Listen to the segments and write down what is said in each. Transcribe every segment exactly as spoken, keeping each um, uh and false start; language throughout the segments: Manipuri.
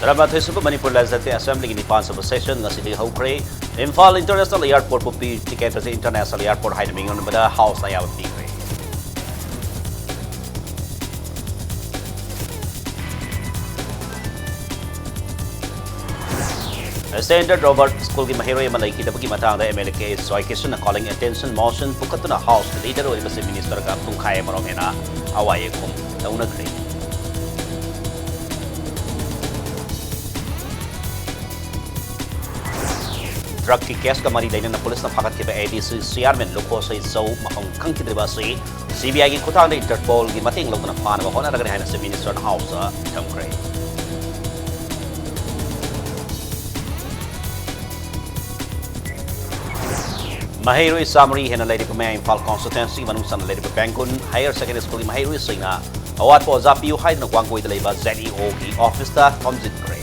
ꯇꯔꯥꯃꯥꯊꯣꯏ ꯁꯨꯕ ꯃꯅꯤꯄꯨꯔ ꯂꯦꯖꯤꯁꯂꯦꯇꯤꯚ ꯑꯦꯁꯦꯝꯕ꯭ꯂꯤꯒꯤ ꯅꯤꯄꯥꯟ ꯁꯨꯕ ꯁꯦꯁꯟ ꯉꯁꯤꯗꯒꯤ ꯍꯧꯈ꯭ꯔꯦ꯫ ꯏꯝꯐꯥꯜ ꯏꯟꯇꯔꯅꯦꯁꯅꯦꯜ ꯑꯦꯌꯔꯄꯣꯔꯠꯄꯨ ꯄꯤ ꯇꯤꯀꯦꯟꯗ꯭ꯔꯖꯤꯠ ꯏꯟꯇꯔꯅꯦꯁꯅꯦꯜ ꯑꯦꯌꯔꯄꯣꯔꯠ ꯍꯥꯏꯅ ꯃꯤꯡ ꯑꯣꯟꯕꯗ ꯍꯥꯎꯁꯅ ꯑꯌꯥꯕ ꯄꯤꯈ꯭ꯔꯦ꯫ ꯁꯦꯟꯇꯔ ꯔꯣꯕꯔꯠ ꯁ꯭ꯀꯨꯜꯒꯤ ꯃꯍꯩꯔꯣꯏ ꯑꯃ ꯂꯩꯈꯤꯗꯕꯒꯤ ꯃꯇꯥꯡꯗ M L A K S ꯖꯣꯏꯀꯤꯁꯟꯅ calling attention motion ꯄꯨꯈꯠꯇꯨꯅ ꯍꯥꯎꯁꯀꯤ ꯂꯤꯗꯔ ꯑꯣꯏꯔꯤꯕ ꯆꯤꯐ ꯃꯤꯅꯤꯁꯇꯔꯒ ꯄꯨꯡꯈꯥꯏ ꯑꯃꯔꯣꯝ ꯍꯦꯟꯅ ꯑꯋꯥ ꯑꯌꯦꯛ ꯈꯨꯝ ꯇꯧꯅꯈ꯭ꯔꯦ꯫ ꯗ꯭ꯔꯒꯀꯤ ꯀꯦꯁꯀ ꯃꯔꯤ ꯂꯩꯅꯅ ꯄꯨꯂꯤꯁꯅ ꯐꯥꯒꯠꯈꯤꯕ ꯑꯦ ꯗꯤ ꯁꯤ ꯆꯤꯌꯥꯔꯃꯦꯟ ꯂꯨꯈꯣꯁꯩ ꯆꯧ ꯃꯐꯝ ꯈꯪꯈꯤꯗ꯭ꯔꯤꯕ ꯑꯁꯤ ꯁꯤ ꯕꯤ ꯑꯥꯏꯒꯤ ꯈꯨꯠꯊꯥꯡꯗ ꯏꯟꯇꯔꯄꯣꯜꯒꯤ ꯃꯇꯦꯡ ꯂꯧꯗꯨꯅ ꯐꯥꯅꯕ ꯍꯣꯠꯅꯔꯒꯅꯤ ꯍꯥꯏꯅ ꯆꯤꯐ ꯃꯤꯅꯤꯁꯇꯔꯅ ꯍꯥꯎꯁꯇ ꯊꯝꯈ꯭ꯔꯦ꯫ ꯃꯍꯩꯔꯣꯏ ꯆꯥꯃꯔꯤ ꯍꯦꯟꯅ ꯂꯩꯔꯤꯕ ꯃꯌꯥꯏ ꯏꯝꯐꯥꯜ ꯀꯣꯟꯁꯇꯤꯇ꯭ꯋꯦꯟꯁꯤꯒꯤ ꯃꯅꯨꯡ ꯆꯟꯅ ꯂꯩꯔꯤꯕ ꯕꯦꯡꯒꯨꯟ ꯍꯥꯌꯔ ꯁꯦꯀꯦꯟꯗꯔꯤ ꯁ꯭ꯀꯨꯜꯒꯤ ꯃꯍꯩꯔꯣꯏꯁꯤꯡꯅ ꯑꯋꯥꯠꯄ ꯑꯣꯖꯥ ꯄꯤꯌꯨ ꯍꯥꯏꯗꯨꯅ ꯋꯥꯡꯒꯣꯏꯗ ꯂꯩꯕ ꯖꯦꯠ ꯏ ꯑꯣꯒꯤ ꯑꯣꯐꯤꯁꯇ ꯊꯣꯝꯖꯤꯟꯈ꯭ꯔꯦ꯫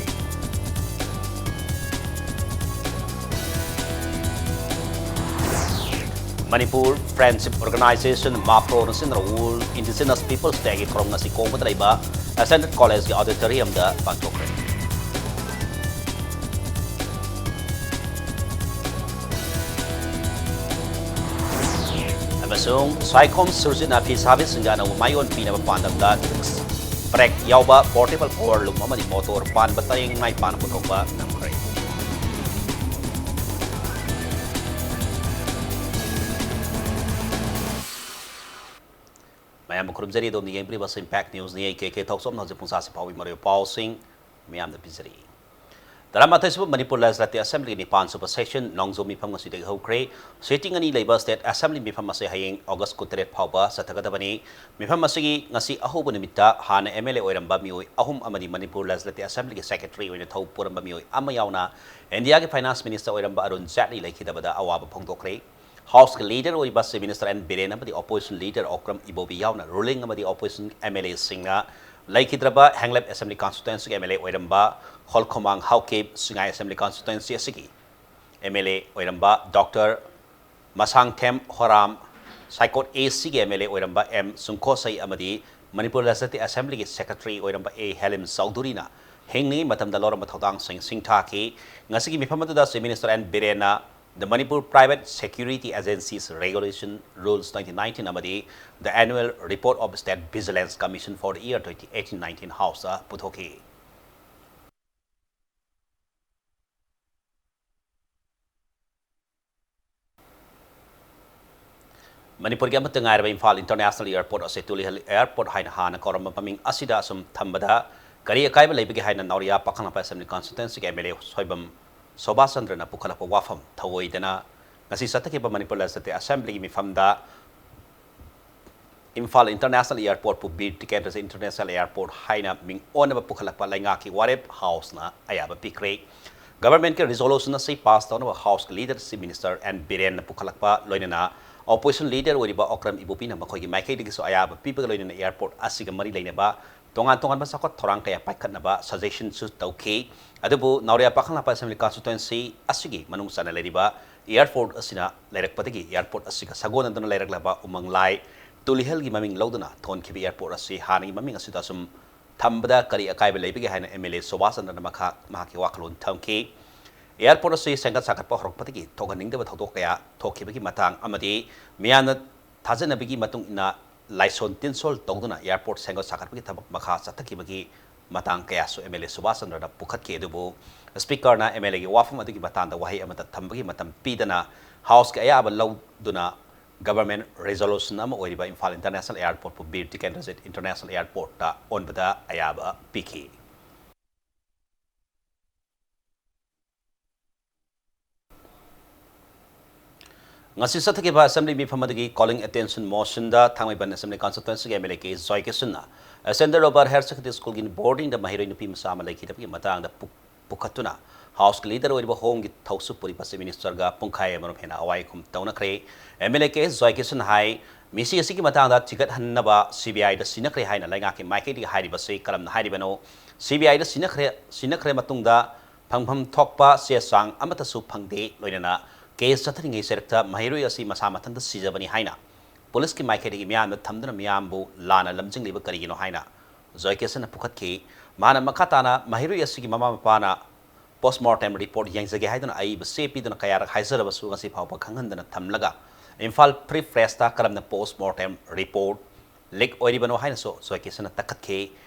ꯃꯅꯤꯄꯨꯔ ꯐ꯭ꯔꯦꯟꯁꯤꯞ ꯑꯣꯔꯒꯅꯥꯏꯖꯦꯁꯟ, ꯃꯥꯄ꯭ꯔꯣꯅ ꯁꯤꯟꯗꯨꯅ World Indigenous Peoples Dayꯒꯤ ꯊꯧꯔꯝ ꯉꯁꯤ ꯀꯣꯡꯕꯗ ꯂꯩꯕ ꯑꯦꯁꯦꯟꯗꯦꯠ ꯀꯣꯂꯦꯖꯀꯤ ꯑꯣꯗꯤꯇꯣꯔꯤꯌꯝꯗ ꯄꯥꯡꯊꯣꯛꯈ꯭ꯔꯦ꯫ ꯑꯃꯁꯨꯡ ꯁꯥꯏꯈꯣꯝ ꯁꯨꯔꯖꯤꯠꯅ ꯐꯤ ꯁꯥꯕꯤꯁꯤꯡꯗ ꯑꯅꯧꯕ ꯃꯥꯏꯑꯣꯟ ꯄꯤꯅꯕ ꯄꯥꯟꯗꯝꯗ ꯗꯤꯁꯛ ꯕ꯭ꯔꯦꯛ ꯌꯥꯎꯕ ꯄꯣꯔꯇꯦꯕꯜ ꯄꯥꯋꯔ ꯂꯨꯝ ꯑꯃꯗꯤ ꯃꯣꯇꯣꯔ ꯄꯥꯟꯕ ꯄꯔꯦꯡ ꯃꯥꯏ ꯄꯥꯛꯅ ꯄꯨꯊꯣꯛꯄ ꯉꯝꯈ꯭ꯔꯦ꯫ ꯃꯌꯥꯝꯕꯨ ꯈꯨꯔꯨꯝꯖꯔꯤ꯫ ꯑꯗꯣꯝꯅ ꯌꯦꯡꯕꯤꯔꯤꯕ ꯑꯁꯤ ꯏꯝꯄꯦꯛ ꯅ꯭ꯌꯨꯁꯅꯤ꯫ ꯑꯩ ꯀꯦ ꯀꯦ ꯊꯣꯛꯆꯣꯝꯅ ꯍꯧꯖꯤꯛ ꯄꯨꯡꯁꯥꯁꯤ ꯐꯥꯎꯕꯒꯤ ꯃꯔꯨꯑꯣꯏꯕ ꯄꯥꯎꯁꯤꯡ ꯃꯌꯥꯝꯗ ꯄꯤꯖꯔꯤ꯫ ꯇꯔꯥꯃꯥꯊꯣꯏ ꯁꯨꯕ ꯃꯅꯤꯄꯨꯔ ꯂꯦꯖꯤꯁꯂꯦꯇꯤꯚ ꯑꯦꯁꯦꯝꯕ꯭ꯂꯤꯒꯤ ꯅꯤꯄꯥꯟ ꯁꯨꯕ ꯁꯦꯁꯟ ꯅꯣꯡꯖꯨ ꯃꯤꯐꯝ ꯉꯁꯤꯗꯒꯤ ꯍꯧꯈ꯭ꯔꯦ꯫ ꯁꯤꯇꯤꯡ ꯑꯅꯤ ꯂꯩꯕ ꯁ꯭ꯇꯦꯠ ꯑꯦꯁꯦꯝꯕ꯭ꯂꯤ ꯃꯤꯐꯝ ꯑꯁꯤ ꯍꯌꯦꯡ ꯑꯣꯒꯁ ꯀꯨꯟꯇꯔꯦꯠ ꯐꯥꯎꯕ ꯆꯠꯊꯒꯗꯕꯅꯤ꯫ ꯃꯤꯐꯝ ꯑꯁꯤꯒꯤ ꯉꯁꯤ ꯑꯍꯧꯕ ꯅꯨꯃꯤꯠꯇ ꯍꯥꯟꯅ ꯑꯦꯝ ꯑꯦꯜ ꯑꯦ ꯑꯣꯏꯔꯝꯕ ꯃꯤꯑꯣꯏ ꯑꯍꯨꯝ ꯑꯃꯗꯤ ꯃꯅꯤꯄꯨꯔ ꯂꯦꯖꯤꯁꯂꯦꯇꯤꯚ ꯑꯦꯁꯦꯝꯕ꯭ꯂꯤꯒꯤ ꯁꯦꯀ꯭ꯔꯦꯇꯔꯤ ꯑꯣꯏꯅ ꯊꯧ ꯄꯨꯔꯝꯕ ꯃꯤꯑꯣꯏ ꯑꯃ ꯌꯥꯎꯅ ꯏꯟꯗꯤꯌꯥꯒꯤ ꯐꯥꯏꯅꯥꯟꯁ ꯃꯤꯅꯤꯁꯇꯔ ꯑꯣꯏꯔꯝꯕ ꯑꯔꯨꯟ ꯖꯦꯠꯂꯤ ꯂꯩꯈꯤꯗꯕꯗ ꯑꯋꯥꯕ ꯐꯣꯡꯗꯣꯛꯈ꯭ꯔꯦ꯫ ꯍꯥꯎꯁꯀꯤ ꯂꯤꯗꯔ ꯑꯣꯏꯔꯤꯕ ꯆꯤꯐ ꯃꯤꯅꯤꯁꯇꯔ ꯑꯦꯟ ꯕꯤꯔꯦꯟ ꯑꯃꯗꯤ ꯑꯣꯄꯣꯖꯤꯁꯟ ꯂꯤꯗꯔ ꯑꯣꯀ꯭ꯔꯝ ꯏꯕꯣꯕꯤ ꯌꯥꯎꯅ ꯔꯨꯂꯤꯡ ꯑꯃꯗꯤ ꯑꯣꯄꯣꯖꯤꯁꯟ ꯑꯦꯝ ꯑꯦꯜ ꯑꯦꯁꯤꯡꯅ ꯂꯩꯈꯤꯗ꯭ꯔꯕ ꯍꯦꯡꯂꯦꯞ ꯑꯦꯁꯦꯝꯕ꯭ꯂꯤ ꯀꯟꯁꯇꯤꯇ꯭ꯋꯦꯟꯁꯤꯒꯤ ꯑꯦꯝ ꯑꯦꯜ ꯑꯦ ꯑꯣꯏꯔꯝꯕ ꯈꯣꯜꯈꯣꯃꯥꯡ ꯍꯥꯎꯀꯤꯞ, ꯁꯤꯉꯥꯏ ꯑꯦꯁꯦꯝꯕ꯭ꯂꯤ ꯀꯟꯁꯇꯤꯇ꯭ꯋꯦꯟꯁꯤ ꯑꯁꯤꯒꯤ ꯑꯦꯝ ꯑꯦꯜ ꯑꯦ ꯑꯣꯏꯔꯝꯕ ꯗꯣꯛꯇꯔ ꯃꯁꯥꯡꯊꯦꯝ ꯍꯣꯔꯥꯝ, ꯁꯥꯏꯀꯣꯠ ꯑꯦ ꯁꯤꯒꯤ ꯑꯦꯝ ꯑꯦꯜ ꯑꯦ ꯑꯣꯏꯔꯝꯕ ꯑꯦꯝ ꯁꯨꯡꯈꯣꯁꯩ ꯑꯃꯗꯤ ꯃꯅꯤꯄꯨꯔ ꯂꯦꯖꯤꯁꯂꯦꯇꯤꯚ ꯑꯦꯁꯦꯝꯕ꯭ꯂꯤꯒꯤ ꯁꯦꯀ꯭ꯔꯦꯇꯔꯤ ꯑꯣꯏꯔꯝꯕ ꯑꯦ ꯍꯦꯂꯤꯝ ꯆꯧꯙꯨꯔꯤꯅ ꯍꯤꯡꯂꯤꯉꯩ ꯃꯇꯝꯗ ꯂꯧꯔꯝꯕ ꯊꯧꯗꯥꯡꯁꯤꯡ ꯁꯤꯡꯊꯥꯈꯤ꯫ ꯉꯁꯤꯒꯤ ꯃꯤꯐꯝ ꯑꯗꯨꯗ Chief Minister ꯑꯦꯟ ꯕꯤꯔꯦꯟꯅ The Manipur Private Security Agencies Regulation Rules twenty nineteen ꯑꯃꯗꯤ The Annual Report of State Vigilance Commission for the Year twenty eighteen nineteen House ꯇ ꯄꯨꯊꯣꯛꯈꯤ꯫ ꯃꯅꯤꯄꯨꯔꯒꯤ ꯑꯃꯠꯇ ꯉꯥꯏꯔꯕ ꯏꯝꯐꯥꯜ International Airport ꯑꯁꯤ ꯇꯨꯂꯤꯍꯜ Airport ꯍꯥꯏꯅ ꯍꯥꯟꯅ ꯀꯧꯔꯝꯕ ꯃꯃꯤꯡ ꯑꯁꯤꯗ ꯑꯁꯨꯝ ꯊꯝꯕꯗ ꯀꯔꯤ ꯑꯀꯥꯏꯕ ꯂꯩꯕꯒꯦ ꯍꯥꯏꯅ ꯅꯥꯎꯔꯤꯌꯥ ꯄꯥꯈꯪꯂꯥꯛꯄ Assembly Constituency ꯒꯤ M L A ꯁꯣꯏꯕꯝ ꯁꯣꯕꯥꯁ ꯆꯟꯗ꯭ꯔꯅ ꯄꯨꯈꯠꯂꯛꯄ ꯋꯥꯐꯝ ꯊꯧꯑꯣꯏꯗꯅ ꯉꯁꯤ ꯆꯠꯊꯈꯤꯕ ꯃꯅꯤꯄꯨꯔ Legislative Assembly ꯒꯤ ꯃꯤꯐꯝꯗ ꯏꯝꯐꯥꯜ International Airport ꯄꯨ ꯕꯤꯔ ꯇꯤꯀꯦꯟꯗ꯭ꯔꯖꯤꯠ International Airport ꯍꯥꯏꯅ ꯃꯤꯡ ꯑꯣꯟꯅꯕ ꯄꯨꯈꯠꯂꯛꯄ ꯂꯩꯉꯥꯛꯀꯤ ꯋꯥꯔꯦꯞ House ꯅ ꯑꯌꯥꯕ ꯄꯤꯈ꯭ꯔꯦ꯫ Government ꯀꯤ resolution ꯑꯁꯤ pass ꯇꯧꯅꯕ House ꯀꯤ leader Chief Minister ꯑꯦꯟ ꯕꯤꯔꯦꯟꯅ ꯄꯨꯈꯠꯂꯛꯄ ꯂꯣꯏꯅꯅ Opposition leader ꯑꯣꯏꯔꯤꯕ ꯑꯣꯀ꯭ꯔꯝ ꯏꯕꯣꯕꯤꯅ ꯃꯈꯣꯏꯒꯤ ꯃꯥꯏꯀꯩꯗꯒꯤꯁꯨ ꯑꯌꯥꯕ ꯄꯤꯕꯒ ꯂꯣꯏꯅꯅ airport ꯑꯁꯤꯒ ꯃꯔꯤ ꯂꯩꯅꯕ ꯇꯣꯉꯥꯟ ꯇꯣꯉꯥꯟꯕ ꯆꯥꯎꯈꯠ ꯊꯧꯔꯥꯡ ꯀꯌꯥ ꯄꯥꯏꯈꯠꯅꯕ suggestion ꯁꯨ ꯇꯧꯈꯤ꯫ ꯑꯗꯨꯕꯨ ꯅꯥꯎꯔꯤꯌꯥ ꯄꯥꯈꯪꯂꯥꯛꯄ Assembly Constituency ꯑꯁꯤꯒꯤ ꯃꯅꯨꯡ ꯆꯟꯅ ꯂꯩꯔꯤꯕ airport ꯑꯁꯤꯅ ꯂꯩꯔꯛꯄꯗꯒꯤ airport ꯑꯁꯤꯒ ꯁꯥꯒꯣꯟꯅꯗꯨꯅ ꯂꯩꯔꯛꯂꯕ ꯎꯃꯪ ꯂꯥꯏ ꯇꯨꯂꯤꯍꯜꯒꯤ ꯃꯃꯤꯡ ꯂꯧꯗꯨꯅ ꯊꯣꯟꯈꯤꯕ airport ꯑꯁꯤ ꯍꯥꯟꯅꯒꯤ ꯃꯃꯤꯡ ꯑꯁꯤꯗ ꯑꯁꯨꯝ ꯊꯝꯕꯗ ꯀꯔꯤ ꯑꯀꯥꯏꯕ ꯂꯩꯕꯒꯦ ꯍꯥꯏꯅ M L A ꯁꯨꯕꯥꯁ ꯆꯟꯗ꯭ꯔꯅ ꯃꯈꯥ ꯃꯍꯥꯛꯀꯤ ꯋꯥꯈꯜꯂꯣꯟ ꯊꯝꯈꯤ꯫ Airport ꯑꯁꯤ ꯁꯦꯝꯒꯠ ꯁꯥꯒꯠꯄ ꯍꯧꯔꯛꯄꯗꯒꯤ ꯊꯣꯛꯍꯟꯅꯤꯡꯗꯕ ꯊꯧꯗꯣꯛ ꯀꯌꯥ ꯊꯣꯛꯈꯤꯕꯒꯤ ꯃꯇꯥꯡ ꯑꯃꯗꯤ ꯃꯤꯌꯥꯝꯅ ꯊꯥꯖꯅꯕꯒꯤ ꯃꯇꯨꯡ ꯏꯟꯅ ꯂꯥꯏꯁꯣꯟ ꯇꯤꯟꯁꯣꯜ ꯇꯧꯗꯨꯅ airport ꯁꯦꯝꯒꯠ ꯁꯥꯒꯠꯄꯒꯤ ꯊꯕꯛ ꯃꯈꯥ ꯆꯠꯊꯈꯤꯕꯒꯤ ꯃꯇꯥꯡ ꯀꯌꯥꯁꯨ M L A ꯁꯨꯕꯥꯁ ꯆꯟꯗ꯭ꯔꯅ ꯄꯨꯈꯠꯈꯤ꯫ ꯑꯗꯨꯕꯨ Speaker ꯅ M L A ꯒꯤ ꯋꯥꯐꯝ ꯑꯗꯨꯒꯤ ꯃꯇꯥꯡꯗ ꯋꯥꯍꯩ ꯑꯃꯠꯇ ꯊꯝꯕꯒꯤ ꯃꯇꯝ ꯄꯤꯗꯅ House ꯀꯤ ꯑꯌꯥꯕ ꯂꯧꯗꯨꯅ Government resolution ꯑꯃ ꯑꯣꯏꯔꯤꯕ ꯏꯝꯐꯥꯜ International Airport ꯄꯨ ꯕꯤꯔ ꯇꯤꯀꯦꯟꯗ꯭ꯔꯖꯤꯠ International Airport ꯇ ꯑꯣꯟꯕꯗ ꯑꯌꯥꯕ ꯄꯤꯈꯤ꯫ ꯉꯁꯤ ꯆꯠꯊꯈꯤꯕ Assembly ꯃꯤꯐꯝ ꯑꯗꯨꯒꯤ Calling Attention Motion ꯗ ꯊꯥꯡꯃꯩꯕꯟ Assembly Constituency ꯒꯤ M L A K ꯖꯣꯏꯀꯤꯁꯟꯅ Standard Lower Higher Secondary School ꯒꯤ boarding ꯗ ꯃꯍꯩꯔꯣꯏ ꯅꯨꯄꯤ ꯃꯆꯥ ꯑꯃ ꯂꯩꯈꯤꯗꯕꯒꯤ ꯃꯇꯥꯡꯗ ꯄꯨ-, ꯄꯨꯈꯠꯇꯨꯅ House ꯀꯤ leader ꯑꯣꯏꯔꯤꯕ ꯍꯣꯝꯒꯤ ꯊꯧꯁꯨ ꯄꯨꯔꯤꯕ Chief Minister ꯒ ꯄꯨꯡꯈꯥꯏ ꯑꯃꯔꯣꯝ ꯍꯦꯟꯅ ꯑꯋꯥꯏ ꯑꯈꯨꯝ ꯇꯧꯅꯈ꯭ꯔꯦ꯫ M L A ꯀꯦ ꯖꯣꯏꯀꯤꯁꯟ ꯍꯥꯏ, ꯃꯤꯁꯤ ꯑꯁꯤꯒꯤ ꯃꯇꯥꯡꯗ ꯊꯤꯒꯠꯍꯟꯅꯕ C B I ꯗ ꯁꯤꯟꯅꯈ꯭ꯔꯦ ꯍꯥꯏꯅ ꯂꯩꯉꯥꯛꯀꯤ ꯃꯥꯏꯀꯩꯗꯒꯤ ꯍꯥꯏꯔꯤꯕꯁꯤ ꯀꯔꯝꯅ ꯍꯥꯏꯔꯤꯕꯅꯣ? C B I ꯗ ꯁꯤꯟꯅꯈ꯭ꯔꯦ, ꯁꯤꯟꯅꯈ꯭ꯔꯦ ꯃꯇꯨꯡꯗ ꯐꯪꯐꯝ ꯊꯣꯛꯄ ꯆꯦ ꯆꯥꯡ ꯑꯃꯠꯇꯁꯨ ꯐꯪꯗꯦ꯫ ꯂꯣꯏꯅꯅ case ꯆꯠꯊꯔꯤꯉꯩ ꯆꯩꯔꯛꯇ ꯃꯍꯩꯔꯣꯏ ꯑꯁꯤ ꯃꯁꯥ ꯃꯊꯟꯇ ꯁꯤꯖꯕꯅꯤ ꯍꯥꯏꯅ police ꯀꯤ ꯃꯥꯏꯀꯩꯗꯒꯤ ꯃꯤꯌꯥꯝꯗ ꯊꯝꯗꯨꯅ ꯃꯤꯌꯥꯝꯕꯨ ꯂꯥꯟꯅ ꯂꯝꯖꯤꯡꯂꯤꯕ ꯀꯔꯤꯒꯤꯅꯣ ꯍꯥꯏꯅ ꯖꯣꯏꯀꯤꯁꯟꯅ ꯄꯨꯈꯠꯈꯤ꯫ ꯃꯍꯥꯛꯅ ꯃꯈꯥ ꯇꯥꯅ ꯃꯍꯩꯔꯣꯏ ꯑꯁꯤꯒꯤ ꯃꯃꯥ ꯃꯄꯥꯅ post mortem report ꯌꯦꯡꯖꯒꯦ ꯍꯥꯏꯗꯨꯅ ꯑꯏꯕ ꯆꯦ ꯄꯤꯗꯨꯅ ꯀꯌꯥꯔꯛ ꯍꯥꯏꯖꯔꯕꯁꯨ ꯉꯁꯤ ꯐꯥꯎꯕ ꯈꯪꯍꯟꯗꯅ ꯊꯝꯂꯒ ꯏꯝꯐꯥꯜ Free Pressꯇ ꯀꯔꯝꯅ post mortem report leak ꯑꯣꯏꯔꯤꯕꯅꯣ ꯍꯥꯏꯅꯁꯨ ꯖꯣꯏ ꯀꯤꯁꯟꯅ ꯇꯛꯈꯠꯈꯤ꯫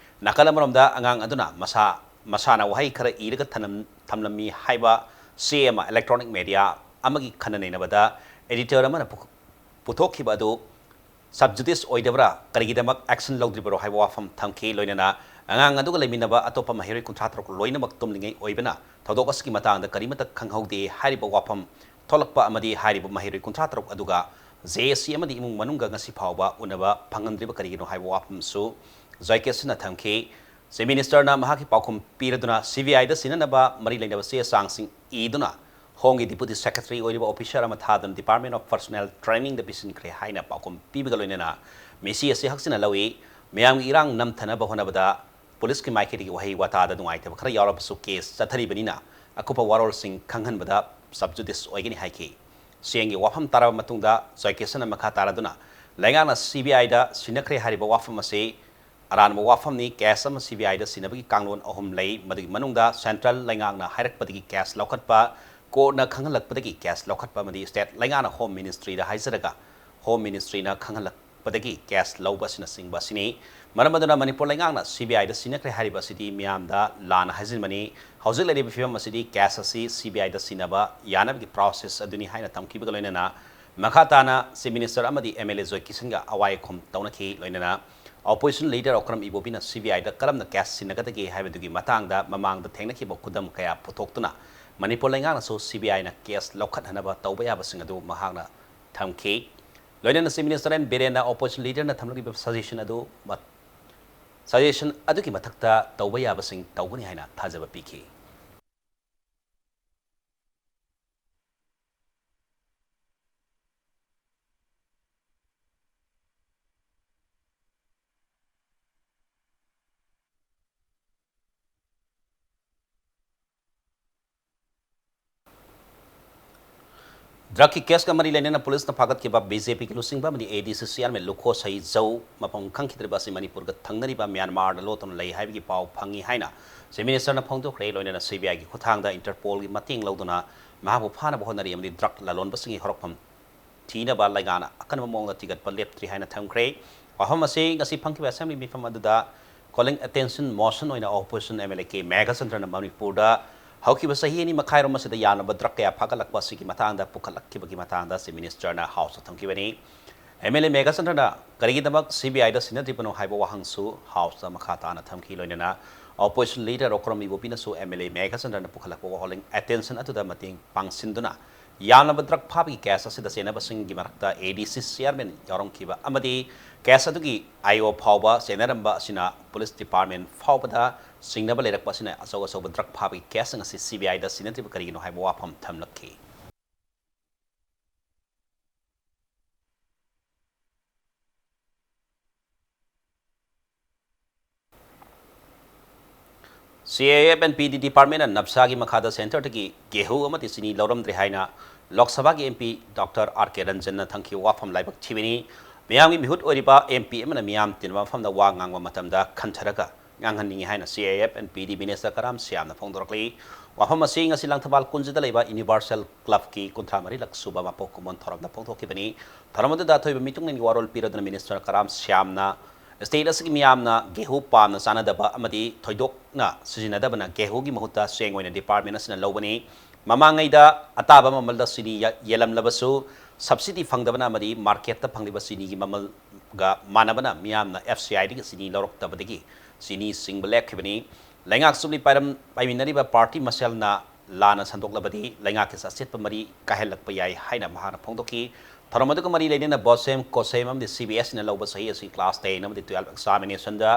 ꯅꯥꯀꯜ ꯑꯃꯔꯣꯝꯗ ꯑꯉꯥꯡ ꯑꯗꯨꯅ ꯃꯁꯥ ꯃꯁꯥꯅ ꯋꯥꯍꯩ ꯈꯔ ꯏꯔꯒ ꯊꯅꯝ- ꯊꯝꯂꯝꯃꯤ ꯍꯥꯏꯕ ꯆꯦ ꯑꯃ electronic media ꯑꯃꯒꯤ ꯈꯟꯅ ꯅꯩꯅꯕꯗ editor ꯑꯃꯅ ꯄꯨ- ꯄꯨꯊꯣꯛꯈꯤꯕ ꯑꯗꯨ sub judice ꯑꯣꯏꯗꯕ꯭ꯔꯥ, ꯀꯔꯤꯒꯤꯗꯃꯛ action ꯂꯧꯗ꯭ꯔꯤꯕꯔꯣ ꯍꯥꯏꯕ ꯋꯥꯐꯝ ꯊꯝꯈꯤ꯫ ꯂꯣꯏꯅꯅ ꯑꯉꯥꯡ ꯑꯗꯨꯒ ꯂꯩꯃꯤꯟꯅꯕ ꯑꯇꯣꯞꯄ ꯃꯍꯩꯔꯣꯏ ꯀꯨꯟꯊ꯭ꯔꯥ ꯇꯔꯨꯛ ꯂꯣꯏꯅꯃꯛ ꯇꯨꯝꯂꯤꯉꯩ ꯑꯣꯏꯕꯅ ꯊꯧꯗꯣꯛ ꯑꯁꯤꯒꯤ ꯃꯇꯥꯡꯗ ꯀꯔꯤꯃꯠꯇ ꯈꯪꯍꯧꯗꯦ ꯍꯥꯏꯔꯤꯕ ꯋꯥꯐꯝ ꯊꯣꯛꯂꯛꯄ ꯑꯃꯗꯤ ꯍꯥꯏꯔꯤꯕ ꯃꯍꯩꯔꯣꯏ ꯀꯨꯟꯊ꯭ꯔꯥ ꯇꯔꯨꯛ ꯑꯗꯨꯒ J A C ꯑꯃꯗꯤ ꯏꯃꯨꯡ ꯃꯅꯨꯡꯒ ꯉꯁꯤ ꯐꯥꯎꯕ ꯎꯅꯕ ꯐꯪꯍꯟꯗ꯭ꯔꯤꯕ ꯀꯔꯤꯒꯤꯅꯣ ꯍꯥꯏꯕ ꯋꯥꯐꯝꯁꯨ ꯖꯣꯏ ꯀꯤꯁꯟꯅ ꯊꯝꯈꯤ꯫ Chief Ministerꯅ ꯃꯍꯥꯛꯀꯤ ꯄꯥꯎꯈꯨꯝ ꯄꯤꯔꯗꯨꯅ C B Iꯗ ꯁꯤꯟꯅꯅꯕ ꯃꯔꯤ ꯂꯩꯅꯕ ꯆꯦ ꯆꯥꯡꯁꯤꯡ ꯏꯗꯨꯅ Homeꯒꯤ Deputy Secretary ꯑꯣꯏꯔꯤꯕ officer ꯑꯃ ꯊꯥꯗꯨꯅ Department of Personnel Trainingꯗ ꯄꯤꯁꯤꯟꯈ꯭ꯔꯦ ꯍꯥꯏꯅ ꯄꯥꯎꯈꯨꯝ ꯄꯤꯕꯒ ꯂꯣꯏꯅꯅ ꯃꯤꯁꯤ ꯑꯁꯤ ꯍꯛꯆꯤꯟꯅ ꯂꯧꯏ꯫ ꯃꯤꯌꯥꯝꯒꯤ ꯏꯔꯥꯡ ꯅꯝꯊꯅꯕ ꯍꯣꯠꯅꯕꯗ ꯄꯨꯂꯤꯁꯀꯤ ꯃꯥꯏꯀꯩꯗꯒꯤ ꯋꯥꯍꯩ ꯋꯥꯇꯥꯗ ꯅꯨꯡꯉꯥꯏꯇꯕ ꯈꯔ ꯌꯥꯎꯔꯕꯁꯨ case ꯆꯠꯊꯔꯤꯕꯅꯤꯅ ꯑꯀꯨꯞꯄ ꯋꯥꯔꯣꯜꯁꯤꯡ ꯈꯪꯍꯟꯕꯗ sub judice ꯑꯣꯏꯒꯅꯤ ꯍꯥꯏꯈꯤ꯫ ꯁꯤꯑꯦꯝꯒꯤ ꯋꯥꯐꯝ ꯇꯥꯔꯕ ꯃꯇꯨꯡꯗ ꯖꯣꯏ ꯀꯤꯁꯟꯅ ꯃꯈꯥ ꯇꯥꯔꯗꯨꯅ ꯂꯩꯉꯥꯛꯅ C B Iꯗ ꯁꯤꯟꯅꯈ꯭ꯔꯦ ꯍꯥꯏꯔꯤꯕ ꯋꯥꯐꯝ ꯑꯁꯤ ꯑꯔꯥꯟꯕ ꯋꯥꯐꯝꯅꯤ꯫ Case ꯑꯃ C B Iꯗ ꯁꯤꯟꯅꯕꯒꯤ ꯀꯥꯡꯂꯣꯟ ꯑꯍꯨꯝ ꯂꯩ꯫ ꯃꯗꯨꯒꯤ ꯃꯅꯨꯡꯗ central ꯂꯩꯉꯥꯛꯅ ꯍꯥꯏꯔꯛꯄꯗꯒꯤ case ꯂꯧꯈꯠꯄ, courtꯅ ꯈꯪꯍꯜꯂꯛꯄꯗꯒꯤ case ꯂꯧꯈꯠꯄ ꯑꯃꯗꯤ state ꯂꯩꯉꯥꯛꯅ Home Ministryꯗ ꯍꯥꯏꯖꯔꯒ Home Ministryꯅ ꯈꯪꯍꯜꯂꯛꯄꯗꯒꯤ case ꯂꯧꯕ ꯑꯁꯤꯅꯆꯤꯡꯕ ꯑꯁꯤꯅꯤ꯫ ꯃꯔꯝ ꯑꯗꯨꯅ ꯃꯅꯤꯄꯨꯔ ꯂꯩꯉꯥꯛꯅ C B Iꯗ ꯁꯤꯟꯅꯈ꯭ꯔꯦ ꯍꯥꯏꯔꯤꯕ ꯑꯁꯤꯗꯤ ꯃꯤꯌꯥꯝꯗ ꯂꯥꯟꯅ ꯍꯥꯏꯖꯤꯟꯕꯅꯤ꯫ ꯍꯧꯖꯤꯛ ꯂꯩꯔꯤꯕ ꯐꯤꯕꯝ ꯑꯁꯤꯗꯤ case ꯑꯁꯤ C B Iꯗ ꯁꯤꯟꯅꯕ ꯌꯥꯅꯕꯒꯤ process ꯑꯗꯨꯅꯤ ꯍꯥꯏꯅ ꯊꯝꯈꯤꯕꯒ ꯂꯣꯏꯅꯅ ꯃꯈꯥ ꯇꯥꯅ Chief Minister ꯑꯃꯗꯤ M L A ꯖꯣꯏ ꯀꯤꯁꯟꯒ ꯑꯋꯥ ꯑꯈꯨꯝ ꯇꯧꯅꯈꯤ꯫ ꯂꯣꯏꯅꯅ opposition leader Okram ꯏꯕꯣꯕꯤꯅ C B Iꯗ ꯀꯔꯝꯅ case ꯁꯤꯟꯅꯒꯗꯒꯦ ꯍꯥꯏꯕꯗꯨꯒꯤ ꯃꯇꯥꯡꯗ ꯃꯃꯥꯡꯗ ꯊꯦꯡꯅꯈꯤꯕ ꯈꯨꯗꯝ ꯀꯌꯥ ꯄꯨꯊꯣꯛꯇꯨꯅ ꯃꯅꯤꯄꯨꯔ ꯂꯩꯉꯥꯛꯅꯁꯨ C B Iꯅ case ꯂꯧꯈꯠꯍꯟꯅꯕ ꯇꯧꯕ ꯌꯥꯕꯁꯤꯡ ꯑꯗꯨ ꯃꯍꯥꯛꯅ ꯊꯝꯈꯤ꯫ ꯂꯣꯏꯅꯅ Chief Minister N ꯕꯤꯔꯦꯟꯅ opposition leaderꯅ ꯊꯝꯂꯛꯂꯤꯕ suggestion ꯑꯗꯨ ꯃ-, suggestion ꯑꯗꯨꯒꯤ ꯃꯊꯛꯇ ꯇꯧꯕ ꯌꯥꯕꯁꯤꯡ ꯇꯧꯒꯅꯤ ꯍꯥꯏꯅ ꯊꯥꯖꯕ ꯄꯤꯈꯤ꯫ ꯗ꯭ꯔꯒꯀꯤ ꯀꯦꯁꯀ ꯃꯔꯤ ꯂꯩꯅꯅ ꯄꯨꯂꯤꯁꯅ ꯐꯥꯒꯠꯈꯤꯕ ꯕꯤ ꯖꯦ ꯄꯤꯒꯤ ꯂꯨꯆꯤꯡꯕ ꯑꯃꯗꯤ ꯑꯦ ꯗꯤ ꯁꯤ ꯆꯤꯌꯥꯔꯃꯦꯟ ꯂꯨꯈꯣ ꯁꯍꯤ ꯖꯧ ꯃꯐꯝ ꯈꯪꯈꯤꯗ꯭ꯔꯤꯕ ꯑꯁꯤ ꯃꯅꯤꯄꯨꯔꯒ ꯊꯪꯅꯔꯤꯕ ꯃ꯭ꯌꯥꯟꯃꯥꯔꯗ ꯂꯣꯠꯇꯨꯅ ꯂꯩ ꯍꯥꯏꯕꯒꯤ ꯄꯥꯎ ꯐꯪꯉꯤ ꯍꯥꯏꯅ ꯆꯤꯐ ꯃꯤꯅꯤꯁꯇꯔꯅ ꯐꯣꯡꯗꯣꯛꯈ꯭ꯔꯦ꯫ ꯂꯣꯏꯅꯅ ꯁꯤ ꯕꯤ ꯑꯥꯏꯒꯤ ꯈꯨꯠꯊꯥꯡꯗ ꯏꯟꯇꯔꯄꯣꯜꯒꯤ ꯃꯇꯦꯡ ꯂꯧꯗꯨꯅ ꯃꯍꯥꯛꯄꯨ ꯐꯥꯅꯕ ꯍꯣꯠꯅꯔꯤ ꯑꯃꯗꯤ ꯗ꯭ꯔꯒ ꯂꯂꯣꯟꯕꯁꯤꯡꯒꯤ ꯍꯧꯔꯛꯐꯝ ꯊꯤꯅꯕ ꯂꯩꯉꯥꯛꯅ ꯑꯀꯟꯕ ꯃꯑꯣꯡꯗ ꯊꯤꯒꯠꯄ ꯂꯦꯞꯇ꯭ꯔꯤ ꯍꯥꯏꯅ ꯊꯝꯈ꯭ꯔꯦ꯫ ꯋꯥꯐꯝ ꯑꯁꯤ ꯉꯁꯤ ꯐꯝꯈꯤꯕ ꯑꯦꯁꯦꯝꯕ꯭ꯂꯤ ꯃꯤꯐꯝ ꯑꯗꯨꯗ calling attention motion ꯑꯣꯏꯅ opposition M L A ꯀꯦ ꯃꯦꯘꯆꯟꯗ꯭ꯔꯅ ꯃꯅꯤꯄꯨꯔꯗ ꯍꯧꯈꯤꯕ ꯆꯍꯤ ꯑꯅꯤ ꯃꯈꯥꯏꯔꯣꯝ ꯑꯁꯤꯗ ꯌꯥꯝꯂꯕ ꯗ꯭ꯔꯒ ꯀꯌꯥ ꯐꯥꯒꯠꯂꯛꯄ ꯑꯁꯤꯒꯤ ꯃꯇꯥꯡꯗ ꯄꯨꯈꯠꯂꯛꯈꯤꯕꯒꯤ ꯃꯇꯥꯡꯗ ꯆꯤꯐ ꯃꯤꯅꯤꯁꯇꯔꯅ ꯍꯥꯎꯁꯇ ꯊꯝꯈꯤꯕꯅꯤ꯫ ꯑꯦꯝ ꯑꯦꯜ ꯑꯦ ꯃꯦꯘꯆꯟꯗ꯭ꯔꯅ ꯀꯔꯤꯒꯤꯗꯃꯛ ꯁꯤ ꯕꯤ ꯑꯥꯏꯗ ꯁꯤꯟꯅꯗ꯭ꯔꯤꯕꯅꯣ ꯍꯥꯏꯕ ꯋꯥꯍꯪꯁꯨ ꯍꯥꯎꯁꯇ ꯃꯈꯥ ꯇꯥꯅ ꯊꯝꯈꯤ꯫ ꯂꯣꯏꯅꯅ ꯑꯣꯄꯣꯖꯤꯁꯟ ꯂꯤꯗꯔ ꯑꯣꯀ꯭ꯔꯝ ꯏꯕꯣꯕꯤꯅꯁꯨ ꯑꯦꯝ ꯑꯦꯜ ꯑꯦ ꯃꯦꯘꯆꯟꯗ꯭ꯔꯅ ꯄꯨꯈꯠꯂꯛꯄ calling attention ꯑꯗꯨꯗ ꯃꯇꯦꯡ ꯄꯥꯡꯁꯤꯟꯗꯨꯅ ꯌꯥꯝꯂꯕ ꯗ꯭ꯔꯒ ꯐꯥꯕꯒꯤ ꯀꯦꯁ ꯑꯁꯤꯗ ꯆꯦꯟꯅꯕꯁꯤꯡꯒꯤ ꯃꯔꯛꯇ ꯑꯦ ꯗꯤ ꯁꯤ ꯆꯤꯌꯥꯔꯃꯦꯟ ꯌꯥꯎꯔꯝꯈꯤꯕ ꯑꯃꯗꯤ ꯀꯦꯁ ꯑꯗꯨꯒꯤ ꯑꯥꯏ ꯑꯣ ꯐꯥꯎꯕ ꯆꯦꯟꯅꯔꯝꯕ ꯑꯁꯤꯅ ꯄꯨꯂꯤꯁ ꯗꯤꯄꯥꯔꯠꯃꯦꯟ ꯐꯥꯎꯕꯗ ꯆꯤꯡꯅꯕ ꯂꯩꯔꯛꯄ ꯑꯁꯤꯅ ꯑꯆꯧ ꯑꯆꯧꯕ ꯗ꯭ꯔꯒ ꯐꯥꯕꯒꯤ ꯀꯦꯁꯁꯤꯡ ꯑꯁꯤ ꯁꯤ ꯕꯤ ꯑꯥꯏꯗ ꯁꯤꯟꯅꯗ꯭ꯔꯤꯕ ꯀꯔꯤꯒꯤꯅꯣ ꯍꯥꯏꯕ ꯋꯥꯐꯝ ꯊꯝꯂꯛꯈꯤ꯫ ꯁꯤ ꯑꯥꯏ ꯑꯦꯐ ꯑꯦꯟ ꯄꯤ ꯗꯤ ꯗꯤꯄꯥꯔꯠꯃꯦꯟꯅ ꯅꯞꯁꯥꯒꯤ ꯃꯈꯥꯗ ꯁꯦꯟꯇꯔꯗꯒꯤ ꯒꯦꯍꯨ ꯑꯃꯗꯤ ꯆꯤꯅꯤ ꯂꯧꯔꯝꯗ꯭ꯔꯦ ꯍꯥꯏꯅ ꯂꯣꯛ ꯁꯚꯥꯒꯤ ꯑꯦꯝ ꯄꯤ ꯗꯣꯛꯇꯔ ꯑꯥꯔ ꯀꯦ ꯔꯟꯖꯟꯅ ꯊꯝꯈꯤꯕ ꯋꯥꯐꯝ ꯂꯥꯏꯕꯛ ꯊꯤꯕꯅꯤ꯫ ꯃꯤꯌꯥꯝꯒꯤ ꯃꯤꯍꯨꯠ ꯑꯣꯏꯔꯤꯕ ꯑꯦꯝ ꯄꯤ ꯑꯃꯅ ꯃꯤꯌꯥꯝ ꯇꯤꯟꯕ ꯃꯐꯝꯗ ꯋꯥ ꯉꯥꯡꯕ ꯃꯇꯝꯗ ꯈꯟꯊꯔꯒ ꯉꯥꯡꯍꯟꯅꯤꯡꯏ ꯍꯥꯏꯅ C I F N P D minister Karam ꯁ꯭ꯌꯥꯝꯅ ꯐꯣꯡꯗꯣꯔꯛꯂꯤ꯫ ꯋꯥꯐꯝ ꯑꯁꯤ ꯉꯁꯤ ꯂꯪꯊꯕꯥꯜ ꯀꯨꯟꯖꯗ ꯂꯩꯕ ꯌꯨꯅꯤꯚꯔꯁꯦꯜ ꯀ꯭ꯂꯕꯀꯤ ꯀꯨꯟꯊ꯭ꯔꯥ ꯃꯔꯤꯂꯛ ꯁꯨꯕ ꯃꯄꯣꯛ ꯀꯨꯝꯑꯣꯟ ꯊꯧꯔꯝꯗ ꯐꯣꯡꯗꯣꯛꯈꯤꯕꯅꯤ꯫ ꯊꯧꯔꯝ ꯑꯗꯨꯗ ꯑꯊꯣꯏꯕ ꯃꯤꯇꯨꯡꯂꯦꯟꯒꯤ ꯋꯥꯔꯣꯜ ꯄꯤꯔꯗꯨꯅ ꯃꯤꯅꯤꯁꯇꯔ ꯀꯔꯥꯝ ꯁ꯭ꯌꯥꯝꯅ ꯁ꯭ꯇꯦꯠ ꯑꯁꯤꯒꯤ ꯃꯤꯌꯥꯝꯅ ꯒꯦꯍꯨ ꯄꯥꯝꯅ ꯆꯥꯅꯗꯕ ꯑꯃꯗꯤ ꯊꯣꯏꯗꯣꯛꯅ ꯁꯤꯖꯤꯟꯅꯗꯕꯅ ꯒꯦꯍꯨꯒꯤ ꯃꯍꯨꯠꯇ ꯆꯦꯡ ꯑꯣꯏꯅ ꯗꯤꯄꯥꯔꯠꯃꯦꯟ ꯑꯁꯤꯅ ꯂꯧꯕꯅꯤ꯫ ꯃꯃꯥꯡꯉꯩꯗ ꯑꯇꯥꯕ ꯃꯃꯜꯗ ꯆꯤꯅꯤ ꯌ-, ꯌꯦꯜꯂꯝꯂꯕꯁꯨ ꯁꯕꯁꯤꯗꯤ ꯐꯪꯗꯕꯅ ꯑꯃꯗꯤ ꯃꯥꯔꯀꯦꯠꯇ ꯐꯪꯂꯤꯕ ꯆꯤꯅꯤꯒꯤ ꯃꯃꯜꯒ ꯃꯥꯟꯅꯕꯅ ꯃꯤꯌꯥꯝꯅ ꯑꯦꯐ ꯁꯤ ꯑꯥꯏꯗꯒꯤ ꯆꯤꯅꯤ ꯂꯧꯔꯛꯇꯕꯗꯒꯤ ꯆꯤꯅꯤ ꯆꯤꯡꯕ ꯂꯦꯞꯈꯤꯕꯅꯤ꯫ ꯂꯩꯉꯥꯛ ꯆꯨꯞꯂꯤ ꯄꯥꯏꯔꯝ ꯄꯥꯏꯃꯤꯟꯅꯔꯤꯕ ꯄꯥꯔꯇꯤ ꯃꯁꯦꯜꯅ ꯂꯥꯟꯅ ꯁꯟꯗꯣꯛꯂꯕꯗꯤ ꯂꯩꯉꯥꯛꯀꯤ ꯆꯠꯁꯦꯠꯄ ꯃꯔꯤ ꯀꯥꯏꯍꯜꯂꯛꯄ ꯌꯥꯏ ꯍꯥꯏꯅ ꯃꯍꯥꯛꯅ ꯐꯣꯡꯗꯣꯛꯈꯤ꯫ ꯊꯧꯔꯝ ꯑꯗꯨꯒ ꯃꯔꯤ ꯂꯩꯅꯅ ꯕꯣꯁꯦꯝ, ꯀꯣꯁꯦꯝ ꯑꯃꯗꯤ ꯁꯤ ꯕꯤ ꯑꯦꯁ ꯏꯅ ꯂꯧꯕ ꯆꯍꯤ ꯑꯁꯤꯒꯤ ꯀ꯭ꯂꯥꯁ ꯇꯦꯟ ꯑꯃꯗꯤ ꯇꯨꯌꯦꯜꯐ ꯑꯦꯛꯖꯥꯃꯤꯅꯦꯁꯟꯗ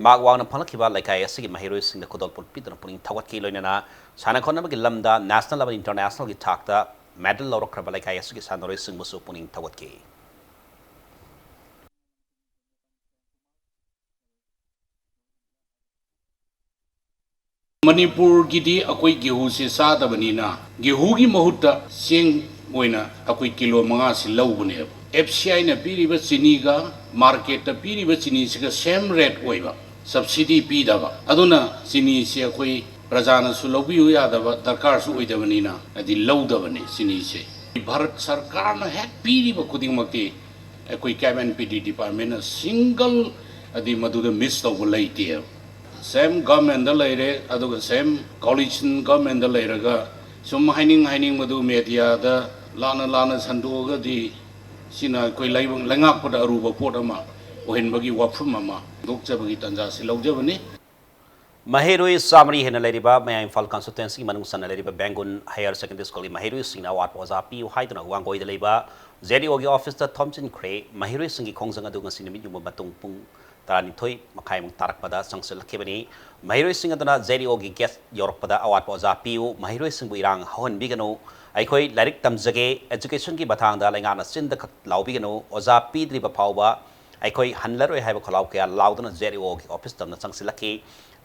ꯃꯥꯔꯛ ꯋꯥꯡꯅ ꯐꯪꯂꯛꯈꯤꯕ ꯂꯩꯀꯥꯏ ꯑꯁꯤꯒꯤ ꯃꯍꯩꯔꯣꯏꯁꯤꯡꯗ ꯈꯨꯗꯣꯜꯄꯣꯠ ꯄꯤꯗꯨꯅ ꯄꯨꯛꯅꯤꯡ ꯊꯧꯒꯠꯈꯤ꯫ ꯂꯣꯏꯅꯅ ꯁꯥꯟꯅ ꯈꯣꯠꯅꯕꯒꯤ ꯂꯝꯗ ꯅꯦꯁꯅꯦꯜ ꯑꯃꯗꯤ ꯏꯟꯇꯔꯅꯦꯁꯅꯦꯜꯒꯤ ꯊꯥꯛꯇ ꯃꯦꯗꯜ ꯂꯧꯔꯛꯈ꯭ꯔꯕ ꯂꯩꯀꯥꯏ ꯑꯁꯤꯒꯤ ꯁꯥꯟꯅꯔꯣꯏꯁꯤꯡꯕꯨꯁꯨ ꯄꯨꯛꯅꯤꯡ ꯊꯧꯒꯠꯈꯤ꯫ ꯃꯅꯤꯄꯨꯔꯒꯤꯗꯤ ꯑꯩꯈꯣꯏ ꯒꯦꯍꯨꯁꯦ ꯆꯥꯗꯕꯅꯤꯅ, ꯒꯦꯍꯨꯒꯤ ꯃꯍꯨꯠꯇ ꯆꯦꯡ ꯃꯣꯏꯅ ꯑꯩꯈꯣꯏ ꯀꯤꯂꯣ ꯃꯉꯥꯁꯤ ꯂꯧꯕꯅꯦꯕ꯫ ꯑꯦꯐ ꯁꯤ ꯑꯥꯏꯅ ꯄꯤꯔꯤꯕ ꯆꯤꯅꯤꯒ ꯃꯥꯔꯀꯦꯠꯇ ꯄꯤꯔꯤꯕ ꯆꯤꯅꯤꯁꯤꯒ ꯁꯦꯝ ꯔꯦꯠ ꯑꯣꯏꯕ, ꯁꯕꯁꯤꯗꯤ ꯄꯤꯗꯕ꯫ ꯑꯗꯨꯅ ꯆꯤꯅꯤꯁꯦ ꯑꯩꯈꯣꯏ ꯄ꯭ꯔꯖꯥꯅꯁꯨ ꯂꯧꯕꯤꯌꯨ ꯌꯥꯗꯕ, ꯗꯔꯀꯥꯔꯁꯨ ꯑꯣꯏꯗꯕꯅꯤꯅ ꯍꯥꯏꯗꯤ ꯂꯧꯗꯕꯅꯤ ꯆꯤꯅꯤꯁꯦ꯫ ꯚꯥꯔꯠ ꯁꯔꯀꯥꯔꯅ ꯍꯦꯛ ꯄꯤꯔꯤꯕ ꯈꯨꯗꯤꯡꯃꯛꯇꯤ ꯑꯩꯈꯣꯏ ꯀꯦꯞ ꯑꯦꯟ ꯄꯤ ꯗꯤ ꯗꯤꯄꯥꯔꯠꯃꯦꯟꯅ ꯁꯤꯡꯒꯜ ꯍꯥꯏꯗꯤ ꯃꯗꯨꯗ ꯃꯤꯁ ꯇꯧꯕ ꯂꯩꯇꯦꯕ꯫ ꯁꯦꯝ ꯒꯚꯔꯟꯃꯦꯟꯗ ꯂꯩꯔꯦ, ꯑꯗꯨꯒ ꯁꯦꯝ ꯀꯣꯑꯣꯂꯤꯁꯟ ꯒꯚꯔꯟꯃꯦꯟꯗ ꯂꯩꯔꯒ ꯁꯨꯝ ꯍꯥꯏꯅꯤꯡ ꯍꯥꯏꯅꯤꯡꯕꯗꯨ ꯃꯦꯗꯤꯌꯥꯗ ꯂꯥꯟꯅ ꯂꯥꯟꯅ ꯁꯟꯗꯣꯛꯑꯒꯗꯤ ꯁꯤꯅ ꯑꯩꯈꯣꯏ ꯂꯩꯕ-, ꯂꯩꯉꯥꯛꯄꯗ ꯑꯔꯨꯕ ꯄꯣꯠ ꯑꯃ ꯑꯣꯏꯍꯟꯕꯒꯤ ꯋꯥꯐꯝ ꯑꯃ ꯐꯣꯡꯗꯣꯛꯆꯕꯒꯤ ꯇꯥꯟꯖꯥꯁꯤ ꯂꯧꯖꯕꯅꯤ꯫ ꯃꯍꯩꯔꯣꯏ ꯆꯥꯃꯔꯤ ꯍꯦꯟꯅ ꯂꯩꯔꯤꯕ ꯃꯌꯥꯏ ꯏꯝꯐꯥꯜ ꯀꯟꯁꯇꯤꯇ꯭ꯋꯦꯟꯁꯤꯒꯤ ꯃꯅꯨꯡ ꯆꯟꯅ ꯂꯩꯔꯤꯕ ꯕꯦꯡꯒꯨꯟ ꯍꯥꯌꯔ ꯁꯦꯀꯦꯟꯗꯔꯤ ꯁ꯭ꯀꯨꯜꯒꯤ ꯃꯍꯩꯔꯣꯏꯁꯤꯡꯅ ꯑꯋꯥꯠꯄ ꯑꯣꯖꯥ ꯄꯤꯌꯨ ꯍꯥꯏꯗꯨꯅ ꯋꯥꯡꯒꯣꯏꯗ ꯂꯩꯕ ꯖꯦ ꯗꯤ ꯑꯣꯒꯤ ꯑꯣꯐꯤꯁꯇ ꯊꯣꯝꯖꯤꯟꯈ꯭ꯔꯦ꯫ ꯃꯍꯩꯔꯣꯏꯁꯤꯡꯒꯤ ꯈꯣꯡꯖꯪ ꯑꯗꯨ ꯉꯁꯤ ꯅꯨꯃꯤꯠ ꯌꯨꯡꯕ ꯃꯇꯨꯡ ꯄꯨꯡ ꯇꯔꯥꯅꯤꯊꯣꯏ ꯃꯈꯥꯏꯃꯨꯛ ꯇꯥꯔꯛꯄꯗ ꯆꯪꯁꯤꯜꯂꯛꯈꯤꯕꯅꯤ꯫ ꯃꯍꯩꯔꯣꯏꯁꯤꯡ ꯑꯗꯨꯅ ꯖꯦ ꯗꯤ ꯑꯣꯒꯤ ꯒꯦꯠ ꯌꯧꯔꯛꯄꯗ ꯑꯋꯥꯠꯄ ꯑꯣꯖꯥ ꯄꯤꯌꯨ, ꯃꯍꯩꯔꯣꯏꯁꯤꯡꯕꯨ ꯏꯔꯥꯡ ꯍꯧꯍꯟꯕꯤꯒꯅꯨ, ꯑꯩꯈꯣꯏ ꯂꯥꯏꯔꯤꯛ ꯇꯝꯖꯒꯦ, ꯑꯦꯖꯨꯀꯦꯁꯟꯒꯤ ꯃꯇꯥꯡꯗ ꯂꯩꯉꯥꯛꯅ ꯆꯤꯟꯗ ꯈꯛ ꯂꯥꯎꯕꯤꯒꯅꯨ, ꯑꯣꯖꯥ ꯄꯤꯗ꯭ꯔꯤꯕ ꯐꯥꯎꯕ ꯑꯩꯈꯣꯏ ꯍꯟꯂꯔꯣꯏ ꯍꯥꯏꯕ ꯈꯣꯜꯂꯥꯎ ꯀꯌꯥ ꯂꯥꯎꯗꯨꯅ ꯖꯦ ꯗꯤ ꯑꯣꯒꯤ ꯑꯣꯐꯤꯁ ꯇꯝꯅ ꯆꯪꯁꯤꯜꯂꯛꯈꯤ꯫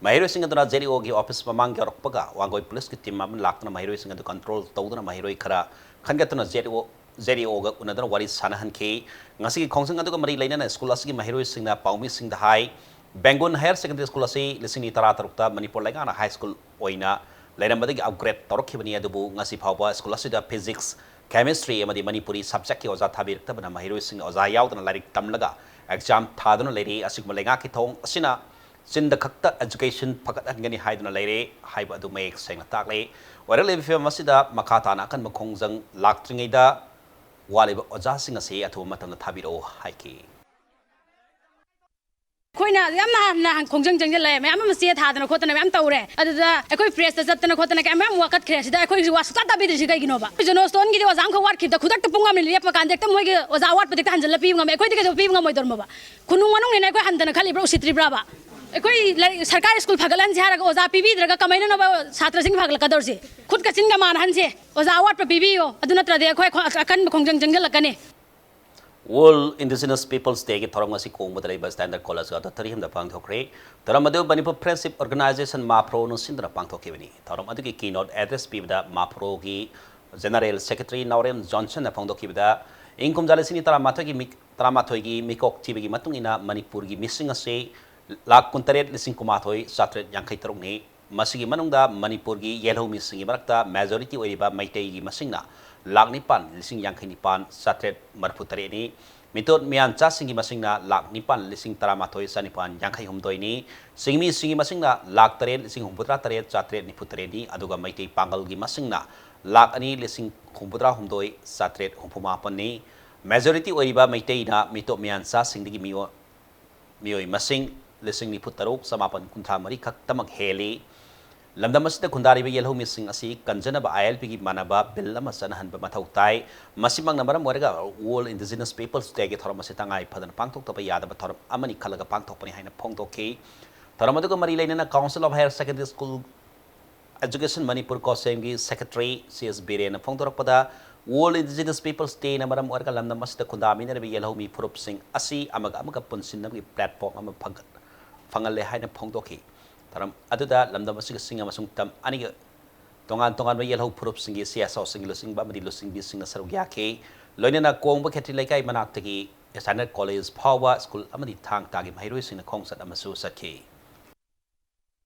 ꯃꯍꯩꯔꯣꯏꯁꯤꯡ ꯑꯗꯨꯅ ꯖꯦ ꯗꯤ ꯑꯣꯒꯤ ꯑꯣꯐꯤꯁ ꯃꯃꯥꯡ ꯌꯧꯔꯛꯄꯒ ꯋꯥꯡꯒꯣꯏ ꯄꯨꯂꯤꯁꯀꯤ ꯇꯤꯝ ꯑꯃ ꯂꯥꯛꯇꯨꯅ ꯃꯍꯩꯔꯣꯏꯁꯤꯡ ꯑꯗꯨ ꯀꯟꯇ꯭ꯔꯣꯜ ꯇꯧꯗꯨꯅ ꯃꯍꯩꯔꯣꯏ ꯈꯔ ꯈꯟꯒꯠꯇꯨꯅ ꯖꯦ ꯗꯤ ꯑꯣ, ꯖꯦ ꯗꯤ ꯑꯣꯒ ꯎꯅꯗꯨꯅ ꯋꯥꯔꯤ ꯁꯥꯟꯅꯍꯟꯈꯤ꯫ ꯉꯁꯤꯒꯤ ꯈꯣꯡꯖꯪ ꯑꯗꯨꯒ ꯃꯔꯤ ꯂꯩꯅꯅ ꯁ꯭ꯀꯨꯜ ꯑꯁꯤꯒꯤ ꯃꯍꯩꯔꯣꯏꯁꯤꯡꯅ ꯄꯥꯎꯃꯤꯁꯤꯡꯗ ꯍꯥꯏ, ꯕꯦꯡꯒꯨꯟ ꯍꯥꯌꯔ ꯁꯦꯀꯦꯟꯗꯔꯤ ꯁ꯭ꯀꯨꯜ ꯑꯁꯤ ꯂꯤꯁꯤꯡ ꯑꯅꯤ ꯇꯔꯥꯇꯔꯨꯛꯇ ꯃꯅꯤꯄꯨꯔ ꯂꯩꯉꯥꯛꯅ ꯍꯥꯏ ꯁ꯭ꯀꯨꯜ ꯑꯣꯏꯅ ꯂꯩꯔꯝꯕꯗꯒꯤ ꯑꯞꯒ꯭ꯔꯦꯗ ꯇꯧꯔꯛꯈꯤꯕꯅꯤ, ꯑꯗꯨꯕꯨ ꯉꯁꯤ ꯐꯥꯎꯕ ꯁ꯭ꯀꯨꯜ ꯑꯁꯤꯗ ꯐꯤꯖꯤꯛꯁ, ꯀꯦꯃꯤꯁꯇ꯭ꯔꯤ ꯑꯃꯗꯤ ꯃꯅꯤꯄꯨꯔꯤ ꯁꯕꯖꯦꯛꯀꯤ ꯑꯣꯖꯥ ꯊꯥꯕꯤꯔꯛꯇꯕꯅ ꯃꯍꯩꯔꯣꯏꯁꯤꯡꯅ ꯑꯣꯖꯥ ꯌꯥꯎꯗꯅ ꯂꯥꯏꯔꯤꯛ ꯇꯝꯂꯒ ꯑꯦꯛꯖꯥꯝ ꯊꯥꯗꯨꯅ ꯂꯩꯔꯤ꯫ ꯑꯁꯤꯒꯨꯝꯕ ꯂꯩꯉꯥꯛꯀꯤ ꯊꯧꯑꯣꯡ ꯑꯁꯤꯅ ꯆꯤꯟꯗ ꯈꯛꯇ ꯑꯦꯖꯨꯀꯦꯁꯟ ꯐꯒꯠꯍꯟꯒꯅꯤ ꯍꯥꯏꯗꯨꯅ ꯂꯩꯔꯦ ꯍꯥꯏꯕ ꯑꯗꯨ ꯃꯌꯦꯛ ꯁꯦꯡꯅ ꯇꯥꯛꯂꯦ꯫ ꯑꯣꯏꯔꯛꯂꯤꯕ ꯐꯤꯕꯝ ꯑꯁꯤꯗ ꯃꯈꯥ ꯇꯥꯅ ꯑꯀꯟꯕ ꯈꯣꯡꯖꯪ ꯂꯥꯛꯇ꯭ꯔꯤꯉꯩꯗ ꯋꯥꯠꯂꯤꯕ ꯑꯣꯖꯥꯁꯤꯡ ꯑꯁꯤ ꯑꯊꯨꯕ ꯃꯇꯝꯗ ꯊꯥꯕꯤꯔꯛꯎ ꯍꯥꯏꯈꯤ꯫ ꯑꯩꯈꯣꯏꯅ ꯌꯥꯝꯅ ꯍꯥꯟꯅ ꯈꯣꯡꯖꯪ ꯆꯪꯁꯤꯜꯂꯛꯑꯦ, ꯃꯌꯥꯝ ꯑꯃ ꯆꯦ ꯊꯥꯗꯅ ꯈꯣꯠꯇꯅ ꯃꯌꯥꯝ ꯇꯧꯔꯦ꯫ ꯑꯗꯨꯗ ꯑꯩꯈꯣꯏ ꯄ꯭ꯔꯦꯁꯇ ꯆꯠꯇꯅ ꯈꯣꯠꯇꯅ ꯀꯌꯥ ꯃꯌꯥꯝ ꯋꯥꯀꯠꯈ꯭ꯔꯦ꯫ ꯁꯤꯗ ꯑꯩꯈꯣꯏꯒꯤꯁꯨ ꯋꯥ ꯁꯨꯛꯇꯥ ꯇꯥꯕꯤꯗ꯭ꯔꯤꯁꯤ ꯀꯩꯒꯤꯅꯣꯕ? ꯖꯣꯅꯣꯁꯇꯣꯟꯒꯤꯗꯤ ꯑꯣꯖꯥ ꯑꯃꯈꯛ ꯋꯥꯠꯈꯤꯕꯗ ꯈꯨꯗꯛꯇ ꯄꯨꯡ ꯑꯃ ꯂꯦꯞꯄ ꯀꯥꯟꯗ ꯍꯦꯛꯇ ꯃꯣꯏꯒꯤ ꯑꯣꯖꯥ ꯑꯋꯥꯠꯄꯗ ꯍꯦꯛꯇ ꯍꯟꯖꯤꯜꯂ ꯄꯤꯕ ꯉꯝꯃꯦ꯫ ꯑꯩꯈꯣꯏꯗꯤ ꯀꯩꯗꯧ ꯄꯤꯕ ꯉꯝꯃꯣꯏꯗꯧꯔꯝꯃꯣꯕ? ꯈꯨꯅꯨꯡ ꯃꯅꯨꯡꯅꯤꯅ ꯑꯩꯈꯣꯏ ꯍꯟꯊꯅ ꯈꯜꯂꯤꯕ꯭ꯔꯥ, ꯎꯁꯤꯠꯇ꯭ꯔꯤꯕ꯭ꯔꯥꯕ? ꯑꯩꯈꯣꯏ ꯂꯥꯏꯔꯤꯛ, ꯁꯔꯀꯥꯔ ꯁ꯭ꯀꯨꯜ ꯐꯒꯠꯍꯟꯁꯦ ꯍꯥꯏꯔꯒ ꯑꯣꯖꯥ ꯄꯤꯕꯤꯗ꯭ꯔꯒ ꯀꯃꯥꯏꯅꯅꯣꯕ ꯁꯥꯇ꯭ꯔꯁꯤꯡ ꯐꯒꯠꯂꯛꯀꯗꯧꯔꯤꯁꯦ? ꯈꯨꯠꯀ ꯆꯤꯟꯒ ꯃꯥꯟꯅꯍꯟꯁꯦ, ꯑꯣꯖꯥ ꯑꯋꯥꯠꯄ ꯄꯤꯕꯤꯌꯣ, ꯑꯗꯨ ꯅꯠꯇ꯭ꯔꯗꯤ ꯑꯩꯈꯣꯏ ꯑꯀꯟꯕ ꯈꯣꯡꯖꯪ ꯆꯪꯁꯤꯜꯂꯛꯀꯅꯤ꯫ World Indigenous Peoples Dayꯒꯤ ꯊꯧꯔꯝ ꯉꯁꯤ ꯀꯣꯡꯕꯗ ꯂꯩꯕ ꯁ꯭ꯇꯦꯟꯗꯔꯗ ꯀꯣꯂꯦꯖ ꯑꯣꯗꯤꯇꯣꯔꯤꯌꯝꯗ ꯄꯥꯡꯊꯣꯛꯈ꯭ꯔꯦ꯫ ꯊꯧꯔꯝ ꯑꯗꯨ ꯃꯅꯤꯄꯨꯔ ꯐ꯭ꯔꯦꯟꯗꯁꯤꯞ ꯑꯣꯔꯒꯅꯥꯏꯖꯦꯁꯟ, ꯃꯥꯐ꯭ꯔꯣꯅ ꯁꯤꯟꯗꯨꯅ ꯄꯥꯡꯊꯣꯛꯈꯤꯕꯅꯤ꯫ ꯊꯧꯔꯝ ꯑꯗꯨꯒꯤ ꯀꯤꯅꯣꯠ ꯑꯦꯗ꯭ꯔꯦꯁ ꯄꯤꯕꯗ ꯃꯥꯐ꯭ꯔꯣꯒꯤ General Secretary ꯅꯥꯎꯔꯦꯝ ꯖꯣꯟꯁꯟꯅ ꯐꯣꯡꯗꯣꯛꯈꯤꯕꯗ, ꯏꯪ ꯀꯨꯝꯖꯥ ꯂꯤꯁꯤꯡ ꯑꯅꯤ ꯇꯔꯥꯃꯥꯊꯣꯏꯒꯤ ꯃꯤ-, ꯇꯔꯥꯃꯥꯊꯣꯏꯒꯤ ꯃꯤꯀꯣꯛ ꯊꯤꯕꯒꯤ ꯃꯇꯨꯡ ꯏꯟꯅ ꯃꯅꯤꯄꯨꯔꯒꯤ ꯃꯤꯁꯤꯡ ꯑꯁꯤ ꯂꯥꯈ ꯀꯨꯟꯇꯔꯦꯠ ꯂꯤꯁꯤꯡ ꯀꯨꯟꯃꯥꯊꯣꯏ ꯆꯥꯇ꯭ꯔꯦꯠ ꯌꯥꯡꯈꯩ ꯇꯔꯨꯛꯅꯤ꯫ ꯃꯁꯤꯒꯤ ꯃꯅꯨꯡꯗ ꯃꯅꯤꯄꯨꯔꯒꯤ ꯌꯦꯜꯍꯧꯃꯤꯁꯤꯡꯒꯤ ꯃꯔꯛꯇ majority ꯑꯣꯏꯔꯤꯕ ꯃꯩꯇꯩꯒꯤ ꯃꯁꯤꯡꯅ ꯂꯥꯈ ꯅꯤꯄꯥꯟ ꯂꯤꯁꯤꯡ ꯌꯥꯡꯈꯩ ꯅꯤꯄꯥꯟ ꯆꯥꯇ꯭ꯔꯦꯠ ꯃꯔꯤꯐꯨ ꯇꯔꯦꯠꯅꯤ꯫ ꯃꯤꯇꯣꯞ ꯃꯤꯌꯥꯟꯆꯥꯁꯤꯡꯒꯤ ꯃꯁꯤꯡꯅ ꯂꯥꯈ ꯅꯤꯄꯥꯟ ꯂꯤꯁꯤꯡ ꯇꯔꯥꯃꯥꯊꯣꯏ ꯆꯥꯅꯤꯄꯥꯟ ꯌꯥꯡꯈꯩ ꯍꯨꯝꯗꯣꯏꯅꯤ꯫ ꯆꯤꯡꯃꯤꯁꯤꯡꯒꯤ ꯃꯁꯤꯡꯅ ꯂꯥꯈ ꯇꯔꯦꯠ ꯂꯤꯁꯤꯡ ꯍꯨꯝꯐꯨꯇꯔꯥ ꯇꯔꯦꯠ ꯆꯥꯇ꯭ꯔꯦꯠ ꯅꯤꯐꯨ ꯇꯔꯦꯠꯅꯤ꯫ ꯑꯗꯨꯒ ꯃꯩꯇꯩ ꯄꯥꯡꯒꯜꯒꯤ ꯃꯁꯤꯡꯅ ꯂꯥꯈ ꯑꯅꯤ ꯂꯤꯁꯤꯡ ꯍꯨꯝꯐꯨꯇꯔꯥ ꯍꯨꯝꯗꯣꯏ ꯆꯥꯇ꯭ꯔꯦꯠ ꯍꯨꯝꯐꯨ ꯃꯥꯄꯟꯅꯤ꯫ Majority ꯑꯣꯏꯔꯤꯕ ꯃꯩꯇꯩꯅ ꯃꯤꯇꯣꯞ ꯃꯤꯌꯥꯟꯆꯥꯁꯤꯡꯗꯒꯤ ꯃꯤꯑꯣ-, ꯃꯤꯑꯣꯏ ꯃꯁꯤꯡ ꯂꯤꯁꯤꯡ ꯅꯤꯐꯨ ꯇꯔꯨꯛ ꯆꯃꯥꯄꯟ ꯀꯨꯟꯊ꯭ꯔꯥ ꯃꯔꯤ ꯈꯛꯇꯃꯛ ꯍꯦꯜꯂꯤ꯫ ꯂꯝꯗꯝ ꯑꯁꯤꯗ ꯈꯨꯟꯗꯥꯔꯤꯕ ꯌꯦꯜꯍꯧꯃꯤꯁꯤꯡ ꯑꯁꯤ ꯀꯟꯖꯅꯕ ILP ꯒꯤ ꯃꯥꯟꯅꯕ bill ꯑꯃ ꯆꯠꯅꯍꯟꯕ ꯃꯊꯧ ꯇꯥꯏ꯫ ꯃꯁꯤꯃꯛꯅ ꯃꯔꯝ ꯑꯣꯏꯔꯒ World Indigenous Peoples Day ꯒꯤ ꯊꯧꯔꯝ ꯑꯁꯤ ꯇꯉꯥꯏ ꯐꯗꯅ ꯄꯥꯡꯊꯣꯛꯇꯕ ꯌꯥꯗꯕ ꯊꯧꯔꯝ ꯑꯃꯅꯤ ꯈꯜꯂꯒ ꯄꯥꯡꯊꯣꯛꯄꯅꯤ ꯍꯥꯏꯅ ꯐꯣꯡꯗꯣꯛꯈꯤ꯫ ꯊꯧꯔꯝ ꯑꯗꯨꯒ ꯃꯔꯤ ꯂꯩꯅꯅ Council of Higher Secondary School Education Manipur, COHSEM ꯒꯤ Secretary C S ꯕꯤꯔꯦꯟꯅ ꯐꯣꯡꯗꯣꯔꯛꯄꯗ, World Indigenous Peoples Day ꯅ ꯃꯔꯝ ꯑꯣꯏꯔꯒ ꯂꯝꯗꯝ ꯑꯁꯤꯗ ꯈꯨꯟꯗꯥꯃꯤꯟꯅꯔꯤꯕ ꯌꯦꯜꯍꯧꯃꯤ ꯐꯨꯔꯨꯞꯁꯤꯡ ꯑꯁꯤ ꯑꯃꯒ ꯑꯃꯒ ꯄꯨꯟꯁꯤꯟꯅꯕꯒꯤ platform ꯑꯃ ꯐꯪꯒꯠ-, ꯐꯪꯍꯜꯂꯦ ꯍꯥꯏꯅ ꯐꯣꯡꯗꯣꯛꯈꯤ꯫ ꯊꯧꯔꯝ ꯑꯗꯨꯗ ꯂꯝꯗꯝ ꯑꯁꯤꯒꯤ ꯆꯤꯡ ꯑꯃꯁꯨꯡ ꯇꯝ ꯑꯅꯤꯒꯤ ꯇꯣꯉꯥꯟ ꯇꯣꯉꯥꯟꯕ ꯌꯦꯜꯍꯧ ꯐꯨꯔꯨꯞꯁꯤꯡꯒꯤ CSO ꯁꯤꯡꯒꯤ ꯂꯨꯆꯤꯡꯕ ꯑꯃꯗꯤ ꯂꯨꯆꯤꯡꯕꯤꯁꯤꯡꯅ ꯁꯔꯨꯛ ꯌꯥꯈꯤ꯫ ꯂꯣꯏꯅꯅ ꯀꯣꯡꯕ ꯈꯦꯇ꯭ꯔꯤ ꯂꯩꯀꯥꯏ ꯃꯅꯥꯛꯇꯒꯤ Standard College ꯐꯥꯎꯕ ꯁ꯭ꯀꯨꯜ ꯑꯃꯗꯤ ꯊꯥꯡ ꯇꯥꯒꯤ ꯃꯍꯩꯔꯣꯏꯁꯤꯡꯅ ꯈꯣꯡꯆꯠ ꯑꯃꯁꯨ ꯆꯠꯈꯤ꯫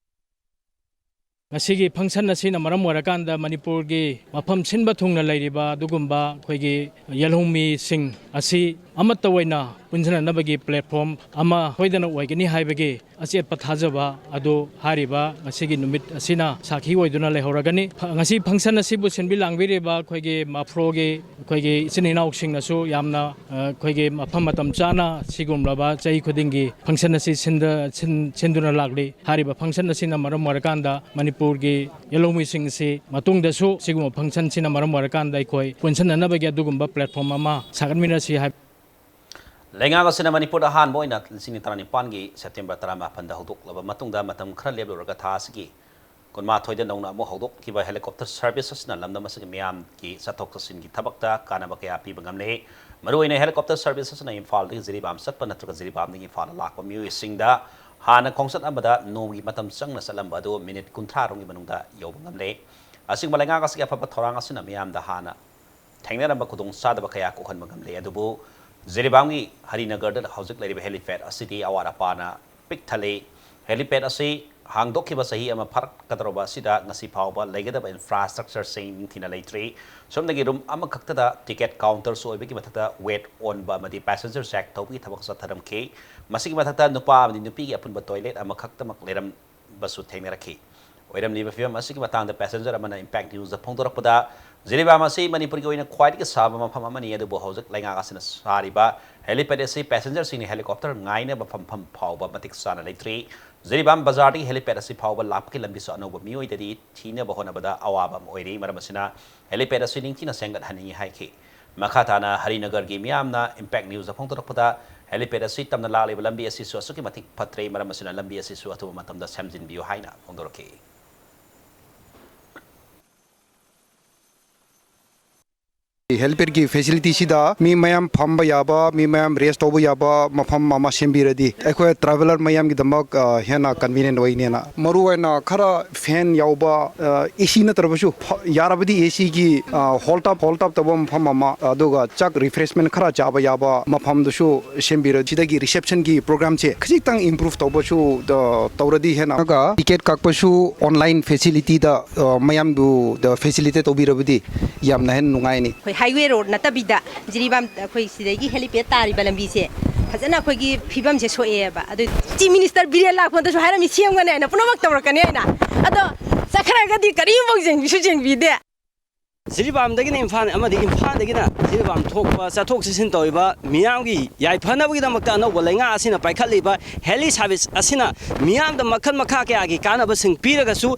ꯉꯁꯤꯒꯤ function ꯑꯁꯤꯅ ꯃꯔꯝ ꯑꯣꯏꯔꯀꯥꯟꯗ ꯃꯅꯤꯄꯨꯔꯒꯤ ꯃꯐꯝ ꯁꯤꯟꯕ ꯊꯨꯡꯅ ꯂꯩꯔꯤꯕ ꯑꯗꯨꯒꯨꯝꯕ ꯑꯩꯈꯣꯏꯒꯤ ꯌꯦꯜꯍꯧꯃꯤꯁꯤꯡ ꯑꯁꯤ ꯑꯃꯠꯇ ꯑꯣꯏꯅ ꯄꯨꯟꯁꯤꯟꯅꯅꯕꯒꯤ platform ꯑꯃ ꯁꯣꯏꯗꯅ ꯑꯣꯏꯒꯅꯤ ꯍꯥꯏꯕꯒꯤ ꯑꯆꯦꯠꯄ ꯊꯥꯖꯕ ꯑꯗꯨ ꯍꯥꯏꯔꯤꯕ ꯉꯁꯤꯒꯤ ꯅꯨꯃꯤꯠ ꯑꯁꯤꯅ ꯁꯥꯈꯤ ꯑꯣꯏꯗꯨꯅ ꯂꯩꯍꯧꯔꯒꯅꯤ꯫ ꯐ-, ꯉꯁꯤ function ꯑꯁꯤꯕꯨ ꯁꯤꯟꯕꯤ ꯂꯥꯡꯕꯤꯔꯤꯕ ꯑꯩꯈꯣꯏꯒꯤ ꯃꯥꯐ꯭ꯔꯣꯒꯤ ꯑꯩꯈꯣꯏꯒꯤ ꯏꯆꯤꯟ ꯏꯅꯥꯎꯁꯤꯡꯅꯁꯨ ꯌꯥꯝꯅ, ꯑ, ꯑꯩꯈꯣꯏꯒꯤ ꯃꯐꯝ ꯃꯇꯝ ꯆꯥꯅ ꯁꯤꯒꯨꯝꯂꯕ ꯆꯍꯤ ꯈꯨꯗꯤꯡꯒꯤ function ꯑꯁꯤ ꯁꯤꯟꯗ-, ꯁꯤꯟ-, ꯁꯤꯟꯗꯨꯅ ꯂꯥꯛꯂꯤ꯫ ꯍꯥꯏꯔꯤꯕ function ꯑꯁꯤꯅ ꯃꯔꯝ ꯑꯣꯏꯔꯀꯥꯟꯗ ꯃꯅꯤꯄꯨꯔꯒꯤ ꯌꯦꯜꯍꯧꯃꯤꯁꯤꯡꯁꯤ ꯃꯇꯨꯡꯗꯁꯨ ꯁꯤꯒꯨꯝꯕ function ꯁꯤꯅ ꯃꯔꯝ ꯑꯣꯏꯔꯀꯥꯟꯗ ꯑꯩꯈꯣꯏ ꯄꯨꯟꯁꯤꯟꯅꯅꯕꯒꯤ ꯑꯗꯨꯒꯨꯝꯕ platform ꯑꯃ ꯁꯥꯒꯠꯃꯤꯟꯅꯁꯤ ꯍꯥꯏꯕ꯫ ꯂꯩꯉꯥꯛ ꯑꯁꯤꯅ ꯃꯅꯤꯄꯨꯔꯗ ꯑꯍꯥꯟꯕ ꯑꯣꯏꯅ ꯂꯤꯁꯤꯡ ꯑꯅꯤ ꯇꯔꯥꯅꯤꯄꯥꯟꯒꯤ September ꯇꯔꯥꯃꯥꯄꯟꯗ ꯍꯧꯗꯣꯛꯂꯕ ꯃꯇꯨꯡꯗ ꯃꯇꯝ ꯈꯔ ꯂꯦꯞꯂꯨꯔꯒ ꯊꯥ ꯑꯁꯤꯒꯤ ꯀꯨꯟꯃꯥꯊꯣꯏꯗ ꯅꯧꯅ ꯑꯃꯨꯛ ꯍꯧꯗꯣꯛꯈꯤꯕ helicopter service ꯑꯁꯤꯅ ꯂꯝꯗꯝ ꯑꯁꯤꯒꯤ ꯃꯤꯌꯥꯝꯒꯤ ꯆꯠꯊꯣꯛ ꯆꯠꯁꯤꯟꯒꯤ ꯊꯕꯛꯇ ꯀꯥꯟꯅꯕ ꯀꯌꯥ ꯄꯤꯕ ꯉꯝꯂꯦ꯫ ꯃꯔꯨꯑꯣꯏꯅ helicopter service ꯑꯁꯤꯅ ꯏꯝꯐꯥꯜꯗꯒꯤ ꯖꯤꯔꯤꯕꯥꯝ ꯆꯠꯄ ꯅꯠꯇ꯭ꯔꯒ ꯖꯤꯔꯤꯕꯥꯝꯗꯒꯤ ꯏꯝꯐꯥꯜꯗ ꯂꯥꯛꯄ ꯃꯤꯑꯣꯏꯁꯤꯡꯗ ꯍꯥꯟꯅ ꯈꯣꯡꯆꯠ ꯑꯃꯗ ꯅꯣꯡꯃꯒꯤ ꯃꯇꯝ ꯆꯪꯅ ꯆꯠꯂꯝꯕ ꯑꯗꯨ minute ꯀꯨꯟꯊ꯭ꯔꯥ ꯔꯣꯝꯒꯤ ꯃꯅꯨꯡꯗ ꯌꯧꯕ ꯉꯝꯂꯦ꯫ ꯑꯁꯤꯒꯨꯝꯕ ꯂꯩꯉꯥꯛ ꯑꯁꯤꯒꯤ ꯑꯐꯕ ꯊꯧꯔꯥꯡ ꯑꯁꯤꯅ ꯃꯤꯌꯥꯝꯗ ꯍꯥꯟꯅ ꯊꯦꯡꯅꯔꯝꯕ ꯈꯨꯗꯣꯡꯆꯥꯗꯕ ꯀꯌꯥ ꯀꯣꯛꯍꯟꯕ ꯉꯝꯂꯦ꯫ ꯑꯗꯨꯕꯨ ꯖꯤꯔꯤꯕꯥꯝꯒꯤ ꯍꯔꯤꯅꯒꯔꯗ ꯍꯧꯖꯤꯛ ꯂꯩꯔꯤꯕ helipad ꯑꯁꯤꯗꯤ ꯑꯋꯥꯠ ꯑꯄꯥꯅ ꯄꯤꯛ ꯊꯜꯂꯤ꯫ Helipad ꯑꯁꯤ ꯍꯥꯡꯗꯣꯛꯈꯤꯕ ꯆꯍꯤ ꯑꯃ ꯐꯥꯔꯛꯀꯗꯧꯔꯕ ꯑꯁꯤꯗ ꯉꯁꯤ ꯐꯥꯎꯕ ꯂꯩꯒꯗꯕ infrastructureꯁꯤꯡ ꯅꯤꯡꯊꯤꯅ ꯂꯩꯇ꯭ꯔꯤ꯫ ꯁꯣꯝꯗꯒꯤ room ꯑꯃꯈꯛꯇꯗ ticket counterꯁꯨ ꯑꯣꯏꯕꯒꯤ ꯃꯊꯛꯇ weight ꯑꯣꯟꯕ ꯑꯃꯗꯤ passenger check ꯇꯧꯕꯒꯤ ꯊꯕꯛ ꯆꯠꯊꯔꯝꯈꯤ꯫ ꯃꯁꯤꯒꯤ ꯃꯊꯛꯇ ꯅꯨꯄꯥ ꯑꯃꯗꯤ ꯅꯨꯄꯤꯒꯤ ꯑꯄꯨꯟꯕ toilet ꯑꯃꯈꯛꯇꯃꯛ ꯂꯩꯔꯝꯕꯁꯨ ꯊꯦꯡꯅꯔꯛꯈꯤ꯫ ꯑꯣꯏꯔꯝꯂꯤꯕ ꯐꯤꯕꯝ ꯑꯁꯤꯒꯤ ꯃꯇꯥꯡꯗ passenger ꯑꯃꯅ Impact Newsꯇ ꯐꯣꯡꯗꯣꯔꯛꯄꯗ, ꯖꯤꯔꯤꯕꯥꯝ ꯑꯁꯤ ꯃꯅꯤꯄꯨꯔꯒꯤ ꯑꯣꯏꯅ ꯈ꯭ꯋꯥꯏꯗꯒꯤ ꯁꯥꯕ ꯃꯐꯝ ꯑꯃꯅꯤ, ꯑꯗꯨꯕꯨ ꯍꯧꯖꯤꯛ ꯂꯩꯉꯥꯛ ꯑꯁꯤꯅ ꯁꯥꯔꯤꯕ helipad ꯑꯁꯤ passengerꯁꯤꯡꯅ helicopter ꯉꯥꯏꯅꯕ ꯐꯝꯐꯝ ꯐꯥꯎꯕ ꯃꯇꯤꯛ ꯆꯥꯅ ꯂꯩꯇ꯭ꯔꯤ꯫ ꯖꯤꯔꯤꯕꯥꯝ ꯕꯖꯥꯔꯗꯒꯤ helipad ꯑꯁꯤ ꯐꯥꯎꯕ ꯂꯥꯛꯄꯒꯤ ꯂꯝꯕꯤꯁꯨ ꯑꯅꯧꯕ ꯃꯤꯑꯣꯏꯗꯗꯤ ꯊꯤꯅꯕ ꯍꯣꯠꯅꯕꯗ ꯑꯋꯥꯕ ꯑꯃ ꯑꯣꯏꯔꯤ꯫ ꯃꯔꯝ ꯑꯁꯤꯅ helipad ꯑꯁꯤ ꯅꯤꯡꯊꯤꯅ ꯁꯦꯝꯒꯠꯍꯟꯅꯤꯡꯏ ꯍꯥꯏꯈꯤ꯫ ꯃꯈꯥ ꯇꯥꯅ ꯍꯔꯤꯅꯒꯔꯒꯤ ꯃꯤꯌꯥꯝꯅ Impact Newsꯇ ꯐꯣꯡꯗꯣꯔꯛꯄꯗ, helipad ꯑꯁꯤ ꯇꯝꯅ ꯂꯥꯛꯂꯤꯕ ꯂꯝꯕꯤ ꯑꯁꯤꯁꯨ ꯑꯁꯨꯛꯀꯤ ꯃꯇꯤꯛ ꯐꯠꯇ꯭ꯔꯦ, ꯃꯔꯝ ꯑꯁꯤꯅ ꯂꯝꯕꯤ ꯑꯁꯤꯁꯨ ꯑꯊꯨꯕ ꯃꯇꯝꯗ ꯁꯦꯝꯖꯤꯟꯕꯤꯌꯨ ꯍꯥꯏꯅ ꯐꯣꯡꯗꯣꯔꯛꯈꯤ꯫ Helipad ꯀꯤ facility ꯁꯤꯗ ꯃꯤ ꯃꯌꯥꯝ ꯐꯝꯕ ꯌꯥꯕ, ꯃꯤ ꯃꯌꯥꯝ rest ꯇꯧꯕ ꯌꯥꯕ ꯃꯐꯝ ꯑꯃ ꯁꯦꯝꯕꯤꯔꯗꯤ ꯑꯩꯈꯣꯏ traveller ꯃꯌꯥꯝꯒꯤꯗꯃꯛ, ꯑ, ꯍꯦꯟꯅ convenient ꯑꯣꯏꯅꯦꯅ꯫ ꯃꯔꯨꯑꯣꯏꯅ ꯈꯔ fan ꯌꯥꯎꯕ, ꯑ, AC ꯅꯠꯇ꯭ꯔꯕꯁꯨ ꯐ-, ꯌꯥꯔꯕꯗꯤ AC ꯒꯤ, ꯑ, hold up, hold up ꯇꯧꯕ ꯃꯐꯝ ꯑꯃ, ꯑꯗꯨꯒ ꯆꯥꯛ refreshment ꯈꯔ ꯆꯥꯕ ꯌꯥꯕ ꯃꯐꯝꯗꯨꯁꯨ ꯁꯦꯝꯕꯤꯔ-, ꯁꯤꯗꯒꯤ reception ꯒꯤ program ꯁꯦ ꯈꯖꯤꯛꯇꯪ improve ꯇꯧꯕꯁꯨ, ꯑ, ꯇꯧꯔꯗꯤ ꯍꯦꯟꯅ꯫ ꯑꯗꯨꯒ ticket ꯀꯛꯄꯁꯨ online facility ꯗ, ꯑ, ꯃꯌꯥꯝꯕꯨ ꯗ facilitate ꯇꯧꯕꯤꯔꯕꯗꯤ ꯌꯥꯝꯅ ꯍꯦꯟꯅ ꯅꯨꯡꯉꯥꯏꯅꯤ꯫ ꯑꯩꯈꯣꯏ highway road ꯅꯠꯇꯕꯤꯗ ꯖꯤꯔꯤꯕꯥꯝ ꯑꯩꯈꯣꯏ ꯁꯤꯗꯒꯤ helipad ꯇꯥꯔꯤꯕ ꯂꯝꯕꯤꯁꯦ ꯐꯖꯅ ꯑꯩꯈꯣꯏꯒꯤ ꯐꯤꯕꯝꯁꯦ ꯁꯣꯛꯑꯦꯕ꯫ ꯑꯗꯨ Chief Minister ꯕꯤꯔꯦꯟ ꯂꯥꯛꯄꯗꯁꯨ ꯍꯥꯏꯔꯝꯃꯤ, "ꯁꯦꯝꯒꯅꯤ" ꯍꯥꯏꯅ, ꯄꯨꯝꯅꯃꯛ ꯇꯧꯔꯛꯀꯅꯤ ꯍꯥꯏꯅ꯫ ꯑꯗꯣ ꯆꯠꯈ꯭ꯔꯒꯗꯤ ꯀꯔꯤꯝꯐꯥꯎ ꯌꯦꯡꯕꯤꯁꯨ ꯌꯦꯡꯕꯤꯗꯦ꯫ ꯖꯤꯔꯤꯕꯥꯝꯗꯒꯤꯅ ꯏꯝꯐꯥꯜ ꯑꯃꯗꯤ ꯏꯝꯐꯥꯜꯗꯒꯤꯅ ꯖꯤꯔꯤꯕꯥꯝ ꯊꯣꯛꯄ ꯆꯠꯊꯣꯛ ꯆꯠꯁꯤꯟ ꯇꯧꯔꯤꯕ ꯃꯤꯌꯥꯝꯒꯤ ꯌꯥꯏꯐꯅꯕꯒꯤꯗꯃꯛꯇ ꯑꯅꯧꯕ ꯂꯩꯉꯥꯛ ꯑꯁꯤꯅ ꯄꯥꯏꯈꯠꯂꯤꯕ heli service ꯑꯁꯤꯅ ꯃꯤꯌꯥꯝꯗ ꯃꯈꯜ ꯃꯈꯥ ꯀꯌꯥꯒꯤ ꯀꯥꯟꯅꯕꯁꯤꯡ ꯄꯤꯔꯒꯁꯨ,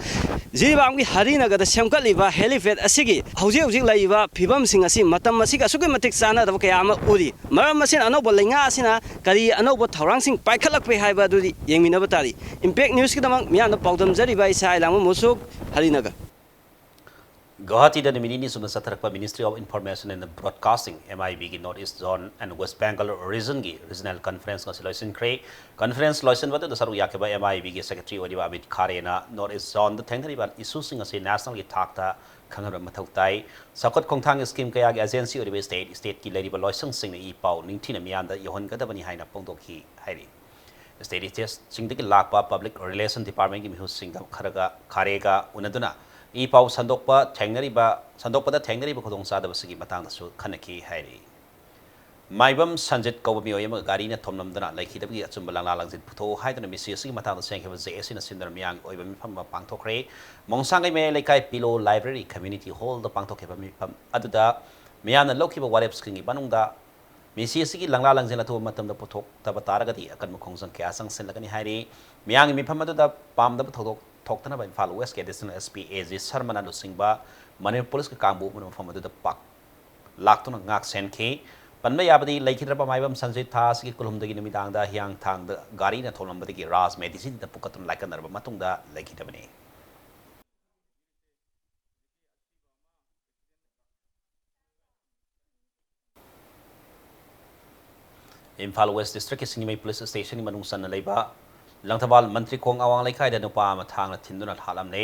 ꯖꯤꯔꯤꯕꯥꯝꯒꯤ ꯍꯔꯤꯅꯒꯔꯗ ꯁꯦꯝꯒꯠꯂꯤꯕ helipad ꯑꯁꯤꯒꯤ ꯍꯧꯖꯤꯛ ꯍꯧꯖꯤꯛ ꯂꯩꯔꯤꯕ ꯐꯤꯕꯝꯁꯤꯡ ꯑꯁꯤ ꯃꯇꯝ ꯑꯁꯤꯒ ꯑꯁꯨꯛꯀꯤ ꯃꯇꯤꯛ ꯆꯥꯟꯅꯗꯕ ꯀꯌꯥ ꯑꯃ ꯎꯔꯤ꯫ ꯃꯔꯝ ꯑꯁꯤꯅ ꯑꯅꯧꯕ ꯂꯩꯉꯥꯛ ꯑꯁꯤꯅ ꯀꯔꯤ ꯑꯅꯧꯕ ꯊꯧꯔꯥꯡꯁꯤꯡ ꯄꯥꯏꯈꯠꯂꯛꯄꯒꯦ ꯍꯥꯏꯕ ꯑꯗꯨꯗꯤ ꯌꯦꯡꯃꯤꯟꯅꯕ ꯇꯥꯔꯤ꯫ Impact Newsꯀꯤꯗꯃꯛ ꯃꯤꯌꯥꯝꯗ ꯄꯥꯎꯗꯝꯖꯔꯤꯕ ꯑꯩ ꯁꯥꯏ ꯂꯥꯡꯕ ꯃꯨꯁꯨꯛ, ꯍꯔꯤꯅꯒꯔ꯫ ꯒꯨꯋꯥꯍꯥꯇꯤꯗ ꯅꯨꯃꯤꯠ ꯅꯤꯅꯤ ꯆꯨꯞꯅ ꯆꯠꯊꯔꯛꯄ Ministry of Information and Broadcasting, M I B ꯒꯤ North East Zone and West Bengal Region ꯒꯤ Regional Conference ꯉꯁꯤ ꯂꯣꯏꯁꯤꯟꯈ꯭ꯔꯦ꯫ Conference ꯂꯣꯏꯁꯤꯟꯕ ꯑꯗꯨꯗ ꯁꯔꯨꯛ ꯌꯥꯈꯤꯕ M I B ꯒꯤ Secretary ꯑꯣꯏꯔꯤꯕ ꯑꯃꯤꯠ ꯈꯥꯔꯦꯅ North East Zone ꯗ ꯊꯦꯡꯅꯔꯤꯕ issue ꯁꯤꯡ ꯑꯁꯤ national ꯒꯤ ꯊꯥꯛꯇ ꯈꯪꯍꯟꯕ ꯃꯊꯧ ꯇꯥꯏ꯫ ꯆꯥꯎꯈꯠ ꯈꯣꯡꯊꯥꯡꯒꯤ scheme ꯀꯌꯥꯒꯤ agency ꯑꯣꯏꯔꯤꯕ state, state ꯀꯤ ꯂꯩꯔꯤꯕ ꯂꯣꯏꯁꯪꯁꯤꯡꯅ ꯏ ꯄꯥꯎ ꯅꯤꯡꯊꯤꯅ ꯃꯤꯌꯥꯝꯗ ꯌꯧꯍꯟꯒꯗꯕꯅꯤ ꯍꯥꯏꯅ ꯐꯣꯡꯗꯣꯛꯈꯤ ꯍꯥꯏꯔꯤ꯫ State ꯁꯤꯡꯗꯒꯤ ꯂꯥꯛꯄ Public Relation Department ꯀꯤ ꯃꯤꯍꯨꯠꯁꯤꯡꯒ ꯈꯔꯒ ꯈꯥꯔꯦꯒ ꯎꯅꯗꯨꯅ ꯏ ꯄꯥꯎ ꯁꯟꯗꯣꯛꯄ ꯊꯦꯡꯅꯔꯤꯕ, ꯁꯟꯗꯣꯛꯄꯗ ꯊꯦꯡꯅꯔꯤꯕ ꯈꯨꯗꯣꯡꯆꯥꯗꯕꯁꯤꯡꯒꯤ ꯃꯇꯥꯡꯗꯁꯨ ꯈꯟꯅꯈꯤ ꯍꯥꯏꯔꯤ꯫ ꯃꯥꯏꯕꯝ ꯁꯟꯖꯤꯠ ꯀꯧꯕ ꯃꯤꯑꯣꯏ ꯑꯃꯒ ꯒꯥꯔꯤꯅ ꯊꯣꯝꯂꯝꯗꯨꯅ ꯂꯩꯈꯤꯗꯕꯒꯤ ꯑꯆꯨꯝꯕ ꯂꯪꯂꯥ ꯂꯪꯖꯤꯟ ꯄꯨꯊꯣꯛꯎ ꯍꯥꯏꯗꯨꯅ ꯃꯤꯁꯤ ꯑꯁꯤꯒꯤ ꯃꯇꯥꯡꯗ ꯁꯦꯝꯈꯤꯕ J A C ꯅ ꯁꯤꯟꯗꯨꯅ ꯃꯤꯌꯥꯝꯒꯤ ꯑꯣꯏꯕ ꯃꯤꯐꯝ ꯑꯃ ꯄꯥꯡꯊꯣꯛꯈ꯭ꯔꯦ꯫ ꯃꯣꯡꯁꯥꯡꯒꯩ ꯃꯌꯥꯏ ꯂꯩꯀꯥꯏ Pillow Library Community Hall ꯗ ꯄꯥꯡꯊꯣꯛꯈꯤꯕ ꯃꯤꯐꯝ ꯑꯗꯨꯗ ꯃꯤꯌꯥꯝꯅ ꯂꯧꯈꯤꯕ ꯋꯥꯔꯦꯞꯁꯤꯡꯒꯤ ꯃꯅꯨꯡꯗ ꯃꯤꯁꯤ ꯑꯁꯤꯒꯤ ꯂꯪꯂꯥ ꯂꯪꯖꯤꯟ ꯑꯊꯨꯕ ꯃꯇꯝꯗ ꯄꯨꯊꯣꯛꯇꯕ ꯇꯥꯔꯒꯗꯤ ꯑꯀꯟꯕ ꯈꯣꯡꯖꯪ ꯀꯌꯥ ꯆꯪꯁꯤꯜꯂꯒꯅꯤ ꯍꯥꯏꯔꯤ꯫ ꯃꯤꯌꯥꯝꯒꯤ ꯃꯤꯐꯝ ꯑꯗꯨꯗ ꯄꯥꯝꯗꯕ ꯊꯧꯗꯣꯛ ꯊꯣꯛꯇꯅꯕ ꯏꯝꯐꯥꯜ West ꯀꯤ Additional S P A J ꯁꯔꯃꯅ ꯂꯨꯆꯤꯡꯕ ꯃꯅꯤꯄꯨꯔ ꯄꯨꯂꯤꯁꯀꯤ ꯀꯥꯡꯕꯨ ꯑꯃꯅ ꯃꯐꯝ ꯑꯗꯨꯗ ꯄꯥꯛ ꯂꯥꯛꯇꯨꯅ ꯉꯥꯛ ꯁꯦꯟꯈꯤ꯫ ꯄꯟꯕ ꯌꯥꯕꯗꯤ, ꯂꯩꯈꯤꯗ꯭ꯔꯕ ꯃꯥꯏꯕꯝ ꯁꯟꯖꯤꯠ ꯊꯥ ꯑꯁꯤꯒꯤ ꯀꯨꯟꯍꯨꯝꯗꯣꯏꯒꯤ ꯅꯨꯃꯤꯗꯥꯡꯗ ꯍꯤꯌꯥꯡꯊꯥꯡꯗ ꯒꯥꯔꯤꯅ ꯊꯣꯝꯂꯝꯕꯗꯒꯤ ꯔꯥꯖ ꯃꯦꯗꯤꯁꯤꯇꯤꯗ ꯄꯨꯈꯠꯇꯨꯅ ꯂꯥꯏꯀꯠꯅꯔꯕ ꯃꯇꯨꯡꯗ ꯂꯩꯈꯤꯗꯕꯅꯤ꯫ ꯏꯝꯐꯥꯜ West District ꯀꯤ ꯁꯤꯡꯖꯃꯩ Police Station ꯒꯤ ꯃꯅꯨꯡ ꯆꯟꯅ ꯂꯩꯕ ꯂꯪꯊꯕꯥꯜ ꯃꯟꯇ꯭ꯔꯤꯈꯣꯡ ꯑꯋꯥꯡ ꯂꯩꯀꯥꯏꯗ ꯅꯨꯄꯥ ꯑꯃ ꯊꯥꯡꯅ ꯊꯤꯟꯗꯨꯅ ꯍꯥꯠꯂꯝꯂꯦ꯫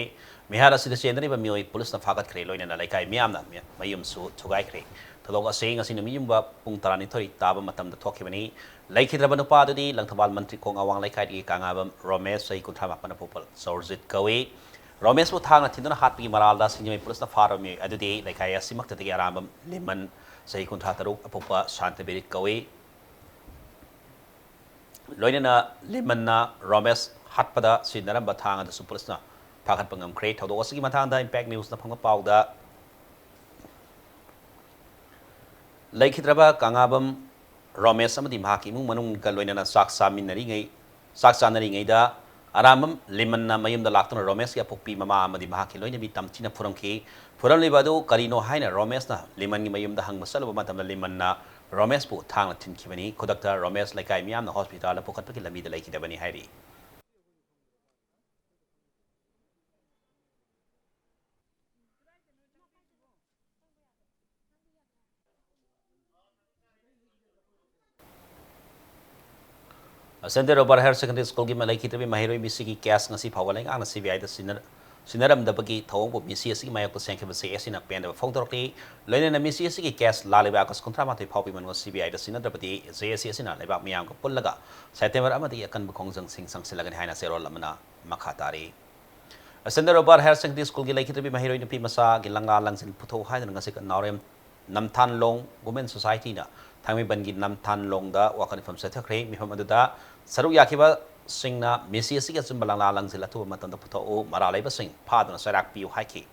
ꯃꯤꯍꯥꯠ ꯑꯁꯤꯗ ꯆꯦꯟꯅꯔꯤꯕ ꯃꯤꯑꯣꯏ ꯄꯨꯂꯤꯁꯅ ꯐꯥꯒꯠꯈ꯭ꯔꯦ, ꯂꯣꯏꯅꯅ ꯂꯩꯀꯥꯏ ꯃꯤꯌꯥꯝꯅ ꯃꯤ-, ꯃꯌꯨꯝꯁꯨ ꯊꯨꯒꯥꯏꯈ꯭ꯔꯦ꯫ ꯊꯧꯗꯣꯛ ꯑꯁꯤ ꯉꯁꯤ ꯅꯨꯃꯤꯠ ꯌꯨꯡꯕ ꯄꯨꯡ ꯇꯔꯥꯅꯤꯊꯣꯏ ꯇꯥꯕ ꯃꯇꯝꯗ ꯊꯣꯛꯈꯤꯕꯅꯤ꯫ ꯂꯩꯈꯤꯗ꯭ꯔꯕ ꯅꯨꯄꯥ ꯑꯗꯨꯗꯤ ꯂꯪꯊꯕꯥꯜ ꯃꯟꯇ꯭ꯔꯤꯈꯣꯡ ꯑꯋꯥꯡ ꯂꯩꯀꯥꯏꯗꯒꯤ ꯀꯪꯂꯥꯕꯝ ꯔꯣꯃꯦꯁ, ꯆꯍꯤ ꯀꯨꯟꯊ꯭ꯔꯥ ꯃꯥꯄꯟ, ꯑꯄꯣꯛꯄ ꯆꯧꯔꯖꯤꯠ ꯀꯧꯏ꯫ ꯔꯣꯃꯦꯁꯄꯨ ꯊꯥꯡꯅ ꯊꯤꯟꯗꯨꯅ ꯍꯥꯠꯄꯒꯤ ꯃꯔꯥꯜꯗ ꯁꯤꯡꯖꯃꯩ ꯄꯨꯂꯤꯁꯅ ꯐꯥꯔꯕ ꯃꯤꯑꯣꯏ ꯑꯗꯨꯗꯤ ꯂꯩꯀꯥꯏ ꯑꯁꯤꯃꯛꯇꯗꯒꯤ ꯑꯔꯥꯝꯕꯝ ꯂꯤꯃꯟ, ꯆꯍꯤ ꯀꯨꯟꯊ꯭ꯔꯥ ꯇꯔꯨꯛ, ꯑꯄꯣꯛꯄ ꯁꯥꯟꯇꯕꯤꯔ ꯀꯧꯏ꯫ ꯂꯣꯏꯅꯅ ꯂꯤꯃꯟꯅ ꯔꯣꯃꯦꯁ ꯍꯥꯠꯄꯗ ꯁꯤꯖꯤꯟꯅꯔꯝꯕ ꯊꯥꯡ ꯑꯗꯨꯁꯨ ꯄꯨꯂꯤꯁꯅ ꯐꯥꯒꯠꯄ ꯉꯝꯈ꯭ꯔꯦ꯫ ꯊꯧꯗꯣꯛ ꯑꯁꯤꯒꯤ ꯃꯇꯥꯡꯗ Impact News ꯅ ꯐꯪꯕ ꯄꯥꯎꯗ, ꯂꯩꯈꯤꯗ꯭ꯔꯕ ꯀꯪꯂꯥꯕꯝ ꯔꯣꯃꯦꯁ ꯑꯃꯗꯤ ꯃꯍꯥꯛꯀꯤ ꯏꯃꯨꯡ ꯃꯅꯨꯡꯒ ꯂꯣꯏꯅꯅ ꯆꯥꯛ ꯆꯥꯃꯤꯟꯅꯔꯤꯉꯩ, ꯆꯥꯛ ꯆꯥꯅꯔꯤꯉꯩꯗ ꯑꯔꯥꯝꯕꯝ ꯂꯤꯃꯟꯅ ꯃꯌꯨꯝꯗ ꯂꯥꯛꯇꯨꯅ ꯔꯣꯃꯦꯁꯀꯤ ꯑꯄꯣꯛꯄꯤ ꯃꯃꯥ ꯑꯃꯗꯤ ꯃꯍꯥꯛꯀꯤ ꯂꯣꯏꯅꯕꯤ ꯇꯝꯊꯤꯅ ꯐꯨꯔꯝꯈꯤ꯫ ꯐꯨꯔꯝꯂꯤꯕ ꯑꯗꯨ ꯀꯔꯤꯅꯣ ꯍꯥꯏꯅ ꯔꯣꯃꯦꯁꯅ ꯂꯤꯃꯟꯒꯤ ꯃꯌꯨꯝꯗ ꯍꯪꯕ ꯆꯠꯂꯨꯕ ꯃꯇꯝꯗ ꯂꯤꯃꯟꯅ ꯔꯣꯃꯦꯁꯄꯨ ꯊꯥꯡꯅ ꯊꯤꯟꯈꯤꯕꯅꯤ꯫ ꯈꯨꯗꯛꯇ ꯔꯣꯃꯦꯁ ꯂꯩꯀꯥꯏ ꯃꯤꯌꯥꯝꯅ ꯍꯣꯁꯄꯤꯇꯥꯜꯗ ꯄꯨꯈꯠꯄꯒꯤ ꯂꯝꯕꯤꯗ ꯂꯩꯈꯤꯗꯕꯅꯤ ꯍꯥꯏꯔꯤ꯫ ꯁꯦꯟꯇꯔ ꯔꯣꯕꯥꯔꯠ ꯍꯥꯌꯔ ꯁꯦꯀꯦꯟꯗꯔꯤ ꯁ꯭ꯀꯨꯜꯒꯤ ꯂꯩꯈꯤꯗ꯭ꯔꯕꯤ ꯃꯍꯩꯔꯣꯏ ꯃꯤꯁꯤꯒꯤ ꯀꯦꯁ ꯉꯁꯤ ꯐꯥꯎꯕ ꯂꯩꯉꯥꯛꯅ ꯁꯤ ꯕꯤ ꯑꯥꯏꯗ ꯁꯤꯟꯅꯔꯝꯗꯕꯒꯤ ꯊꯧꯑꯣꯡꯕꯨ ꯃꯤꯁꯤ ꯑꯁꯤꯒꯤ ꯃꯥꯌꯣꯛꯇ ꯁꯦꯝꯈꯤꯕ ꯖꯦ ꯑꯦ ꯁꯤꯅ ꯄꯦꯟꯗꯕ ꯐꯣꯡꯗꯣꯔꯛꯂꯤ꯫ ꯂꯣꯏꯅꯅ ꯃꯤꯁꯤ ꯑꯁꯤꯒꯤ ꯀꯦꯁ ꯂꯥꯛꯂꯤꯕ ꯑꯥꯒꯁ ꯀꯨꯟꯊ꯭ꯔꯥ ꯃꯥꯊꯣꯏ ꯐꯥꯎꯕꯒꯤ ꯃꯅꯨꯡꯗ ꯁꯤ ꯕꯤ ꯑꯥꯏꯗ ꯁꯤꯟꯅꯗ꯭ꯔꯕꯗꯤ ꯖꯦ ꯑꯦ ꯁꯤ ꯑꯁꯤꯅ ꯂꯩꯕꯥꯛ ꯃꯤꯌꯥꯝꯒ ꯄꯨꯜꯂꯒ ꯁꯦꯞꯇꯦꯝꯕꯔ ꯑꯃꯗꯒꯤ ꯑꯀꯟꯕ ꯈꯣꯡꯖꯪꯁꯤꯡ ꯆꯪꯁꯤꯜꯂꯒꯅꯤ ꯍꯥꯏꯅ ꯆꯦꯔꯣꯜ ꯑꯃꯅ ꯃꯈꯥ ꯇꯥꯔꯤ꯫ ꯁꯦꯟꯇꯔ ꯔꯣꯕꯥꯔꯠ ꯍꯥꯌꯔ ꯁꯦꯀꯦꯟꯗꯔꯤ ꯁ꯭ꯀꯨꯜꯒꯤ ꯂꯩꯈꯤꯗ꯭ꯔꯕꯤ ꯃꯍꯩꯔꯣꯏ ꯅꯨꯄꯤ ꯃꯆꯥꯒꯤ ꯂꯪꯂꯥ ꯂꯪꯖꯤꯜ ꯄꯨꯊꯣꯛꯎ ꯍꯥꯏꯗꯨꯅ ꯉꯁꯤ ꯅꯥꯎꯔꯦꯝ ꯅꯝꯊꯥꯟꯂꯣꯡ ꯋꯨꯃꯦꯟ ꯁꯣꯁꯥꯏꯇꯤꯅ ꯊꯥꯡꯃꯩꯕꯟꯒꯤ ꯅꯝꯊꯥꯟꯂꯣꯡꯗ ꯋꯥꯀꯠ ꯃꯤꯐꯝ ꯆꯠꯊꯈ꯭ꯔꯦ꯫ ꯃꯤꯐꯝ ꯑꯗꯨꯗ ꯁꯔꯨꯛ ꯌꯥꯈꯤꯕꯁꯤꯡꯅ ꯃꯤꯁꯤ ꯑꯁꯤꯒꯤ ꯑꯆꯨꯝꯕ ꯂꯪꯂꯥ ꯂꯪꯖꯤꯜ ꯑꯊꯨꯕ ꯃꯇꯝꯗ ꯄꯨꯊꯣꯛꯎ, ꯃꯔꯥꯜ ꯂꯩꯕꯁꯤꯡ ꯐꯥꯗꯨꯅ ꯆꯩꯔꯥꯛ ꯄꯤꯌꯨ ꯍꯥꯏꯈꯤ꯫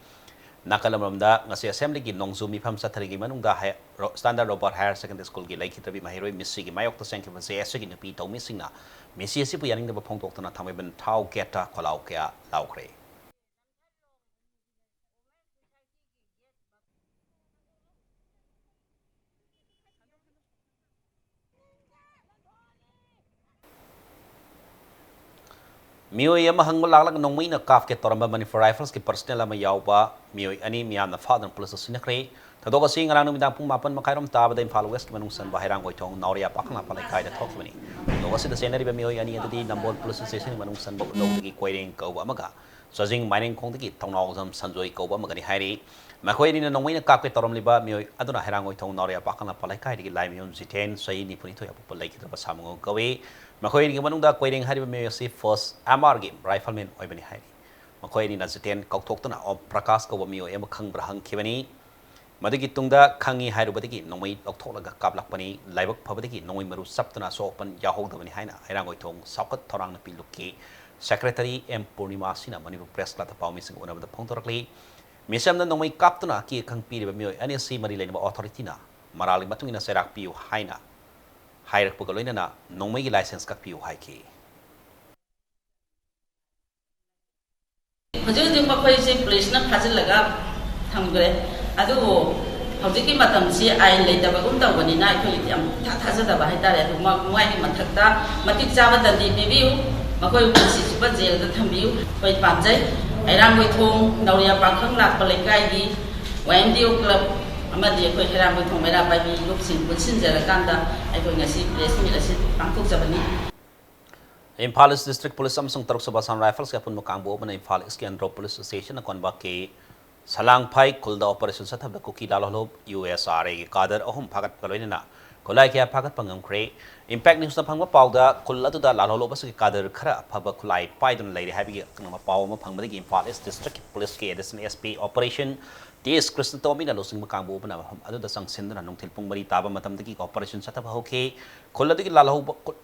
ꯅꯥꯀꯜ ꯑꯃꯔꯣꯝꯗ ꯉꯁꯤ ꯑꯁꯦꯝꯕ꯭ꯂꯤꯒꯤ ꯅꯣꯡꯖꯨ ꯃꯤꯐꯝ ꯆꯠꯊꯔꯤꯉꯩ ꯃꯅꯨꯡꯗ ꯍꯥꯏ-, ꯔꯣ-, ꯁ꯭ꯇꯥꯟꯗꯔꯗ ꯔꯣꯕꯥꯔꯠ ꯍꯥꯌꯔ ꯁꯦꯀꯦꯟꯗꯔꯤ ꯁ꯭ꯀꯨꯜꯒꯤ ꯂꯩꯈꯤꯗ꯭ꯔꯕꯤ ꯃꯍꯩꯔꯣꯏ ꯃꯤꯁꯤꯒꯤ ꯃꯥꯌꯣꯛꯇ ꯆꯦꯟꯈꯤꯕ ꯖꯦ ꯑꯦꯁ ꯁꯤꯒꯤ ꯅꯨꯄꯤ ꯇꯧꯃꯤꯁꯤꯡꯅ ꯃꯤꯁꯤ ꯑꯁꯤꯕꯨ ꯌꯥꯅꯤꯡꯗꯕ ꯐꯣꯡꯗꯣꯛꯇꯨꯅ ꯊꯥꯡꯃꯩꯕꯟ ꯊꯥꯎ ꯒꯦꯠꯇ ꯈꯣꯜꯂꯥꯎ ꯀꯌꯥ ꯂꯥꯎꯈ꯭ꯔꯦ꯫ ꯃꯤꯑꯣꯏ ꯑꯃ ꯍꯪꯕ ꯂꯥꯛꯂꯒ ꯅꯣꯡꯃꯩꯅ ꯀꯥꯞꯀꯦ ꯇꯧꯔꯝꯕ ꯃꯅꯤꯄꯨꯔ ꯔꯥꯏꯐꯜꯁꯀꯤ ꯄꯔꯁꯅꯦꯜ ꯑꯃ ꯌꯥꯎꯕ ꯃꯤꯑꯣꯏ ꯑꯅꯤ ꯃꯤꯌꯥꯝꯅ ꯐꯥꯗꯨꯅ ꯄꯨꯂꯤꯁꯇ ꯁꯤꯟꯅꯈ꯭ꯔꯦ꯫ ꯊꯧꯗꯣꯛ ꯑꯁꯤ ꯉꯔꯥꯡ ꯅꯨꯃꯤꯗꯥꯡ ꯄꯨꯡ ꯃꯥꯄꯟ ꯃꯈꯥꯏꯔꯣꯝ ꯇꯥꯕꯗ ꯏꯝꯐꯥꯜ ꯋꯦꯁꯀꯤ ꯃꯅꯨꯡ ꯆꯟꯕ ꯍꯩꯔꯥꯡꯒꯣꯏꯊꯣꯡ ꯅꯥꯎꯔꯤꯌꯥ ꯄꯥꯈꯪꯂꯥꯛꯄ ꯂꯩꯀꯥꯏꯗ ꯊꯣꯛꯈꯤꯕꯅꯤ꯫ ꯊꯧꯗꯣꯛ ꯑꯁꯤꯗ ꯆꯦꯟꯅꯔꯤꯕ ꯃꯤꯑꯣꯏ ꯑꯅꯤ ꯑꯗꯨꯗꯤ ꯅꯝꯕꯣꯜ ꯄꯨꯂꯤꯁ ꯁ꯭ꯇꯦꯁꯟꯒꯤ ꯃꯅꯨꯡ ꯆꯟꯕ ꯎꯠꯂꯧꯗꯒꯤ ꯀꯣꯏꯔꯦꯡ ꯀꯧꯕ ꯑꯃꯒ ꯆꯥꯖꯤꯡ ꯃꯥꯏꯅꯤꯡꯈꯣꯡꯗꯒꯤ ꯊꯧꯅꯥꯎꯖꯝ ꯁꯟꯖꯣꯏ ꯀꯧꯕ ꯑꯃꯒꯅꯤ ꯍꯥꯏꯔꯤ꯫ ꯃꯈꯣꯏ ꯑꯅꯤꯅ ꯅꯣꯡꯃꯩꯅ ꯀꯥꯞꯀꯦ ꯇꯧꯔꯝꯂꯤꯕ ꯃꯤꯑꯣꯏ ꯑꯗꯨꯅ ꯍꯩꯔꯥꯡꯒꯣꯏꯊꯣꯡ ꯅꯥꯎꯔꯤꯌꯥ ꯄꯥꯈꯪꯂꯥꯛꯄ ꯂꯩꯀꯥꯏꯗꯒꯤ ꯂꯥꯏꯃꯌꯨꯝ ꯖꯤꯇꯦꯟ, ꯆꯍꯤ ꯅꯤꯐꯨꯅꯤꯊꯣꯏ ꯑꯄꯣꯛꯄ ꯂꯩꯈꯤꯗ꯭ꯔꯕ ꯁꯥꯃꯨꯉꯣ ꯀꯧꯏ꯫ ꯃꯈꯣꯏ ꯑꯅꯤꯒꯤ ꯃꯅꯨꯡꯗ ꯀꯣꯏꯔꯦꯡ ꯍꯥꯏꯔꯤꯕ ꯃꯤꯑꯣꯏ ꯑꯁꯤ ꯐꯣꯔꯁ ꯑꯦꯝ ꯑꯥꯔꯒꯤ ꯔꯥꯏꯐꯜꯃꯦꯟ ꯑꯣꯏꯕꯅꯤ ꯍꯥꯏꯔꯤ꯫ ꯃꯈꯣꯏ ꯑꯅꯤꯅ ꯖꯤꯇꯦꯟ ꯀꯧꯊꯣꯛꯇꯨꯅ ꯑꯣꯝ ꯄ꯭ꯔꯀꯥꯁ ꯀꯧꯕ ꯃꯤꯑꯣꯏ ꯑꯃ ꯈꯪꯕ꯭ꯔꯥ ꯍꯪꯈꯤꯕꯅꯤ꯫ ꯃꯗꯨꯒꯤ ꯇꯨꯡꯗ ꯈꯪꯉꯤ ꯍꯥꯏꯔꯨꯕꯗꯒꯤ ꯅꯣꯡꯃꯩ ꯂꯧꯊꯣꯛꯂꯒ ꯀꯥꯞꯂꯛꯄꯅꯤ꯫ ꯂꯥꯏꯕꯛ ꯐꯕꯗꯒꯤ ꯅꯣꯡꯃꯩ ꯃꯔꯨ ꯆꯞꯇꯨꯅ ꯑꯁꯣꯛ ꯑꯄꯟ ꯌꯥꯎꯍꯧꯗꯕꯅꯤ ꯍꯥꯏꯅ ꯍꯩꯔꯥꯡꯒꯣꯏꯊꯣꯡ ꯆꯥꯎꯈꯠ ꯊꯧꯔꯥꯡ ꯅꯨꯄꯤ ꯂꯨꯞꯀꯤ ꯁꯦꯀ꯭ꯔꯦꯇꯔꯤ ꯑꯦꯝ ꯄꯨꯔꯅꯤꯃꯥꯁꯤꯅ ꯃꯅꯤꯄꯨꯔ ꯄ꯭ꯔꯦꯁ ꯀ꯭ꯂꯕꯇ ꯄꯥꯎꯃꯤꯁꯤꯡꯒ ꯎꯅꯕꯗ ꯐꯣꯡꯗꯣꯔꯛꯂꯤ꯫ ꯃꯤꯆꯝꯗ ꯅꯣꯡꯃꯩ ꯀꯥꯞꯇꯨꯅ ꯑꯀꯤ ꯑꯈꯪ ꯄꯤꯔꯤꯕ ꯃꯤꯑꯣꯏ ꯑꯅꯤ ꯑꯁꯤ ꯃꯔꯤ ꯂꯩꯅꯕ ꯑꯣꯊꯣꯔꯤꯇꯤꯅ ꯃꯔꯥꯜꯒꯤ ꯃꯇꯨꯡ ꯏꯟꯅ ꯆꯩꯔꯥꯛ ꯄꯤꯌꯨ ꯍꯥꯏꯅ ꯍꯥꯏꯔꯛꯄꯒ ꯂꯣꯏꯅꯅ ꯅꯣꯡꯃꯩꯒꯤ ꯂꯥꯏꯁꯦꯟꯁ ꯀꯛꯄꯤꯌꯨ ꯍꯥꯏꯈꯤ꯫ ꯍꯧꯖꯤꯛ ꯍꯧꯖꯤꯛ ꯃꯈꯣꯏꯁꯦ ꯄꯨꯂꯤꯁꯅ ꯐꯥꯖꯤꯜꯂꯒ ꯊꯝꯈ꯭ꯔꯦ꯫ ꯑꯗꯨꯕꯨ ꯍꯧꯖꯤꯛꯀꯤ ꯃꯇꯝꯁꯤ ꯑꯥꯏꯟ ꯂꯩꯇꯕꯒꯨꯝ ꯇꯧꯕꯅꯤꯅ ꯑꯩꯈꯣꯏꯒꯤꯗꯤ ꯌꯥꯝ ꯏꯊꯥ ꯊꯥꯖꯗꯕ ꯍꯥꯏꯇꯥꯔꯦ꯫ ꯑꯗꯨ ꯃ-, ꯃꯥꯒꯤ ꯃꯊꯛꯇ ꯃꯇꯤꯛ ꯆꯥꯕ ꯗꯟꯗꯤ ꯄꯤꯕꯤꯌꯨ, ꯃꯈꯣꯏꯕꯨ ꯄꯨꯟꯁꯤ ꯆꯨꯞꯄ ꯖꯦꯜꯗ ꯊꯝꯕꯤꯌꯨ꯫ ꯑꯩꯈꯣꯏ ꯄꯥꯝꯖꯩ꯫ ꯍꯩꯔꯥꯡꯒꯣꯏꯊꯣꯡ ꯅꯧꯔꯤꯌꯥ ꯄꯥꯈꯪ ꯂꯥꯛꯄ ꯂꯩꯀꯥꯏꯒꯤ ꯋꯥꯏ ꯑꯦꯝ ꯗꯤ ꯑꯣ ꯀ꯭ꯂꯕ ꯑꯃꯗꯤ ꯑꯩꯈꯣꯏ ꯍꯩꯔꯥꯡꯒꯣꯏꯊꯣꯡ ꯃꯩꯔꯥ ꯄꯥꯏꯕꯤ ꯂꯨꯞꯁꯤꯡ ꯄꯨꯟꯁꯤꯟꯖꯔꯀꯥꯟꯗ ꯑꯩꯈꯣꯏ ꯉꯁꯤ ꯄ꯭ꯔꯦꯁ ꯃꯤꯠ ꯑꯁꯤ ꯄꯥꯡꯊꯣꯛꯆꯕꯅꯤ꯫ ꯏꯝꯐꯥꯜ ꯏꯁ ꯗꯤꯁꯇ꯭ꯔꯤꯛ ꯄꯨꯂꯤꯁ ꯑꯃꯁꯨꯡ ꯇꯔꯨꯛ ꯁꯨꯕ ꯑꯁꯥꯝ ꯔꯥꯏꯐꯜꯁꯀꯤ ꯑꯄꯨꯟꯕ ꯀꯥꯡꯕꯨ ꯑꯃꯅ ꯏꯝꯐꯥꯜ ꯏꯁꯀꯤ ꯑꯟꯗ꯭ꯔꯣ ꯄꯨꯂꯤꯁ ꯁ꯭ꯇꯦꯁꯟ ꯑꯀꯣꯟꯕ ꯀꯦ ꯁꯂꯥꯡꯐꯥꯏ ꯈꯨꯜꯗ ꯑꯣꯄꯔꯦꯁꯟ ꯆꯠꯊꯕꯗ ꯀꯨꯀꯤ ꯂꯥꯜꯍꯧꯂꯨꯞ ꯌꯨ ꯑꯦꯁ ꯑꯥꯔ ꯑꯦꯒꯤ ꯀꯥꯗꯔ ꯑꯍꯨꯝ ꯐꯥꯒꯠꯄꯒ ꯂꯣꯏꯅꯅ ꯈꯨꯠꯂꯥꯏ ꯀꯌꯥ ꯐꯥꯒꯠꯄ ꯉꯝꯈ꯭ꯔꯦ꯫ ꯏꯝꯄꯦꯛ ꯅ꯭ꯌꯨꯁꯅ ꯐꯪꯕ ꯄꯥꯎꯗ ꯈꯨꯜ ꯑꯗꯨꯗ ꯂꯥꯜꯍꯧꯂꯨꯞ ꯑꯁꯤꯒꯤ ꯀꯥꯗꯔ ꯈꯔ ꯑꯐꯕ ꯈꯨꯠꯂꯥꯏ ꯄꯥꯏꯗꯨꯅ ꯂꯩꯔꯦ ꯍꯥꯏꯕꯒꯤ ꯑꯀꯛꯅꯕ ꯄꯥꯎ ꯑꯃ ꯐꯪꯕꯗꯒꯤ ꯏꯝꯐꯥꯜ ꯏꯁ ꯗꯤꯁꯇ꯭ꯔꯤꯛꯀꯤ ꯄꯨꯂꯤꯁꯀꯤ additional S P operation T S ꯀ꯭ꯔꯤꯁꯅꯇꯣꯝꯕꯤꯅ ꯂꯨꯆꯤꯡꯕ ꯀꯥꯡꯕꯨ ꯑꯃꯅ ꯃꯐꯝ ꯑꯗꯨꯗ ꯆꯪꯁꯤꯟꯗꯨꯅ ꯅꯨꯡꯊꯤꯜ ꯄꯨꯡ ꯃꯔꯤ ꯇꯥꯕ ꯃꯇꯝꯗꯒꯤ ꯑꯣꯄꯔꯦꯁꯟ ꯆꯠꯊꯕ ꯍꯧꯈꯤ꯫ ꯈꯨꯜ ꯑꯗꯨꯒꯤ ꯂꯥꯜꯍꯧꯕ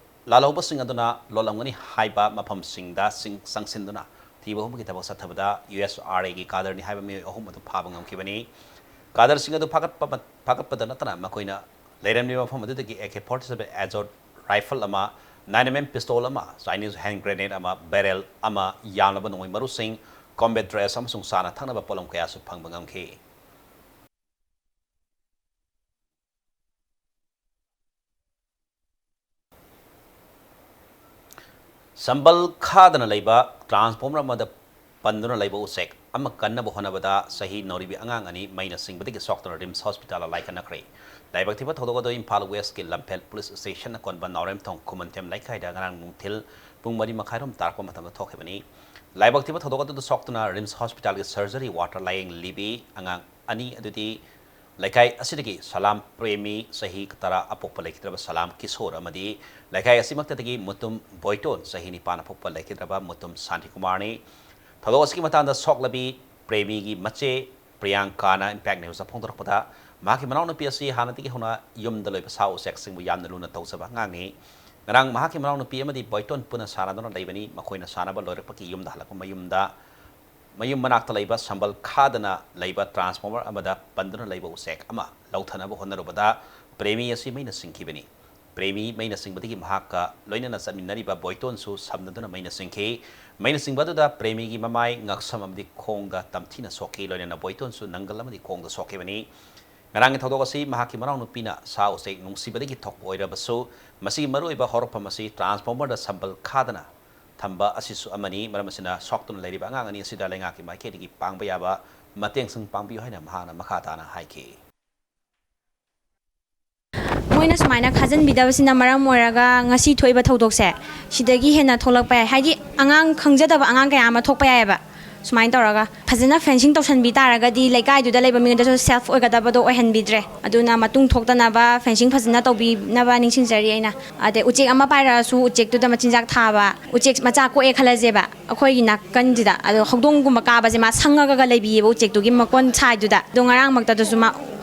ꯂꯥꯜꯍꯧꯕꯁꯤꯡ ꯑꯗꯨꯅ ꯂꯣꯜꯂꯝꯒꯅꯤ ꯍꯥꯏꯕ ꯃꯐꯝꯁꯤꯡꯗ ꯆꯪꯁꯤꯟꯗꯨꯅ ꯊꯤꯕ ꯍꯨꯝꯕꯒꯤ ꯊꯕꯛ ꯆꯠꯊꯕꯗ ꯌꯨ ꯑꯦꯁ ꯑꯥꯔ ꯑꯦꯒꯤ ꯀꯥꯗꯔꯅꯤ ꯍꯥꯏꯕ ꯃꯤꯑꯣꯏ ꯑꯍꯨꯝ ꯑꯗꯨ ꯐꯥꯕ ꯉꯝꯈꯤꯕꯅꯤ꯫ ꯀꯥꯗꯔꯁꯤꯡ ꯑꯗꯨ ꯐꯥꯒꯠꯄ ꯐꯥꯒꯠꯄꯗ ꯅꯠꯇꯅ ꯃꯈꯣꯏꯅ ꯂꯩꯔꯝꯂꯤꯕ ꯃꯐꯝ ꯑꯗꯨꯗꯒꯤ A K forty seven assault rifle ꯑꯃ, ꯅꯥꯏꯟ ꯑꯦꯝ ꯑꯦꯝ ꯄꯤꯁꯇꯣꯜ ꯑꯃ, ꯆꯥꯏꯅꯤꯁ ꯍꯦꯟ ꯒ꯭ꯔꯦꯅꯦꯗ ꯑꯃ, ꯕꯦꯔꯦꯜ ꯑꯃ, ꯌꯥꯝꯂꯕ ꯅꯣꯡꯃꯩ ꯃꯔꯨꯁꯤꯡ, ꯀꯣꯝꯕꯦꯠ ꯗ꯭ꯔꯦꯁ ꯑꯃꯁꯨꯡ ꯆꯥꯅ ꯊꯛꯅꯕ ꯄꯣꯠꯂꯝ ꯀꯌꯥꯁꯨ ꯐꯪꯕ ꯉꯝꯈꯤ꯫ ꯁꯝꯕꯜ ꯈꯥꯗꯅ ꯂꯩꯕ ꯇ꯭ꯔꯥꯟꯁꯐꯣꯔꯃꯔ ꯑꯃꯗ ꯄꯟꯗꯨꯅ ꯂꯩꯕ ꯎꯆꯦꯛ ꯑꯃ ꯀꯟꯅꯕ ꯍꯣꯠꯅꯕꯗ ꯆꯍꯤ ꯅꯧꯔꯤꯕꯤ ꯑꯉꯥꯡ ꯑꯅꯤ ꯃꯩꯅ ꯁꯤꯡꯕꯗꯒꯤ ꯁꯣꯛꯇꯨꯅ ꯔꯤꯝꯁ ꯍꯣꯁꯄꯤꯇꯥꯜꯗ ꯂꯥꯏꯀꯠꯅꯈ꯭ꯔꯦ꯫ ꯂꯥꯏꯕꯛ ꯊꯤꯕ ꯊꯧꯗꯣꯛ ꯑꯗꯨ ꯏꯝꯐꯥꯜ ꯋꯦꯁꯀꯤ ꯂꯝꯐꯦꯜ ꯄꯨꯂꯤꯁ ꯁ꯭ꯇꯦꯁꯟ ꯑꯀꯣꯟꯕ ꯅꯥꯎꯔꯦꯝꯊꯣꯡ ꯈꯨꯃꯟꯊꯦꯝ ꯂꯩꯀꯥꯏꯗ ꯉꯔꯥꯡ ꯅꯨꯡꯊꯤꯜ ꯄꯨꯡ ꯃꯔꯤ ꯃꯈꯥꯏꯔꯣꯝ ꯇꯥꯔꯛꯄ ꯃꯇꯝꯗ ꯊꯣꯛꯈꯤꯕꯅꯤ꯫ ꯂꯥꯏꯕꯛ ꯊꯤꯕ ꯊꯧꯗꯣꯛ ꯑꯗꯨꯗ ꯁꯣꯛꯇꯨꯅ ꯔꯤꯝꯁ ꯍꯣꯁꯄꯤꯇꯥꯜꯒꯤ ꯁꯔꯖꯔꯤ ꯋꯥꯔꯗꯇ ꯂꯥꯌꯦꯡꯂꯤꯕꯤ ꯑꯉꯥꯡ ꯑꯅꯤ ꯑꯗꯨꯗꯤ ꯂꯩꯀꯥꯏ ꯑꯁꯤꯗꯒꯤ ꯁꯂꯥꯝ ꯄ꯭ꯔꯦꯃꯤ ꯆꯍꯤ ꯇꯔꯥ ꯑꯄꯣꯛꯄ ꯂꯩꯈꯤꯗ꯭ꯔꯕ ꯁꯂꯥꯝ ꯀꯤꯁꯣꯔ ꯑꯃꯗꯤ ꯂꯩꯀꯥꯏ ꯑꯁꯤꯃꯛꯇꯗꯒꯤ ꯃꯨꯇꯨꯝ ꯕꯣꯏꯇꯣꯟ ꯆꯍꯤ ꯅꯤꯄꯥꯟ ꯑꯄꯣꯛꯄ ꯂꯩꯈꯤꯗ꯭ꯔꯕ ꯃꯨꯇꯨꯝ ꯁꯥꯟꯇꯤꯀꯨꯃꯥꯔꯅꯤ꯫ ꯊꯧꯗꯣꯛ ꯑꯁꯤꯒꯤ ꯃꯇꯥꯡꯗ ꯁꯣꯛꯂꯕꯤ ꯄ꯭ꯔꯦꯃꯤꯒꯤ ꯃꯆꯦ ꯄ꯭ꯔꯤꯌꯥꯡꯀꯥꯅ ꯏꯝꯄꯦꯛ ꯅ꯭ꯌꯨꯁꯇ ꯐꯣꯡꯗꯣꯔꯛꯄꯗ, ꯃꯍꯥꯛꯀꯤ ꯃꯅꯥꯎꯅꯨꯄꯤ ꯑꯁꯤ ꯍꯥꯟꯅꯗꯒꯤ ꯍꯧꯅ ꯌꯨꯝꯗ ꯂꯣꯏꯕ ꯁꯥ ꯎꯆꯦꯛꯁꯤꯡꯕꯨ ꯌꯥꯝꯅ ꯂꯨꯅ ꯇꯧꯖꯕ ꯑꯉꯥꯡꯅꯤ꯫ ꯉꯔꯥꯡ ꯃꯍꯥꯛꯀꯤ ꯃꯅꯥꯎꯅꯨꯄꯤ ꯑꯃꯗꯤ ꯕꯣꯏꯇꯣꯟ ꯄꯨꯟꯅ ꯁꯥꯟꯅꯗꯨꯅ ꯂꯩꯕꯅꯤ꯫ ꯃꯈꯣꯏꯅ ꯁꯥꯟꯅꯕ ꯂꯣꯏꯔꯛꯄꯒꯤ ꯌꯨꯝꯗ ꯍꯜꯂꯛꯄ ꯃꯌꯨꯝꯗ ꯃꯌꯨꯝ ꯃꯅꯥꯛꯇ ꯂꯩꯕ ꯁꯝꯕꯜ ꯈꯥꯗꯅ ꯂꯩꯕ ꯇ꯭ꯔꯥꯟꯁꯐꯣꯔꯃꯔ ꯑꯃꯗ ꯄꯟꯗꯨꯅ ꯂꯩꯕ ꯎꯆꯦꯛ ꯑꯃ ꯂꯧꯊꯅꯕ ꯍꯣꯠꯅꯔꯨꯕꯗ ꯄ꯭ꯔꯦꯃꯤ ꯑꯁꯤ ꯃꯩꯅ ꯁꯤꯡꯈꯤꯕꯅꯤ꯫ ꯄ꯭ꯔꯦꯃꯤ ꯃꯩꯅ ꯁꯤꯡꯕꯗꯒꯤ ꯃꯍꯥꯛꯀ ꯂꯣꯏꯅꯅ ꯆꯠꯃꯤꯟꯅꯔꯤꯕ ꯕꯣꯏꯇꯣꯟꯁꯨ ꯁꯝꯅꯗꯨꯅ ꯃꯩꯅ ꯁꯤꯡꯈꯤ꯫ ꯃꯩꯅ ꯁꯤꯡꯕ ꯑꯗꯨꯗ ꯄ꯭ꯔꯦꯃꯤꯒꯤ ꯃꯃꯥꯏ, ꯉꯛꯁꯝ ꯑꯃꯗꯤ ꯈꯣꯡꯗ ꯇꯝꯊꯤꯅ ꯁꯣꯛꯈꯤ꯫ ꯂꯣꯏꯅꯅ ꯕꯣꯏꯇꯣꯟꯁꯨ ꯅꯪꯒꯜ ꯑꯃꯗꯤ ꯈꯣꯡꯗ ꯁꯣꯛꯈꯤꯕꯅꯤ꯫ ꯉꯔꯥꯡꯒꯤ ꯊꯧꯗꯣꯛ ꯑꯁꯤ ꯃꯍꯥꯛꯀꯤ ꯃꯅꯥꯎꯅꯨꯄꯤꯅ ꯁꯥ ꯎꯆꯦꯛ ꯅꯨꯡꯁꯤꯕꯗꯒꯤ ꯊꯣꯛꯄ ꯑꯣꯏꯔꯕꯁꯨ, ꯃꯁꯤꯒꯤ ꯃꯔꯨꯑꯣꯏꯕ ꯍꯧꯔꯛꯐꯝ ꯑꯁꯤ ꯇ꯭ꯔꯥꯟꯁꯐꯣꯔꯃꯔꯗ ꯁꯝꯕꯜ ꯈꯥꯗꯅ ꯊꯝꯕ ꯑꯁꯤꯁꯨ ꯑꯃꯅꯤ꯫ ꯃꯔꯝ ꯑꯁꯤꯅ, ꯁꯣꯛꯇꯨꯅ ꯂꯩꯔꯤꯕ ꯑꯉꯥꯡ ꯑꯅꯤ ꯑꯁꯤꯗ ꯂꯩꯉꯥꯛꯀꯤ ꯃꯥꯏꯀꯩꯗꯒꯤ ꯄꯥꯡꯕ ꯌꯥꯕ ꯃꯇꯦꯡꯁꯤꯡ ꯄꯥꯡꯕꯤꯌꯨ ꯍꯥꯏꯅ ꯃꯍꯥꯛꯅ ꯃꯈꯥ ꯇꯥꯅ ꯍꯥꯏꯈꯤ꯫ ꯃꯣꯏꯅ ꯁꯨꯃꯥꯏꯅ ꯈꯥꯖꯤꯟꯕꯤꯗꯕꯁꯤꯅ ꯃꯔꯝ ꯑꯣꯏꯔꯒ ꯉꯁꯤ ꯊꯣꯛꯏꯕ ꯊꯧꯗꯣꯛꯁꯦ ꯁꯤꯗꯒꯤ ꯍꯦꯟꯅ ꯊꯣꯛꯂꯛꯄ ꯌꯥꯏ꯫ ꯍꯥꯏꯗꯤ ꯑꯉꯥꯡ ꯈꯪꯖꯗꯕ ꯑꯉꯥꯡ ꯀꯌꯥ ꯑꯃ ꯊꯣꯛꯄ ꯌꯥꯏꯑꯕ꯫ ꯁꯨꯃꯥꯏꯅ ꯇꯧꯔꯒ ꯐꯖꯅ fencing ꯇꯧꯁꯟꯕꯤ ꯇꯥꯔꯒꯗꯤ ꯂꯩꯀꯥꯏꯗꯨꯗ ꯂꯩꯕ ꯃꯤꯉꯣꯟꯗꯁꯨ safe ꯑꯣꯏꯒꯗꯕꯗꯣ ꯑꯣꯏꯍꯟꯕꯤꯗ꯭ꯔꯦ꯫ ꯑꯗꯨꯅ ꯃꯇꯨꯡ ꯊꯣꯛꯇꯅꯕ fencing ꯐꯖꯅ ꯇꯧꯕꯤꯅꯕ ꯅꯤꯡꯁꯤꯡꯖꯔꯤ ꯑꯩꯅ꯫ ꯑꯗꯩ ꯎꯆꯦꯛ ꯑꯃ ꯄꯥꯏꯔꯛꯑꯁꯨ ꯎꯆꯦꯛꯇꯨꯗ ꯃꯆꯤꯟꯖꯥꯛ ꯊꯥꯕ, ꯎꯆꯦꯛ ꯃꯆꯥ ꯀꯣꯛꯑꯦ ꯈꯜꯂꯁꯦꯕ ꯑꯩꯈꯣꯏꯒꯤ ꯅꯥꯀꯟꯁꯤꯗ, ꯑꯗꯣ ꯍꯧꯗꯣꯡꯒꯨꯝꯕ ꯀꯥꯕꯁꯦ ꯃꯥ ꯁꯪꯉꯒ ꯂꯩꯕꯤꯌꯦꯕ ꯎꯆꯦꯛꯇꯨꯒꯤ ꯃꯀꯣꯟ ꯁꯥꯏꯗꯨꯗ꯫ ꯑꯗꯣ ꯉꯔꯥꯡꯃꯛꯇꯗꯁꯨ ꯃꯥ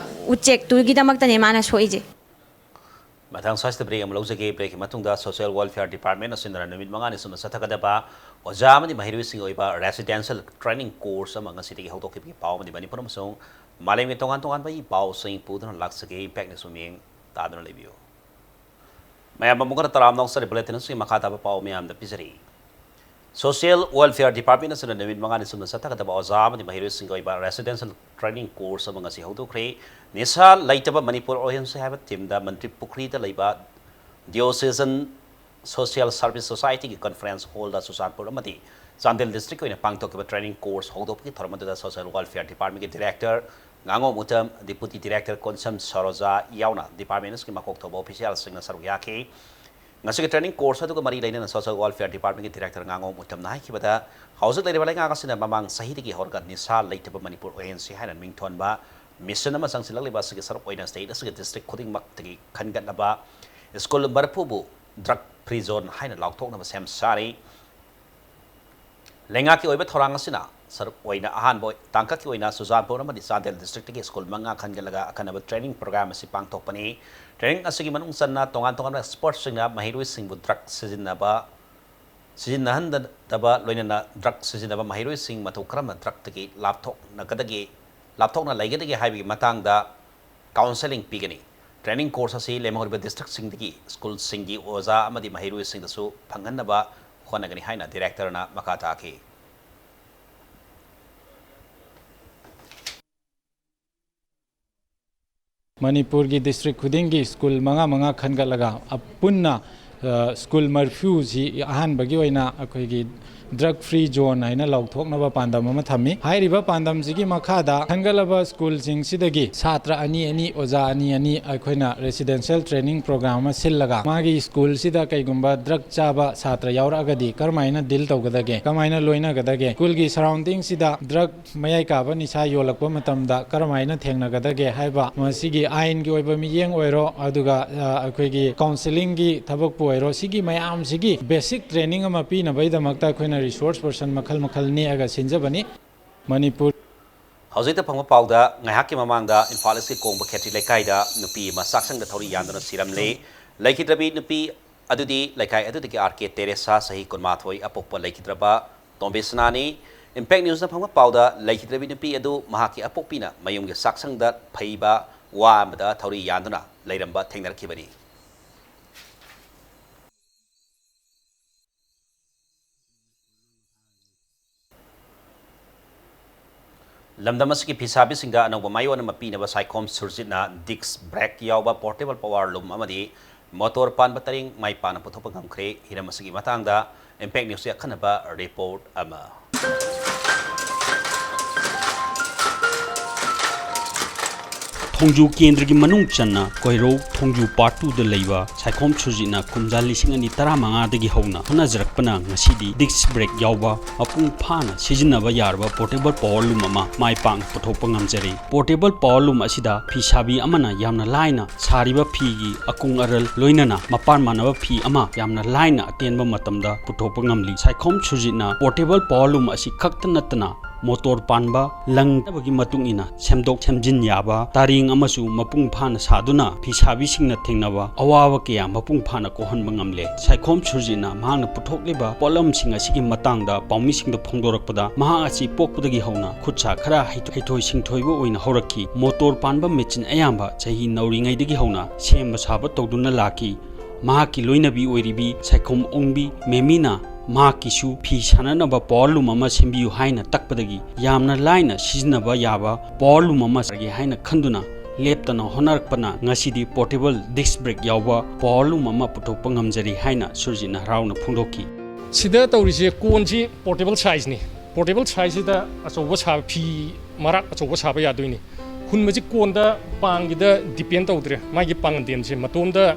ꯎꯆꯦꯛꯇꯨꯒꯤꯗꯃꯛꯇꯅꯦ ꯃꯥꯅ ꯁꯣꯛꯏꯁꯦ꯫ ꯃꯊꯪ ꯁ꯭ꯋꯥꯏꯁꯤꯗ break ꯑꯃ ꯂꯧꯖꯒꯦ꯫ Breakꯀꯤ ꯃꯇꯨꯡꯗ Social Welfare Department ꯑꯁꯤꯅ ꯅꯨꯃꯤꯠ ꯃꯉꯥꯅꯤ ꯆꯨꯞꯅ ꯆꯠꯊꯒꯗꯕ ꯑꯣꯖꯥ ꯑꯃꯗꯤ ꯃꯍꯩꯔꯣꯏꯁꯤꯡꯒꯤ ꯑꯣꯏꯕ residential training course ꯑꯃ ꯉꯁꯤꯗꯒꯤ ꯍꯧꯗꯣꯛꯈꯤꯕꯒꯤ ꯄꯥꯎ ꯑꯃꯗꯤ ꯃꯅꯤꯄꯨꯔ ꯑꯃꯁꯨꯡ ꯃꯥꯂꯦꯝꯒꯤ ꯇꯣꯉꯥꯟ ꯇꯣꯉꯥꯟꯕ ꯏ ꯄꯥꯎꯁꯤꯡ ꯄꯨꯗꯨꯅ ꯂꯥꯛꯆꯒꯦ꯫ Impact News ꯃꯤꯠꯌꯦꯡ ꯇꯥꯗꯨꯅ ꯂꯩꯕꯤꯌꯨ꯫ ꯃꯌꯥꯝ ꯑꯃꯨꯛ ꯍꯟꯅ ꯇꯔꯥꯝꯅ ꯑꯣꯛꯆꯔꯤ꯫ Bulletin ꯑꯁꯤꯒꯤ ꯃꯈꯥ ꯇꯥꯕ ꯄꯥꯎ ꯃꯌꯥꯝꯗ ꯄꯤꯖꯔꯤ꯫ Social Welfare Department ꯑꯁꯤꯅ ꯅꯨꯃꯤꯠ ꯃꯉꯥꯅꯤ ꯆꯨꯞꯅ ꯆꯠꯊꯒꯗꯕ ꯑꯣꯖꯥ ꯑꯃꯗꯤ ꯃꯍꯩꯔꯣꯏꯁꯤꯡꯒꯤ ꯑꯣꯏꯕ residential training course ꯑꯃ ꯉꯁꯤ ꯍꯧꯗꯣꯛꯈ꯭ꯔꯦ꯫ ꯅꯤꯁꯥ ꯂꯩꯇꯕ ꯃꯅꯤꯄꯨꯔ ꯑꯣꯏꯍꯟꯁꯤ ꯍꯥꯏꯕ themeꯗ ꯃꯟꯇ꯭ꯔꯤ ꯄꯨꯈ꯭ꯔꯤꯗ ꯂꯩꯕ Diocesan Social Service Societyꯒꯤ conference hallꯗ Churachandpur ꯑꯃꯗꯤ ꯆꯥꯟꯗꯦꯜ district ꯑꯣꯏꯅ ꯄꯥꯡꯊꯣꯛꯈꯤꯕ training course ꯍꯧꯗꯣꯛꯄꯒꯤ ꯊꯧꯔꯝ ꯑꯗꯨꯗ Social Welfare Departmentꯀꯤ Director ꯉꯥꯉꯣꯝ Uttam, Deputy Director Konsam ꯁꯔꯣꯖꯥ ꯌꯥꯎꯅ departmentꯀꯤ ꯃꯀꯣꯛ ꯊꯣꯡꯕ officialꯁꯤꯡꯅ ꯁꯔꯨꯛ ꯌꯥꯈꯤ꯫ ꯉꯁꯤꯒꯤ training course ꯑꯗꯨꯒ ꯃꯔꯤ ꯂꯩꯅꯅ Social Welfare Departmentꯀꯤ Director ꯉꯥꯉꯣꯝ ꯎꯇꯝꯅ ꯍꯥꯏꯈꯤꯕꯗ, ꯍꯧꯖꯤꯛ ꯂꯩꯔꯤꯕ ꯂꯩꯉꯥꯛ ꯑꯁꯤꯅ ꯃꯃꯥꯡ ꯆꯍꯤꯗꯒꯤ ꯍꯧꯔꯒ ꯅꯤꯁꯥ ꯂꯩꯇꯕ ꯃꯅꯤꯄꯨꯔ ꯑꯣꯏꯍꯟꯁꯤ ꯍꯥꯏꯅ ꯃꯤꯡꯊꯣꯟꯕ mission ꯑꯃ ꯆꯪꯁꯤꯜꯂꯛꯂꯤꯕ ꯑꯁꯤꯒꯤ ꯁꯔꯨꯛ ꯑꯣꯏꯅ state ꯑꯁꯤꯒꯤ district ꯈꯨꯗꯤꯡꯃꯛꯇꯒꯤ ꯈꯟꯒꯠꯅꯕ school ꯃꯔꯤꯐꯨꯕꯨ drug free zone ꯍꯥꯏꯅ ꯂꯥꯎꯊꯣꯛꯅꯕ ꯁꯦꯝ ꯁꯥꯔꯤ꯫ ꯂꯩꯉꯥꯛꯀꯤ ꯑꯣꯏꯕ ꯊꯧꯔꯥꯡ ꯑꯁꯤꯅ ꯁꯔꯨꯛ ꯑꯣꯏꯅ ꯑꯍꯥꯟꯕ ꯇꯥꯡꯀꯛꯀꯤ ꯑꯣꯏꯅ ꯆꯨꯔꯆꯥꯟꯄꯨꯔ ꯑꯃꯗꯤ ꯆꯥꯟꯗꯦꯜ districtꯀꯤ school ꯃꯉꯥ ꯈꯟꯒꯠꯂꯒ ꯑꯈꯟꯅꯕ training program ꯑꯁꯤ ꯄꯥꯡꯊꯣꯛꯄꯅꯤ꯫ Training ꯑꯁꯤꯒꯤ ꯃꯅꯨꯡ ꯆꯟꯅ ꯇꯣꯉꯥꯟ ꯇꯣꯉꯥꯟꯕ expertꯁꯤꯡꯅ ꯃꯍꯩꯔꯣꯏꯁꯤꯡꯕꯨ drug ꯁꯤꯖꯤꯟꯅꯕ, ꯁꯤꯖꯤꯟꯅꯍꯟꯗꯕ, ꯂꯣꯏꯅꯅ drug ꯁꯤꯖꯤꯟꯅꯕ ꯃꯍꯩꯔꯣꯏꯁꯤꯡ ꯃꯇꯧ ꯀꯔꯝꯅ drugꯇꯒꯤ ꯂꯥꯞꯊꯣꯛꯅꯒꯗꯒꯦ, ꯂꯥꯞꯊꯣꯛꯅ ꯂꯩꯒꯗꯒꯦ ꯍꯥꯏꯕꯒꯤ ꯃꯇꯥꯡꯗ counselling ꯄꯤꯒꯅꯤ꯫ Training course ꯑꯁꯤ ꯂꯦꯝꯍꯧꯔꯤꯕ districtꯁꯤꯡꯗꯒꯤ schoolꯁꯤꯡꯒꯤ ꯑꯣꯖꯥ ꯑꯃꯗꯤ ꯃꯍꯩꯔꯣꯏꯁꯤꯡꯗꯁꯨ ꯐꯪꯍꯟꯅꯕ ꯍꯣꯠꯅꯒꯅꯤ ꯍꯥꯏꯅ directorꯅ ꯃꯈꯥ ꯇꯥꯈꯤ꯫ ꯃꯅꯤꯄꯨꯔꯒꯤ district ꯈꯨꯗꯤꯡꯒꯤ school ꯃꯉꯥ ꯃꯉꯥ ꯈꯟꯒꯠꯂꯒ ꯑꯄꯨꯟꯅ ꯁ꯭ꯀꯨꯜ ꯃꯔꯐ꯭ꯌꯨꯁꯤ ꯑꯍꯥꯟꯕꯒꯤ ꯑꯣꯏꯅ ꯑꯩꯈꯣꯏꯒꯤ ꯗ꯭ꯔꯒ ꯐ꯭ꯔꯤ ꯖꯣꯟ ꯍꯥꯏꯅ ꯂꯥꯎꯊꯣꯛꯅꯕ ꯄꯥꯟꯗꯝ ꯑꯃ ꯊꯝꯃꯤ꯫ ꯍꯥꯏꯔꯤꯕ ꯄꯥꯟꯗꯝꯁꯤꯒꯤ ꯃꯈꯥꯗ ꯈꯟꯒꯠꯂꯕ ꯁ꯭ꯀꯨꯜꯁꯤꯡꯁꯤꯗꯒꯤ ꯁꯥꯇ꯭ꯔ ꯑꯅꯤ ꯑꯅꯤ, ꯑꯣꯖꯥ ꯑꯅꯤ ꯑꯅꯤ ꯑꯩꯈꯣꯏꯅ ꯔꯦꯁꯤꯗꯦꯟꯁꯤꯌꯦꯜ ꯇ꯭ꯔꯦꯅꯤꯡ ꯄ꯭ꯔꯣꯒ꯭ꯔꯥꯝ ꯑꯃ ꯁꯤꯜꯂꯒ, ꯃꯥꯒꯤ ꯁ꯭ꯀꯨꯜꯁꯤꯗ ꯀꯩꯒꯨꯝꯕ ꯗ꯭ꯔꯒ ꯆꯥꯕ ꯁꯥꯇ꯭ꯔ ꯌꯥꯎꯔꯛꯑꯒꯗꯤ ꯀꯔꯝꯍꯥꯏꯅ ꯗꯤꯜ ꯇꯧꯒꯗꯒꯦ, ꯀꯃꯥꯏꯅ ꯂꯣꯏꯅꯒꯗꯒꯦ, ꯁ꯭ꯀꯨꯜꯒꯤ ꯁꯔꯥꯎꯟꯗꯤꯡꯁꯤꯗ ꯗ꯭ꯔꯒ ꯃꯌꯥꯏ ꯀꯥꯕ ꯅꯤꯁꯥ ꯌꯣꯜꯂꯛꯄ ꯃꯇꯝꯗ ꯀꯔꯝꯍꯥꯏꯅ ꯊꯦꯡꯅꯒꯗꯒꯦ ꯍꯥꯏꯕ, ꯃꯁꯤꯒꯤ ꯑꯥꯏꯟꯒꯤ ꯑꯣꯏꯕ ꯃꯤꯠꯌꯦꯡ ꯑꯣꯏꯔꯣ, ꯑꯗꯨꯒ, ꯑ, ꯑꯩꯈꯣꯏꯒꯤ ꯀꯥꯎꯟꯁꯤꯂꯤꯡꯒꯤ ꯊꯕꯛꯄꯨ ꯑꯣꯏꯔꯣ, ꯁꯤꯒꯤ ꯃꯌꯥꯝꯁꯤꯒꯤ ꯕꯦꯁꯤꯛ ꯇ꯭ꯔꯦꯅꯤꯡ ꯑꯃ ꯄꯤꯅꯕꯒꯤꯗꯃꯛꯇ ꯑꯩꯈꯣꯏꯅ ꯔꯤꯁꯣꯔꯁ ꯄꯔꯁꯟ ꯃꯈꯜ ꯃꯈꯜ ꯅꯦꯛꯑꯒ ꯁꯤꯟꯖꯕꯅꯤ꯫ ꯃꯅꯤꯄꯨꯔ ꯍꯧꯖꯤꯛꯇ ꯐꯪꯕ ꯄꯥꯎꯗ, ꯉꯥꯏꯍꯥꯛꯀꯤ ꯃꯃꯥꯡꯗ ꯏꯝꯐꯥꯜ ꯏꯁꯀꯤ ꯀꯣꯡꯕ ꯈꯦꯇ꯭ꯔꯤ ꯂꯩꯀꯥꯏꯗ ꯅꯨꯄꯤ ꯑꯃ ꯆꯥꯛꯁꯪꯗ ꯊꯧꯔꯤ ꯌꯥꯟꯗꯨꯅ ꯁꯤꯔꯝꯂꯦ꯫ ꯂꯩꯈꯤꯗ꯭ꯔꯕꯤ ꯅꯨꯄꯤ ꯑꯗꯨꯗꯤ ꯂꯩꯀꯥꯏ ꯑꯗꯨꯗꯒꯤ ꯑꯥꯔ ꯀꯦ ꯇꯦꯔꯦꯁꯥ, ꯆꯍꯤ ꯀꯨꯟꯃꯥꯊꯣꯏ, ꯑꯄꯣꯛꯄ ꯂꯩꯈꯤꯗ꯭ꯔꯕ ꯇꯣꯝꯕꯤ ꯁꯅꯥꯅꯤ꯫ ꯏꯝꯄꯦꯛ ꯅ꯭ꯌꯨꯁꯅ ꯐꯪꯕ ꯄꯥꯎꯗ, ꯂꯩꯈꯤꯗ꯭ꯔꯕꯤ ꯅꯨꯄꯤ ꯑꯗꯨ ꯃꯍꯥꯛꯀꯤ ꯑꯄꯣꯛꯄꯤꯅ ꯃꯌꯨꯝꯒꯤ ꯆꯥꯛꯁꯪꯗ ꯐꯩꯕ ꯋꯥ ꯑꯃꯗ ꯊꯧꯔꯤ ꯌꯥꯟꯗꯨꯅ ꯂꯩꯔꯝꯕ ꯊꯦꯡꯅꯔꯛꯈꯤꯕꯅꯤ꯫ ꯂꯝꯗꯝ ꯑꯁꯤꯒꯤ ꯐꯤꯁꯥꯕꯤꯁꯤꯡꯗ ꯑꯅꯧꯕ ꯃꯥꯏꯑꯣꯟ ꯑꯃ ꯄꯤꯅꯕ ꯁꯥꯏꯈꯣꯝ ꯁꯨꯔꯖꯤꯠꯅ ꯗꯤꯁꯛ ꯕ꯭ꯔꯦꯛ ꯌꯥꯎꯕ ꯄꯣꯔꯇꯦꯕꯜ ꯄꯋꯥꯔ ꯂꯨꯝ ꯑꯃꯗꯤ ꯃꯣꯇꯣꯔ ꯄꯥꯟꯕ ꯇꯔꯦꯡ ꯃꯥꯏ ꯄꯥꯛꯅ ꯄꯨꯊꯣꯛꯄ ꯉꯝꯈ꯭ꯔꯦ꯫ ꯍꯤꯔꯝ ꯑꯁꯤꯒꯤ ꯃꯇꯥꯡꯗ ꯏꯝꯄꯦꯛ ꯅ꯭ꯌꯨꯁꯀꯤ ꯑꯈꯟꯅꯕ ꯔꯤꯄꯣꯔꯠ ꯑꯃ꯫ ꯊꯣꯡꯖꯨ ꯀꯦꯟꯗ꯭ꯔꯒꯤ ꯃꯅꯨꯡ ꯆꯟꯅ ꯀꯣꯏꯔꯧ ꯊꯣꯡꯖꯨ ꯄꯥꯔꯠ ꯇꯨꯗ ꯂꯩꯕ ꯁꯥꯏꯈꯣꯝ ꯁꯨꯔꯖꯤꯠꯅ ꯀꯨꯝꯖꯥ ꯂꯤꯁꯤꯡ ꯑꯅꯤ ꯇꯔꯥꯃꯉꯥꯗꯒꯤ ꯍꯧꯅ ꯍꯣꯠꯅꯖꯔꯛꯄꯅ ꯉꯁꯤꯗꯤ ꯗꯤꯁꯛ ꯕ꯭ꯔꯦꯛ ꯌꯥꯎꯕ ꯃꯄꯨꯡ ꯐꯥꯅ ꯁꯤꯖꯤꯟꯅꯕ ꯌꯥꯔꯕ ꯄꯣꯔꯇꯦꯕꯜ ꯄꯋꯥꯔ ꯂꯨꯝ ꯑꯃ ꯃꯥꯏ ꯄꯥꯛꯅ ꯄꯨꯊꯣꯛꯄ ꯉꯝꯖꯔꯦ꯫ ꯄꯣꯔꯇꯦꯕꯜ ꯄꯋꯥꯔ ꯂꯨꯝ ꯑꯁꯤꯗ ꯐꯤ ꯁꯥꯕꯤ ꯑꯃꯅ ꯌꯥꯝꯅ ꯂꯥꯏꯅ ꯁꯥꯔꯤꯕ ꯐꯤꯒꯤ ꯑꯀꯨꯡ ꯑꯔꯜ, ꯂꯣꯏꯅꯅ ꯃꯄꯥꯟ ꯃꯥꯟꯅꯕ ꯐꯤ ꯑꯃ ꯌꯥꯝꯅ ꯂꯥꯏꯅ ꯑꯇꯦꯟꯕ ꯃꯇꯝꯗ ꯄꯨꯊꯣꯛꯄ ꯉꯝꯂꯤ꯫ ꯁꯥꯏꯈꯣꯝ ꯁꯨꯔꯖꯤꯠꯅ ꯄꯣꯔꯇꯦꯕꯜ ꯄꯋꯥꯔ ꯂꯨꯝ ꯑꯁꯤ ꯈꯛꯇ ꯅꯠꯇꯅ ꯃꯣꯇꯣꯔ ꯄꯥꯟꯕ ꯂꯪ ꯆꯠꯅꯕꯒꯤ ꯃꯇꯨꯡ ꯏꯟꯅ ꯁꯦꯝꯗꯣꯛ ꯁꯦꯝꯖꯤꯟ ꯌꯥꯕ ꯇꯔꯦꯡ ꯑꯃꯁꯨ ꯃꯄꯨꯡ ꯐꯥꯅ ꯁꯥꯗꯨꯅ ꯐꯤꯁꯥꯕꯤꯁꯤꯡꯅ ꯊꯦꯡꯅꯕ ꯑꯋꯥꯕ ꯀꯌꯥ ꯃꯄꯨꯡ ꯐꯥꯅ ꯀꯣꯛꯍꯟꯕ ꯉꯝꯂꯦ꯫ ꯁꯥꯏꯈꯣꯝ ꯁꯨꯔꯖꯤꯠꯅ ꯃꯍꯥꯛꯅ ꯄꯨꯊꯣꯛꯂꯤꯕ ꯄꯣꯠꯂꯝꯁꯤꯡ ꯑꯁꯤꯒꯤ ꯃꯇꯥꯡꯗ ꯄꯥꯎꯃꯤꯁꯤꯡꯗ ꯐꯣꯡꯗꯣꯔꯛꯄꯗ, ꯃꯍꯥꯛ ꯑꯁꯤ ꯄꯣꯛꯄꯗꯒꯤ ꯍꯧꯅ ꯈꯨꯠ ꯁꯥ ꯈꯔ ꯍꯩꯊꯣꯏ ꯍꯩꯊꯣꯏ ꯁꯤꯡꯊꯣꯏꯕ ꯑꯣꯏꯅ ꯍꯧꯔꯛꯈꯤ꯫ ꯃꯣꯇꯣꯔ ꯄꯥꯟꯕ ꯃꯦꯆꯤꯟ ꯑꯌꯥꯝꯕ ꯆꯍꯤ ꯅꯧꯔꯤꯉꯩꯗꯒꯤ ꯍꯧꯅ ꯁꯦꯝꯕ ꯁꯥꯕ ꯇꯧꯗꯨꯅ ꯂꯥꯛꯈꯤ꯫ ꯃꯍꯥꯛꯀꯤ ꯂꯣꯏꯅꯕꯤ ꯑꯣꯏꯔꯤꯕꯤ ꯁꯥꯏꯈꯣꯝ ꯑꯣꯡꯕꯤ ꯃꯦꯃꯤꯅ ꯃꯍꯥꯛꯀꯤꯁꯨ ꯐꯤ ꯁꯥꯅꯅꯕ ꯄꯋꯥꯔ ꯂꯨꯝ ꯑꯃ ꯁꯦꯝꯕꯤꯌꯨ ꯍꯥꯏꯅ ꯇꯛꯄꯗꯒꯤ, ꯌꯥꯝꯅ ꯂꯥꯏꯅ ꯁꯤꯖꯤꯟꯅꯕ ꯌꯥꯕ ꯄꯋꯥꯔ ꯂꯨꯝ ꯑꯃ ꯁꯥꯒꯦ ꯍꯥꯏꯅ ꯈꯟꯗꯨꯅ ꯂꯦꯞꯇꯅ ꯍꯣꯠꯅꯔꯛꯄꯅ ꯉꯁꯤꯗꯤ portable disc brake ꯌꯥꯎꯕ power loom ꯑꯃ ꯄꯨꯊꯣꯛꯄ ꯉꯝꯖꯔꯤ ꯍꯥꯏꯅ ꯁꯨꯔꯖꯤꯠꯅ ꯍꯔꯥꯎꯅ ꯐꯣꯡꯗꯣꯛꯈꯤ꯫ ꯁꯤꯗ ꯇꯧꯔꯤꯁꯦ ꯀꯣꯟꯁꯤ portable sizeꯅꯤ꯫ Portable sizeꯁꯤꯗ ꯑꯆꯧꯕ ꯁꯥꯕ, ꯐꯤ ꯃꯔꯥꯛ ꯑꯆꯧꯕ ꯁꯥꯕ ꯌꯥꯗꯣꯏꯅꯤ꯫ ꯍꯨꯟꯕꯁꯤ ꯀꯣꯟꯗ, ꯄꯥꯡꯒꯤꯗ depend ꯇꯧꯗ꯭ꯔꯦ꯫ ꯃꯥꯒꯤ ꯄꯥꯡꯒꯟꯗꯦꯝꯁꯦ ꯃꯇꯣꯝꯗ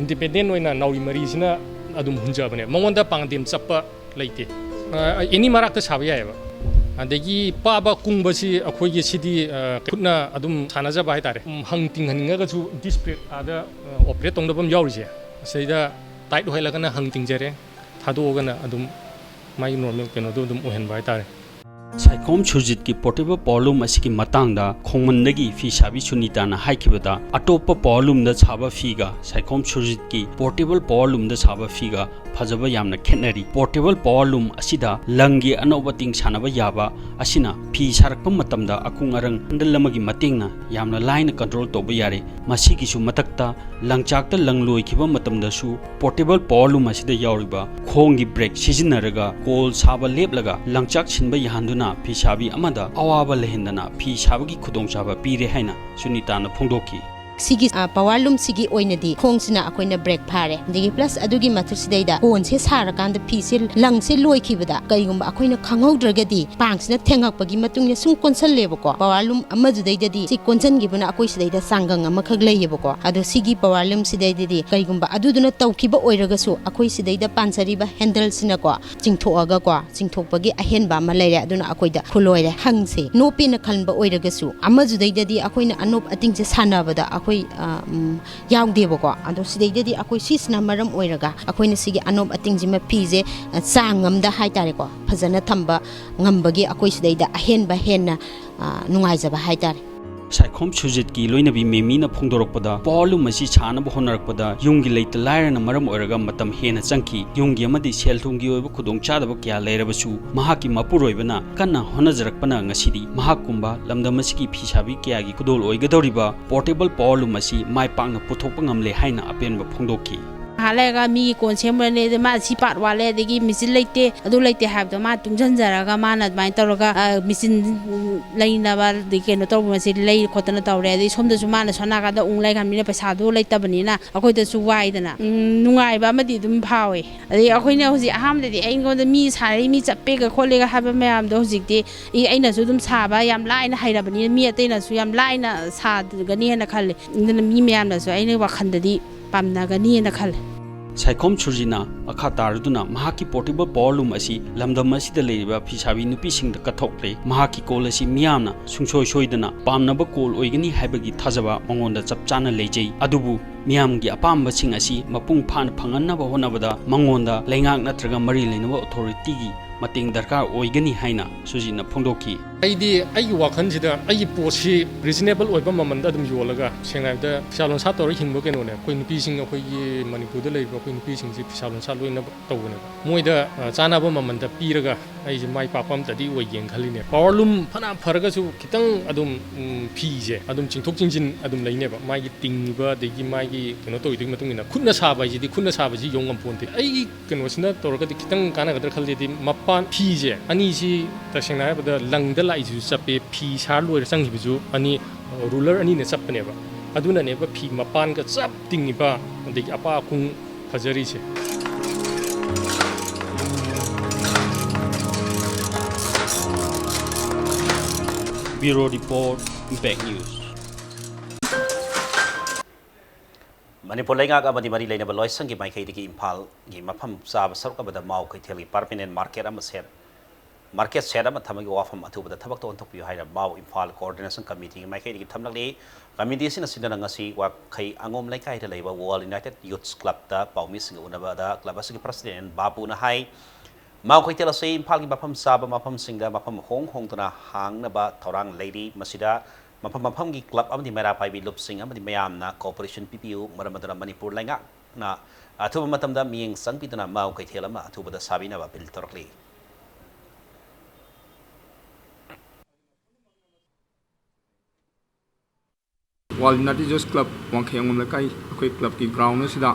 independent ꯑꯣꯏꯅ ꯅꯥꯎꯔꯤ ꯃꯔꯤꯁꯤꯅ ꯑꯗꯨꯝ ꯍꯨꯟꯖꯕꯅꯦ꯫ ꯃꯉꯣꯟꯗ ꯄꯥꯡꯒꯟꯗꯦꯝ ꯆꯞꯄ ꯂꯩꯇꯦ꯫ ꯑꯦꯅꯤ ꯃꯔꯥꯛꯇ ꯁꯥꯕ ꯌꯥꯏꯑꯕ꯫ ꯑꯗꯒꯤ ꯄꯥꯕ ꯀꯨꯡꯕꯁꯤ ꯑꯩꯈꯣꯏꯒꯤ ꯁꯤꯗꯤ ꯈꯨꯠꯅ ꯑꯗꯨꯝ ꯁꯥꯟꯅꯖꯕ ꯍꯥꯏꯇꯥꯔꯦ꯫ ꯍꯪ ꯇꯤꯡꯍꯟꯅꯤꯡꯉꯒꯁꯨ disc brake ꯑꯥꯗ operate ꯇꯧꯅꯕ ꯑꯃ ꯌꯥꯎꯔꯤꯁꯦ, ꯁꯤꯗ tight ꯑꯣꯏꯍꯜꯂꯒꯅ ꯍꯪ ꯇꯤꯡꯖꯔꯦ, ꯊꯥꯗꯣꯛꯑꯒꯅ ꯑꯗꯨꯝ ꯃꯥꯒꯤ normal ꯀꯩꯅꯣꯗꯣ ꯑꯗꯨꯝ ꯑꯣꯏꯍꯟꯕ ꯍꯥꯏꯇꯥꯔꯦ꯫ ꯁꯥꯏꯈꯣꯝ ꯁꯨꯔꯖꯤꯠꯀꯤ portable power loom ꯑꯁꯤꯒꯤ ꯃꯇꯥꯡꯗ ꯈꯣꯡꯃꯟꯗꯒꯤ ꯐꯤ ꯁꯥꯕꯤ ꯁꯨꯅꯤꯇꯥꯅ ꯍꯥꯏꯈꯤꯕꯗ, ꯑꯇꯣꯞꯄ power loomꯗ ꯁꯥꯕ ꯐꯤꯒ ꯁꯥꯏꯈꯣꯝ ꯁꯨꯔꯖꯤꯠꯀꯤ portable power loomꯗ ꯁꯥꯕ ꯐꯤꯒ ꯐꯖꯕ ꯌꯥꯝꯅ ꯈꯦꯠꯅꯔꯤ꯫ Portable power loom ꯑꯁꯤꯗ ꯂꯪꯒꯤ ꯑꯅꯧꯕ ꯇꯤꯡ ꯁꯥꯟꯅꯕ ꯌꯥꯕ ꯑꯁꯤꯅ ꯐꯤ ꯁꯥꯔꯛꯄ ꯃꯇꯝꯗ ꯑꯀꯨꯡ ꯑꯔꯪ handle ꯑꯃꯒꯤ ꯃꯇꯦꯡꯅ ꯌꯥꯝꯅ ꯂꯥꯏꯅ control ꯇꯧꯕ ꯌꯥꯔꯦ꯫ ꯃꯁꯤꯒꯤꯁꯨ ꯃꯊꯛꯇ ꯂꯪꯆꯥꯛꯇ ꯂꯪ ꯂꯣꯏꯈꯤꯕ ꯃꯇꯝꯗꯁꯨ portable power loom ꯑꯁꯤꯗ ꯌꯥꯎꯔꯤꯕ ꯈꯣꯡꯒꯤ brake ꯁꯤꯖꯤꯟꯅꯔꯒ ꯀꯣꯜ ꯁꯥꯕ ꯂꯦꯞꯂꯒ ꯂꯪꯆꯥꯛ ꯁꯤꯟꯕ ꯌꯥꯍꯟꯗꯨꯅ ꯐꯤꯁꯥꯕꯤ ꯑꯃꯗ ꯑꯋꯥꯕ ꯂꯩꯍꯟꯗꯅ ꯐꯤ ꯁꯥꯕꯒꯤ ꯈꯨꯗꯣꯡꯆꯥꯕ ꯄꯤꯔꯦ ꯍꯥꯏꯅ ꯁꯨꯅꯤꯇꯥꯅ ꯐꯣꯡꯗꯣꯛꯈꯤ꯫ ꯁꯤꯒꯤ power loomꯁꯤꯒꯤ ꯑꯣꯏꯅꯗꯤ ꯈꯣꯡꯁꯤꯅ ꯑꯩꯈꯣꯏꯅ brake ꯐꯥꯔꯦ꯫ ꯑꯗꯒꯤ plus ꯑꯗꯨꯒꯤ ꯃꯊꯛꯁꯤꯗꯩꯗ ꯀꯣꯟꯁꯦ ꯁꯥꯔꯀꯥꯟꯗ ꯐꯤꯁꯦ, ꯂꯪꯁꯦ ꯂꯣꯏꯈꯤꯕꯗ ꯀꯔꯤꯒꯨꯝꯕ ꯑꯩꯈꯣꯏꯅ ꯈꯪꯍꯧꯗ꯭ꯔꯒꯗꯤ ꯄꯥꯡꯁꯤꯅ ꯊꯦꯡꯉꯛꯄꯒꯤ ꯃꯇꯨꯡ ꯏꯟꯅ ꯁꯨꯝ ꯀꯣꯟꯁꯜꯂꯦꯕꯀꯣ꯫ Power loom ꯑꯃꯗꯨꯗꯩꯗꯗꯤ ꯁꯤ ꯀꯣꯟꯁꯤꯟꯈꯤꯕꯅ ꯑꯩꯈꯣꯏ ꯁꯤꯗꯩꯗ ꯆꯥꯡꯒꯪ ꯑꯃꯈꯛ ꯂꯩꯌꯦꯕꯀꯣ꯫ ꯑꯗꯣ ꯁꯤꯒꯤ power loomꯁꯤꯗꯩꯗꯗꯤ ꯀꯔꯤꯒꯨꯝꯕ ꯑꯗꯨꯗꯨꯅ ꯇꯧꯈꯤꯕ ꯑꯣꯏꯔꯒꯁꯨ ꯑꯩꯈꯣꯏ ꯁꯤꯗꯩꯗ ꯄꯥꯟꯖꯔꯤꯕ handleꯁꯤꯅꯀꯣ ꯆꯤꯡꯊꯣꯛꯑꯒꯀꯣ, ꯆꯤꯡꯊꯣꯛꯄꯒꯤ ꯑꯍꯦꯟꯕ ꯑꯃ ꯂꯩꯔꯦ꯫ ꯑꯗꯨꯅ ꯑꯩꯈꯣꯏꯗ ꯈꯨꯂꯣꯏꯔꯦ ꯍꯪꯁꯦ ꯅꯣꯞꯄꯦꯅ ꯈꯟꯕ ꯑꯣꯏꯔꯒꯁꯨ, ꯑꯃꯗꯨꯗꯩꯗꯗꯤ ꯑꯩꯈꯣꯏꯅ ꯑꯅꯣꯞ ꯑꯇꯤꯡꯁꯦ ꯁꯥꯟꯅꯕꯗ ꯑꯩꯈꯣꯏ ꯌꯥꯎꯗꯦꯕꯀꯣ꯫ ꯑꯗꯣ ꯁꯤꯗꯩꯗꯗꯤ ꯑꯩꯈꯣꯏ ꯁꯤꯁꯤꯅ ꯃꯔꯝ ꯑꯣꯏꯔꯒ ꯑꯩꯈꯣꯏꯅ ꯁꯤꯒꯤ ꯑꯅꯣꯞ ꯑꯇꯤꯡꯁꯤꯃ ꯐꯤꯁꯦ ꯆꯥꯡ ꯑꯃꯗ ꯍꯥꯏꯇꯥꯔꯦꯀꯣ, ꯐꯖꯅ ꯊꯝꯕ ꯉꯝꯕꯒꯤ ꯑꯩꯈꯣꯏ ꯁꯤꯗꯩꯗ ꯑꯍꯦꯟꯕ ꯍꯦꯟꯅ ꯅꯨꯡꯉꯥꯏꯖꯕ ꯍꯥꯏꯇꯥꯔꯦ꯫ ꯁꯥꯏꯈꯣꯝ ꯁꯨꯔꯖꯤꯠꯀꯤ ꯂꯣꯏꯅꯕꯤ ꯃꯦꯃꯤꯅ ꯐꯣꯡꯗꯣꯔꯛꯄꯗ, power loom ꯑꯁꯤ ꯁꯥꯅꯕ ꯍꯣꯠꯅꯔꯛꯄꯗ ꯌꯨꯝꯒꯤ ꯂꯩꯇ ꯂꯥꯏꯔꯅ ꯃꯔꯝ ꯑꯣꯏꯔꯒ ꯃꯇꯝ ꯍꯦꯟꯅ ꯆꯪꯈꯤ꯫ ꯌꯨꯝꯒꯤ ꯑꯃꯗꯤ ꯁꯦꯜ ꯊꯨꯝꯒꯤ ꯑꯣꯏꯕ ꯈꯨꯗꯣꯡꯆꯥꯗꯕ ꯀꯌꯥ ꯂꯩꯔꯕꯁꯨ, ꯃꯍꯥꯛꯀꯤ ꯃꯄꯨꯔꯣꯏꯕꯅ ꯀꯟꯅ ꯍꯣꯠꯅꯖꯔꯛꯄꯅ ꯉꯁꯤꯗꯤ ꯃꯍꯥꯛꯀꯨꯝꯕ ꯂꯝꯗꯝ ꯑꯁꯤꯒꯤ ꯐꯤꯁꯥꯕꯤ ꯀꯌꯥꯒꯤ ꯈꯨꯗꯣꯜ ꯑꯣꯏꯒꯗꯧꯔꯤꯕ portable power loom ꯑꯁꯤ ꯃꯥꯏ ꯄꯥꯛꯅ ꯄꯨꯊꯣꯛꯄ ꯉꯝꯂꯦ ꯍꯥꯏꯅ ꯑꯄꯦꯟꯕ ꯐꯣꯡꯗꯣꯛꯈꯤ꯫ ꯉꯥꯏꯍꯥꯛ ꯂꯩꯔꯒ ꯃꯤꯒꯤ ꯀꯣꯟ ꯁꯦꯝꯃꯨꯔꯅꯤ, ꯑꯗꯩ ꯃꯥ ꯁꯤ ꯄꯥꯔꯠ ꯋꯥꯠꯂꯦ, ꯑꯗꯒꯤ ꯃꯦꯆꯤꯟ ꯂꯩꯇꯦ, ꯑꯗꯨ ꯂꯩꯇꯦ ꯍꯥꯏꯕꯗꯣ ꯃꯥ ꯇꯨꯡꯁꯤꯟꯖꯔꯒ ꯃꯥꯅ ꯑꯗꯨꯃꯥꯏꯅ ꯇꯧꯔꯒ, ꯑ, ꯃꯦꯆꯤꯟ ꯂꯩꯅꯕ, ꯑꯗꯩ ꯀꯩꯅꯣ ꯇꯧꯕ, ꯃꯁꯤ ꯂꯩ ꯈꯣꯠꯇꯅ ꯇꯧꯔꯦ꯫ ꯑꯗꯩ ꯁꯣꯝꯗꯁꯨ ꯃꯥꯅ ꯁꯣꯝ ꯅꯥꯀꯟꯗ ꯎꯪ ꯂꯩꯈ꯭ꯔꯕꯅꯤꯅ ꯄꯩꯁꯥꯗꯣ ꯂꯩꯇꯕꯅꯤꯅ ꯑꯩꯈꯣꯏꯗꯁꯨ ꯋꯥꯏꯗꯅ꯫ ꯎꯝ, ꯅꯨꯡꯉꯥꯏꯕ ꯑꯃꯗꯤ ꯑꯗꯨꯝ ꯐꯥꯎꯋꯦ꯫ ꯑꯗꯩ ꯑꯩꯈꯣꯏꯅ ꯍꯧꯖꯤꯛ ꯑꯍꯥꯟꯕꯗꯗꯤ ꯑꯩꯉꯣꯟꯗ ꯃꯤ ꯁꯥꯔꯤ, ꯃꯤ ꯆꯞꯄꯦꯒ ꯈꯣꯠꯂꯦꯒ ꯍꯥꯏꯕ ꯃꯌꯥꯝꯗꯣ ꯍꯧꯖꯤꯛꯇꯤ ꯑꯩ, ꯑꯩꯅꯁꯨ ꯑꯗꯨꯝ ꯁꯥꯕ ꯌꯥꯝ ꯂꯥꯏꯅ ꯍꯩꯔꯕꯅꯤꯅ ꯃꯤ ꯑꯇꯩꯅꯁꯨ ꯌꯥꯝ ꯂꯥꯏꯅ ꯁꯥꯒꯅꯤꯅ ꯈꯜꯂꯦ꯫ ꯑꯗꯨꯅ ꯃꯤ ꯃꯌꯥꯝꯅꯁꯨ ꯑꯩꯅ ꯋꯥꯈꯜꯗꯗꯤ ꯄꯥꯝꯅꯒꯅꯤꯅ ꯈꯜꯂꯦ꯫ ꯁꯥꯏꯈꯣꯝ ꯁꯨꯔꯖꯤꯠꯅ ꯃꯈꯥ ꯇꯥꯔꯗꯨꯅ ꯃꯍꯥꯛꯀꯤ portable power loom ꯑꯁꯤ ꯂꯝꯗꯝ ꯑꯁꯤꯗ ꯂꯩꯔꯤꯕ ꯐꯤꯁꯥꯕꯤ ꯅꯨꯄꯤꯁꯤꯡꯗ ꯀꯠꯊꯣꯛꯂꯦ꯫ ꯃꯍꯥꯛꯀꯤ ꯀꯣꯜ ꯑꯁꯤ ꯃꯤꯌꯥꯝꯅ ꯁꯨꯡꯁꯣꯏ ꯁꯣꯏꯗꯅ ꯄꯥꯝꯅꯕ ꯀꯣꯜ ꯑꯣꯏꯒꯅꯤ ꯍꯥꯏꯕꯒꯤ ꯊꯥꯖꯕ ꯃꯉꯣꯟꯗ ꯆꯞ ꯆꯥꯅ ꯂꯩꯖꯩ꯫ ꯑꯗꯨꯕꯨ ꯃꯤꯌꯥꯝꯒꯤ ꯑꯄꯥꯝꯕꯁꯤꯡ ꯑꯁꯤ ꯃꯄꯨꯡ ꯐꯥꯅ ꯐꯪꯍꯟꯅꯕ ꯍꯣꯠꯅꯕꯗ ꯃꯉꯣꯟꯗ ꯂꯩꯉꯥꯛ ꯅꯠꯇ꯭ꯔꯒ ꯃꯔꯤ ꯂꯩꯅꯕ authorityꯒꯤ ꯃꯇꯦꯡ ꯗꯔꯀꯥꯔ ꯑꯣꯏꯒꯅꯤ ꯍꯥꯏꯅ ꯁꯨꯔꯖꯤꯠꯅ ꯐꯣꯡꯗꯣꯛꯈꯤ꯫ ꯑꯩꯗꯤ ꯑꯩꯒꯤ ꯋꯥꯈꯜꯁꯤꯗ ꯑꯩꯒꯤ ꯄꯣꯠꯁꯤ reasonable ꯑꯣꯏꯕ ꯃꯃꯜꯗ ꯑꯗꯨꯝ ꯌꯣꯜꯂꯒ, ꯁꯦꯡꯅ ꯍꯥꯏꯕꯗ, ꯐꯤꯁꯥ ꯂꯣꯟꯁꯥ ꯇꯧꯔꯒ ꯍꯤꯡꯕ ꯀꯩꯅꯣꯅꯦ꯫ ꯑꯩꯈꯣꯏ ꯅꯨꯄꯤꯁꯤꯡ, ꯑꯩꯈꯣꯏꯒꯤ ꯃꯅꯤꯄꯨꯔꯗ ꯂꯩꯔꯤꯕ ꯑꯩꯈꯣꯏ ꯅꯨꯄꯤꯁꯤꯡꯁꯤ ꯐꯤꯁꯥ ꯂꯣꯟꯁꯥ ꯂꯣꯏꯅ ꯇꯧꯕꯅꯦꯕ꯫ ꯃꯣꯏꯗ, ꯑ, ꯆꯥꯅꯕ ꯃꯃꯜꯗ ꯄꯤꯔꯒ ꯑꯩꯁꯦ ꯃꯥꯏ ꯄꯥꯛꯄ ꯑꯝꯇꯗꯤ ꯑꯣꯏꯒꯦꯅ ꯈꯜꯂꯤꯅꯦ꯫ Power loom ꯐꯅ ꯐꯔꯒꯁꯨ ꯈꯤꯇꯪ ꯑꯗꯨꯝ, ꯎꯝ, ꯐꯤꯁꯦ ꯑꯗꯨꯝ ꯆꯤꯡꯊꯣꯛ ꯆꯤꯡꯁꯤꯟ ꯑꯗꯨꯝ ꯂꯩꯅꯦꯕ꯫ ꯃꯥꯒꯤ ꯇꯤꯡꯉꯤꯕ, ꯑꯗꯒꯤ ꯃꯥꯒꯤ ꯀꯩꯅꯣ ꯇꯧꯔꯤꯗꯨꯒꯤ ꯃꯇꯨꯡ ꯏꯟꯅ꯫ ꯈꯨꯠꯅ ꯁꯥꯕ ꯍꯥꯏꯁꯤꯗꯤ ꯈꯨꯠꯅ ꯁꯥꯕꯁꯤ ꯌꯧ ꯉꯝꯄꯣꯟꯇꯦ꯫ ꯑꯩꯒꯤ ꯀꯩꯅꯣꯁꯤꯅ ꯇꯧꯔꯒꯗꯤ ꯈꯤꯇꯪ ꯀꯥꯟꯅꯒꯗ꯭ꯔꯥ ꯈꯜꯂꯦꯗꯤ, ꯃꯄꯥꯟ ꯐꯤꯁꯦ ꯑꯅꯤꯁꯤ, ꯇꯁꯦꯡꯅ ꯍꯥꯏꯔꯕꯗ, ꯂꯪꯗ ꯂꯥꯛꯏꯁꯤꯁꯨ ꯆꯞꯄꯦ, ꯐꯤ ꯁꯥꯔ ꯂꯣꯏꯔ ꯆꯪꯈꯤꯕꯁꯨ ꯑꯅꯤ, ruler ꯑꯅꯤꯅ ꯆꯞꯄꯅꯦꯕ꯫ ꯑꯗꯨꯅꯅꯦꯕ ꯐꯤ ꯃꯄꯥꯟꯒ ꯆꯞ ꯇꯤꯡꯉꯤꯕ, ꯑꯗꯒꯤ ꯑꯄꯥ ꯑꯈꯨꯡ ꯐꯖꯔꯤꯁꯦ꯫ Bureau Report, Impact News. Manipur ꯂꯩꯉꯥꯛ ꯑꯃꯗꯤ ꯃꯔꯤ ꯂꯩꯅꯕ ꯂꯣꯏꯁꯪꯒꯤ ꯃꯥꯏꯀꯩꯗꯒꯤ ꯏꯝꯐꯥꯜꯒꯤ ꯃꯐꯝ ꯆꯥꯕ ꯁꯔꯨꯛ ꯑꯃꯗ ꯃꯥꯎ ꯀꯩꯊꯦꯜꯒꯤ permanent market ꯑꯃ ꯁꯦꯝ-, market shed ꯑꯃ ꯊꯝꯕꯒꯤ ꯋꯥꯐꯝ ꯑꯊꯨꯕꯗ ꯊꯕꯛꯇ ꯑꯣꯟꯊꯣꯛꯄꯤꯌꯨ ꯍꯥꯏꯅ ꯃꯥꯎ ꯏꯝꯐꯥꯜ coordination committeeꯒꯤ ꯃꯥꯏꯀꯩꯗꯒꯤ ꯊꯝꯂꯛꯂꯤ꯫ Committee ꯑꯁꯤꯅ ꯁꯤꯟꯗꯨꯅ ꯉꯁꯤ ꯋꯥꯡꯈꯩ ꯑꯉꯣꯝ ꯂꯩꯀꯥꯏꯗ ꯂꯩꯕ World United Youths Clubꯇ ꯄꯥꯎꯃꯤꯁꯤꯡꯒ ꯎꯅꯕꯗ club ꯑꯁꯤꯒꯤ president ꯕꯥꯕꯨꯅ ꯍꯥꯏ, ꯃꯥꯎ ꯀꯩꯊꯦꯜ ꯑꯁꯤ ꯏꯝꯐꯥꯜꯒꯤ ꯃꯐꯝ ꯆꯥꯕ ꯃꯐꯝꯁꯤꯡꯗ ꯃꯐꯝ ꯍꯣꯡ ꯍꯣꯡꯗꯨꯅ ꯍꯥꯡꯅꯕ ꯊꯧꯔꯥꯡ ꯂꯩꯔꯤ꯫ ꯃꯁꯤꯗ ꯃꯐꯝ ꯃꯐꯝꯒꯤ club ꯑꯃꯗꯤ ꯃꯩꯔꯥ ꯄꯥꯏꯕꯤ ꯂꯨꯞꯁꯤꯡ ꯑꯃꯗꯤ ꯃꯌꯥꯝꯅ cooperation ꯄꯤꯕꯤꯌꯨ꯫ ꯃꯔꯝ ꯑꯗꯨꯅ ꯃꯅꯤꯄꯨꯔ ꯂꯩꯉꯥꯛꯅ ꯑꯊꯨꯕ ꯃꯇꯝꯗ ꯃꯤꯠꯌꯦꯡ ꯆꯪꯕꯤꯗꯨꯅ ꯃꯥꯎ ꯀꯩꯊꯦꯜ ꯑꯃ ꯑꯊꯨꯕꯗ ꯁꯥꯕꯤꯅꯕ appeal ꯇꯧꯔꯛꯂꯤ꯫ World United Youths Club ꯋꯥꯡꯈꯩ ꯑꯉꯣꯝ ꯂꯩꯀꯥꯏ, ꯑꯩꯈꯣꯏ clubꯀꯤ ground ꯑꯁꯤꯗ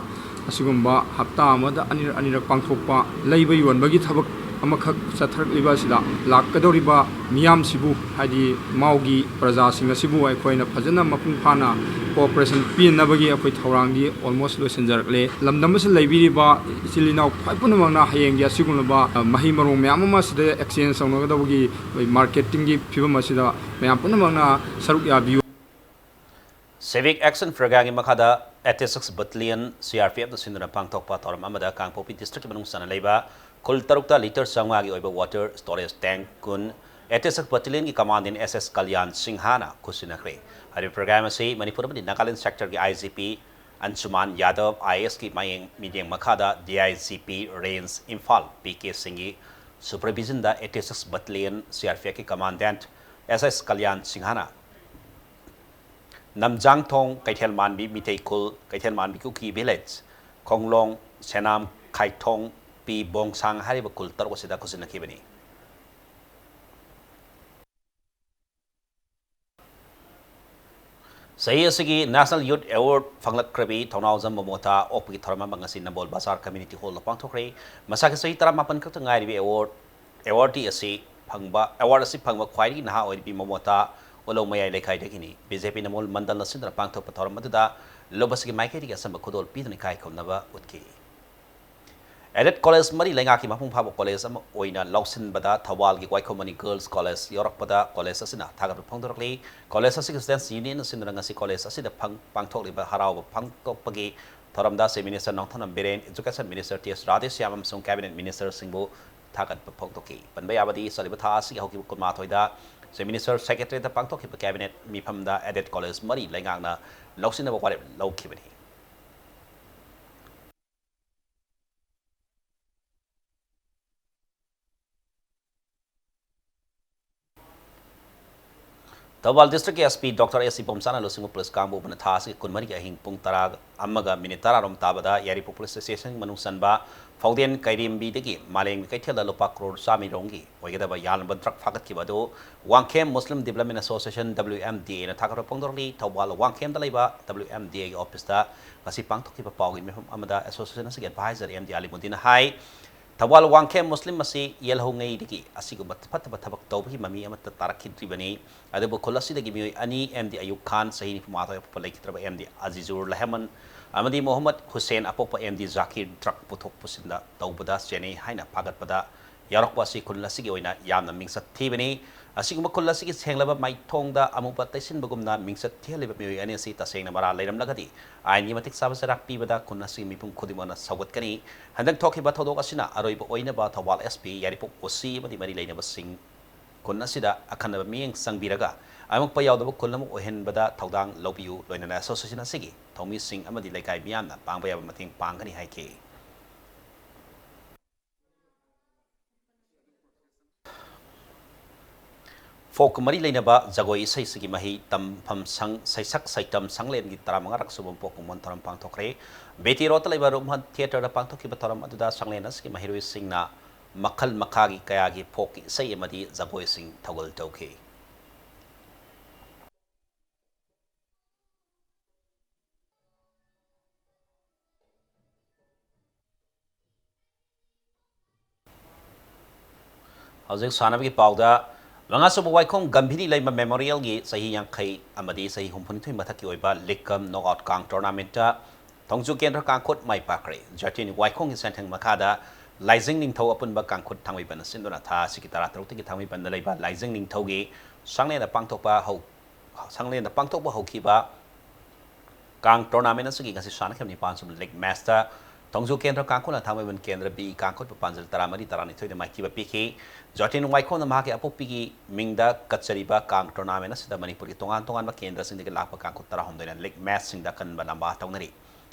ꯑꯁꯤꯒꯨꯝꯕ ꯍꯞꯇꯥ ꯑꯃꯗ ꯑꯅꯤꯔꯛ ꯑꯅꯤꯔꯛ ꯄꯥꯡꯊꯣꯛꯄ ꯂꯩꯕ ꯌꯣꯟꯕꯒꯤ ꯊꯕꯛ ꯑꯃꯈꯛ ꯆꯠꯊꯔꯛꯂꯤꯕ ꯑꯁꯤꯗ ꯂꯥꯛꯀꯗꯧꯔꯤꯕ ꯃꯤꯌꯥꯝꯁꯤꯕꯨ, ꯍꯥꯏꯗꯤ ꯃꯥꯎꯒꯤ ꯄ꯭ꯔꯖꯥꯁꯤꯡ ꯑꯁꯤꯕꯨ ꯑꯩꯈꯣꯏꯅ ꯐꯖꯅ ꯃꯄꯨꯡ ꯐꯥꯅ cooperation ꯄꯤꯅꯕꯒꯤ ꯑꯩꯈꯣꯏ ꯊꯧꯔꯥꯡꯗꯤ almost ꯂꯣꯏꯁꯤꯟꯖꯔꯛꯂꯦ꯫ ꯂꯝꯗꯝ ꯑꯁꯤꯗ ꯂꯩꯕꯤꯔꯤꯕ ꯏꯆꯤꯜ ꯏꯅꯥꯎ ꯈ꯭ꯋꯥꯏ ꯄꯨꯝꯅꯃꯛꯅ ꯍꯌꯦꯡꯒꯤ ꯑꯁꯤꯒꯨꯝꯂꯕ, ꯑ, ꯃꯍꯩ ꯃꯔꯣꯡ ꯃꯌꯥꯝ ꯑꯃ ꯑꯁꯤꯗ exchange ꯇꯧꯅꯒꯗꯕꯒꯤ ꯑꯩꯈꯣꯏ marketing ꯒꯤ ꯐꯤꯕꯝ ꯑꯁꯤꯗ ꯃꯌꯥꯝ ꯄꯨꯝꯅꯃꯛꯅ ꯁꯔꯨꯛ ꯌꯥꯕꯤꯌꯨ꯫ Civic Action Programme ꯒꯤ ꯃꯈꯥꯗ eighty six Battalion, C R P F ꯅ ꯁꯤꯟꯗꯨꯅ ꯄꯥꯡꯊꯣꯛꯄ ꯊꯧꯔꯝ ꯑꯃꯗ ꯀꯥꯡꯄꯣꯛꯄꯤ district ꯀꯤ ꯃꯅꯨꯡ ꯆꯟꯅ ꯂꯩꯕ ꯈꯨꯜ ꯇꯔꯨꯛꯇ litre ꯆꯥꯝꯃꯉꯥꯒꯤ ꯑꯣꯏꯕ water storage tank ꯀꯨꯟ eighty six Battalion ꯒꯤ Commandant S S ꯀꯂꯌꯥꯟ ꯁꯤꯡꯍꯅ ꯈꯨꯠꯁꯤꯟꯅꯈ꯭ꯔꯦ꯫ ꯍꯥꯏꯔꯤꯕ programme ꯑꯁꯤ ꯃꯅꯤꯄꯨꯔ ꯑꯃꯗꯤ ꯅꯥꯒꯥꯂꯦꯟ sector ꯒꯤ I G P ꯑꯟꯁꯨꯃꯥꯟ ꯌꯥꯗꯕ I A S ꯀꯤ ꯃꯥꯌꯦꯡ ꯃꯤꯠꯌꯦꯡ ꯃꯈꯥꯗ D I G P Range Imphal P K ꯁꯤꯡꯒꯤ supervision ꯗ eighty six Battalion C R P F ꯀꯤ Commandant S S ꯀꯂꯌꯥꯟ ꯁꯤꯡꯍꯅ ꯅꯝꯖꯥꯡꯊꯣꯡ, ꯀꯩꯊꯦꯜꯃꯥꯟꯕꯤ ꯃꯤꯇꯩ ꯈꯨꯜ, ꯀꯩꯊꯦꯜꯃꯥꯟꯕꯤ ꯀꯨꯀꯤ village, ꯈꯣꯡꯂꯣꯡ, ꯁꯦꯅꯥꯝ, ꯈꯥꯏꯊꯣꯡ, ꯄꯤ ꯕꯣꯡꯁꯥꯡ ꯍꯥꯏꯔꯤꯕ ꯈꯨꯜ ꯇꯔꯨꯛ ꯑꯁꯤꯗ ꯈꯨꯠꯁꯤꯟꯅꯈꯤꯕꯅꯤ꯫ ꯆꯍꯤ ꯑꯁꯤꯒꯤ National Youth Award ꯐꯪꯂꯛꯈ꯭ꯔꯕꯤ ꯊꯧꯅꯥꯎꯖꯝ ꯃꯃꯣꯊꯥ ꯑꯣꯛꯄꯒꯤ ꯊꯧꯔꯝ ꯑꯃ ꯉꯁꯤ ꯅꯝꯕꯣꯜ ꯕꯖꯥꯔ Community Hall ꯗ ꯄꯥꯡꯊꯣꯛꯈ꯭ꯔꯦ꯫ ꯃꯁꯥꯒꯤ ꯆꯍꯤ ꯇꯔꯥꯃꯥꯄꯟ ꯈꯛꯇ ꯉꯥꯏꯔꯤꯕꯤ award, awardee ꯑꯁꯤ ꯐꯪꯕ, award ꯑꯁꯤ ꯐꯪꯕ ꯈ꯭ꯋꯥꯏꯗꯒꯤ ꯅꯍꯥ ꯑꯣꯏꯔꯤꯕꯤ ꯃꯃꯣꯊꯥ ꯎꯂꯧ ꯃꯌꯥꯏ ꯂꯩꯀꯥꯏꯗꯒꯤꯅꯤ꯫ B J P ꯅꯝꯕꯣꯜ ꯃꯟꯗꯜꯅ ꯁꯤꯟꯗꯨꯅ ꯄꯥꯡꯊꯣꯛꯄ ꯊꯧꯔꯝ ꯑꯗꯨꯗ ꯂꯨꯞ ꯑꯁꯤꯒꯤ ꯃꯥꯏꯀꯩꯗꯒꯤ ꯑꯆꯝꯕ ꯈꯨꯗꯣꯜ ꯄꯤꯗꯨꯅ ꯏꯀꯥꯏ ꯈꯨꯝꯅꯕ ꯎꯠꯈꯤ꯫ Aided college ꯃꯔꯤ ꯂꯩꯉꯥꯛꯀꯤ ꯃꯄꯨꯡ ꯐꯥꯕ college ꯑꯃ ꯑꯣꯏꯅ ꯂꯧꯁꯤꯟꯕꯗ ꯊꯧꯕꯥꯜꯒꯤ ꯋꯥꯏꯈꯣꯝ ꯃꯅꯤ Girls College ꯌꯧꯔꯛꯄꯗ college ꯑꯁꯤꯅ ꯊꯥꯒꯠꯄ ꯐꯣꯡꯗꯣꯔꯛꯂꯤ꯫ College ꯑꯁꯤꯒꯤ Students Union ꯁꯤꯟꯗꯨꯅ ꯉꯁꯤ college ꯑꯁꯤꯗ ꯐꯪ-, ꯄꯥꯡꯊꯣꯛꯂꯤꯕ ꯍꯔꯥꯎꯕ ꯐꯣꯡꯗꯣꯛꯄꯒꯤ ꯊꯧꯔꯝꯗ Chief Minister Nongthombam Biren, Education Minister T S Radheshyam ꯑꯃꯁꯨꯡ Cabinet Minister ꯁꯤꯡꯕꯨ ꯊꯥꯒꯠꯄ ꯐꯣꯡꯗꯣꯛꯈꯤ꯫ ꯄꯟꯕ ꯌꯥꯕꯗꯤ, ꯆꯠꯂꯤꯕ ꯊꯥ ꯑꯁꯤꯒꯤ ꯍꯧꯈꯤꯕ ꯀꯨꯟꯃꯥꯊꯣꯏꯗ Chief Minister Secretariat ꯇ ꯄꯥꯡꯊꯣꯛꯈꯤꯕ Cabinet ꯃꯤꯐꯝꯗ Aided college ꯃꯔꯤ ꯂꯩꯉꯥꯛꯅ ꯂꯧꯁꯤꯟꯅꯕ ꯋꯥꯔꯦꯞ ꯂꯧꯈꯤꯕꯅꯤ꯫ ꯊꯧꯕꯥꯜ ꯗꯤꯁꯇ꯭ꯔꯤꯛꯀꯤ ꯑꯦꯁ ꯄꯤ ꯗꯣꯛꯇꯔ ꯑꯦꯁ ꯁꯤꯕꯣꯝꯆꯥꯅ ꯂꯨꯆꯤꯡꯕ ꯄꯨꯂꯤꯁ ꯀꯥꯡꯕꯨ ꯑꯃꯅ ꯊꯥ ꯑꯁꯤꯒꯤ ꯀꯨꯟꯃꯔꯤꯒꯤ ꯑꯍꯤꯡ ꯄꯨꯡ ꯇꯔꯥ ꯑꯃꯒ ꯃꯤꯅꯤꯠ ꯇꯔꯥꯔꯣꯝ ꯇꯥꯕꯗ ꯌꯥꯏꯔꯤꯄꯣꯛ ꯄꯨꯂꯤꯁ ꯁ꯭ꯇꯦꯁꯟ ꯃꯅꯨꯡ ꯆꯟꯕ ꯐꯥꯎꯗꯦꯟ ꯀꯩꯔꯦꯝꯕꯤꯗꯒꯤ ꯃꯥꯂꯦꯝꯒꯤ ꯀꯩꯊꯦꯜꯗ ꯂꯨꯄꯥ ꯀ꯭ꯔꯣꯔ ꯆꯥꯝꯃꯔꯣꯝꯒꯤ ꯑꯣꯏꯒꯗꯕ ꯌꯥꯜꯂꯕ ꯗ꯭ꯔꯒ ꯐꯥꯒꯠꯈꯤꯕ ꯑꯗꯨ ꯋꯥꯡꯈꯦꯝ ꯃꯨꯁꯂꯤꯝ ꯗꯤꯕ꯭ꯂꯞꯃꯦꯟ ꯑꯦꯁꯣꯁꯤꯌꯦꯁꯟ, ꯗꯕ꯭ꯂꯤꯌꯨ ꯑꯦꯝ ꯗꯤ ꯑꯦꯅ ꯊꯥꯒꯠꯄ ꯐꯣꯡꯗꯣꯔꯛꯂꯤ꯫ ꯊꯧꯕꯥꯜ ꯋꯥꯡꯈꯦꯝꯗ ꯂꯩꯕ ꯗꯕ꯭ꯂꯤꯌꯨ ꯑꯦꯝ ꯗꯤ ꯑꯦꯒꯤ ꯑꯣꯐꯤꯁꯇ ꯉꯁꯤ ꯄꯥꯡꯊꯣꯛꯈꯤꯕ ꯄꯥꯎꯒꯤ ꯃꯤꯐꯝ ꯑꯃꯗ ꯑꯦꯁꯣꯁꯤꯌꯦꯁꯟ ꯑꯁꯤꯒꯤ ꯑꯦꯗꯚꯥꯏꯖꯔ ꯑꯦꯝ ꯗꯤ ꯑꯂꯤꯃꯨꯗꯤꯟꯅ ꯍꯥꯏ, ꯊꯧꯕꯥꯜ ꯋꯥꯡꯈꯦꯝ ꯃꯨꯁꯂꯤꯝ ꯑꯁꯤ ꯌꯦꯜꯍꯧꯉꯩꯗꯒꯤ ꯑꯁꯤꯒꯨꯝꯕ ꯐꯠꯇꯕ ꯊꯕꯛ ꯇꯧꯕꯒꯤ ꯃꯃꯤ ꯑꯃꯠꯇ ꯇꯥꯔꯛꯈꯤꯗ꯭ꯔꯤꯕꯅꯤ꯫ ꯑꯗꯨꯕꯨ ꯈꯨꯜ ꯑꯁꯤꯗꯒꯤ ꯃꯤꯑꯣꯏ ꯑꯅꯤ, ꯑꯦꯝ ꯗꯤ ꯑꯌꯨꯕ ꯈꯥꯟ, ꯆꯍꯤ ꯅꯤꯐꯨꯃꯉꯥ ꯑꯄꯣꯛꯄ, ꯂꯩꯈꯤꯗ꯭ꯔꯕ ꯑꯦꯝ ꯗꯤ ꯑꯖꯤꯖꯨꯔ ꯔꯍꯃꯟ ꯑꯃꯗꯤ ꯃꯣꯍꯝꯃꯗ ꯍꯨꯁꯦꯟ ꯑꯄꯣꯛꯄ, ꯑꯦꯝ ꯗꯤ ꯖꯥꯀꯤꯔ, ꯗ꯭ꯔꯒ ꯄꯨꯊꯣꯛ ꯄꯨꯁꯤꯟꯗ ꯇꯧꯕꯗ ꯆꯦꯟꯅꯩ ꯍꯥꯏꯅ ꯐꯥꯒꯠꯄꯗ ꯌꯥꯎꯔꯛꯄ ꯑꯁꯤ ꯈꯨꯜ ꯑꯁꯤꯒꯤ ꯑꯣꯏꯅ ꯌꯥꯝꯅ ꯃꯤꯡꯆꯠ ꯊꯤꯕꯅꯤ꯫ ꯑꯁꯤꯒꯨꯝꯕ ꯈꯨꯜ ꯑꯁꯤꯒꯤ ꯁꯦꯡꯂꯕ ꯃꯥꯏꯊꯣꯡꯗ ꯑꯃꯨꯕ ꯇꯩꯁꯤꯟꯕꯒꯨꯝꯅ ꯃꯤꯡꯆꯠ ꯊꯤꯍꯜꯂꯤꯕ ꯃꯤꯑꯣꯏ ꯑꯅꯤ ꯑꯁꯤ ꯇꯁꯦꯡꯅ ꯃꯔꯥꯜ ꯂꯩꯔꯝꯂꯒꯗꯤ ꯑꯥꯏꯟꯒꯤ ꯃꯇꯤꯛ ꯆꯥꯕ ꯆꯩꯔꯥꯛ ꯄꯤꯕꯗ ꯈꯨꯜ ꯑꯁꯤꯒꯤ ꯃꯤꯄꯨꯝ ꯈꯨꯗꯤꯡꯃꯛꯅ ꯁꯧꯒꯠꯀꯅꯤ꯫ ꯍꯟꯗꯛ ꯊꯣꯛꯈꯤꯕ ꯊꯧꯗꯣꯛ ꯑꯁꯤꯅ ꯑꯔꯣꯏꯕ ꯑꯣꯏꯅꯕ ꯊꯧꯕꯥꯜ ꯑꯦꯁ ꯄꯤ, ꯌꯥꯏꯔꯤꯄꯣꯛ ꯑꯣ ꯁꯤ ꯑꯃꯗꯤ ꯃꯔꯤ ꯂꯩꯅꯕꯁꯤꯡ ꯈꯨꯟ ꯑꯁꯤꯗ ꯑꯈꯟꯅꯕ ꯃꯤꯠꯌꯦꯡ ꯆꯪꯕꯤꯔꯒ ꯑꯃꯛꯄ ꯌꯥꯎꯗꯕ ꯈꯨꯜ ꯑꯃ ꯑꯣꯏꯍꯟꯕꯗ ꯊꯧꯗꯥꯡ ꯂꯧꯕꯤꯌꯨ, ꯂꯣꯏꯅꯅ ꯑꯦꯁꯣꯁꯤꯌꯦꯁꯟ ꯑꯁꯤꯒꯤ ꯊꯧꯃꯤꯁꯤꯡ ꯑꯃꯗꯤ ꯂꯩꯀꯥꯏ ꯃꯤꯌꯥꯝꯅ ꯄꯥꯡꯕ ꯌꯥꯕ ꯃꯇꯦꯡ ꯄꯥꯡꯒꯅꯤ ꯍꯥꯏꯈꯤ꯫ ꯐꯣꯛꯀ ꯃꯔꯤ ꯂꯩꯅꯕ ꯖꯒꯣꯏ ꯏꯁꯩꯁꯤꯒꯤ ꯃꯍꯩ ꯇꯝꯐꯝ ꯁꯪ, ꯁꯩꯁꯛ ꯁꯩꯇꯝ ꯁꯪꯂꯦꯟꯒꯤ ꯇꯔꯥꯃꯉꯥꯔꯛ ꯁꯨꯕ ꯄꯣꯛ ꯀꯨꯝꯑꯣꯟ ꯊꯧꯔꯝ ꯄꯥꯡꯊꯣꯛꯈ꯭ꯔꯦ꯫ ꯕꯤ ꯇꯤ ꯔꯣꯗꯇ ꯂꯩꯕ ꯔꯨꯝꯍꯟ ꯊꯤꯌꯦꯇꯔꯗ ꯄꯥꯡꯊꯣꯛꯈꯤꯕ ꯊꯧꯔꯝ ꯑꯗꯨꯗ ꯁꯪꯂꯦꯟ ꯑꯁꯤꯒꯤ ꯃꯍꯩꯔꯣꯏꯁꯤꯡꯅ ꯃꯈꯜ ꯃꯈꯥꯒꯤ ꯀꯌꯥꯒꯤ ꯐꯣꯛꯀꯤ ꯏꯁꯩ ꯑꯃꯗꯤ ꯖꯒꯣꯏꯁꯤꯡ ꯊꯧꯒꯜ ꯇꯧꯈꯤ꯫ ꯍꯧꯖꯤꯛ ꯁꯥꯟꯅꯕꯒꯤ ꯄꯥꯎꯗ, ꯃꯉꯥꯁꯨꯕ ꯋꯥꯏꯈꯣꯡ ꯒꯝꯚꯤꯔꯤ ꯂꯩꯃ ꯃꯦꯃꯣꯔꯤꯌꯦꯜꯒꯤ ꯆꯍꯤ ꯌꯥꯡꯈꯩ ꯑꯃꯗꯤ ꯆꯍꯤ ꯍꯨꯝꯐꯨꯅꯤꯊꯣꯏ ꯃꯊꯛꯀꯤ ꯑꯣꯏꯕ ꯂꯤꯛ ꯀꯝ ꯅꯣꯛ ꯑꯥꯎꯠ ꯀꯥꯡ ꯇꯣꯔꯅꯥꯃꯦꯟꯠꯇ ꯊꯣꯡꯖꯨ ꯀꯦꯟꯗ꯭ꯔ ꯀꯥꯡꯈꯨꯠ ꯃꯥꯏ ꯄꯥꯛꯈ꯭ꯔꯦ꯫ ꯖꯔꯇꯤꯟ ꯋꯥꯏꯈꯣꯡꯒꯤ ꯁꯦꯟꯊꯪ ꯃꯈꯥꯗ ꯂꯥꯏꯖꯤꯡ ꯅꯤꯡꯊꯧ ꯑꯄꯨꯟꯕ ꯀꯥꯡꯈꯨꯠ ꯊꯥꯡꯃꯩꯕꯟꯅ ꯁꯤꯟꯗꯨꯅ ꯊꯥ ꯑꯁꯤꯒꯤ ꯇꯔꯥꯇꯔꯨꯛꯇꯒꯤ ꯊꯥꯡꯃꯩꯕꯟꯗ ꯂꯩꯕ ꯂꯥꯏꯖꯤꯡ ꯅꯤꯡꯊꯧꯒꯤ ꯁꯪꯂꯦꯟꯗ ꯄꯥꯡꯊꯣꯛꯄ ꯍꯧ-, ꯁꯪꯂꯦꯟꯗ ꯄꯥꯡꯊꯣꯛꯄ ꯍꯧꯈꯤꯕ ꯀꯥꯡ ꯇꯣꯔꯅꯥꯃꯦꯟ ꯑꯁꯤꯒꯤ ꯉꯁꯤ ꯁꯥꯟꯅꯈꯤꯕ ꯅꯤꯄꯥꯟ ꯁꯨꯕ ꯂꯤꯒ ꯃꯦꯆꯇ ꯊꯣꯡꯖꯨ ꯀꯦꯟꯗ꯭ꯔ ꯀꯥꯡꯈꯨꯠꯅ ꯊꯥꯡꯃꯩꯕꯟ ꯀꯦꯟꯗ꯭ꯔ ꯕꯤ ꯀꯥꯡꯈꯨꯠꯄꯨ ꯄꯥꯟꯖꯜ ꯇꯔꯥꯃꯔꯤ ꯇꯔꯥꯅꯤꯊꯣꯏꯗ ꯃꯥꯏꯊꯤꯕ ꯄꯤꯈꯤ꯫ ꯖꯣꯇꯤꯟ ꯋꯥꯏꯈꯣꯝꯅ ꯃꯍꯥꯛꯀꯤ ꯑꯄꯣꯛꯄꯤꯒꯤ ꯃꯤꯡꯗ ꯀꯠꯆꯔꯤꯕ ꯀꯥꯡ ꯇꯣꯔꯅꯥꯃꯦꯟ ꯑꯁꯤꯗ ꯃꯅꯤꯄꯨꯔꯒꯤ ꯇꯣꯉꯥꯟ ꯇꯣꯉꯥꯟꯕ ꯀꯦꯟꯗ꯭ꯔꯁꯤꯡꯗꯒꯤ ꯂꯥꯛꯄ ꯀꯥꯡꯈꯨꯠ ꯇꯔꯥꯍꯨꯝꯗꯣꯏꯅ ꯂꯤꯒ ꯃꯦꯆꯁꯤꯡꯗ ꯑꯀꯟꯕ ꯂꯝꯕꯥ ꯇꯧꯅꯔꯤ꯫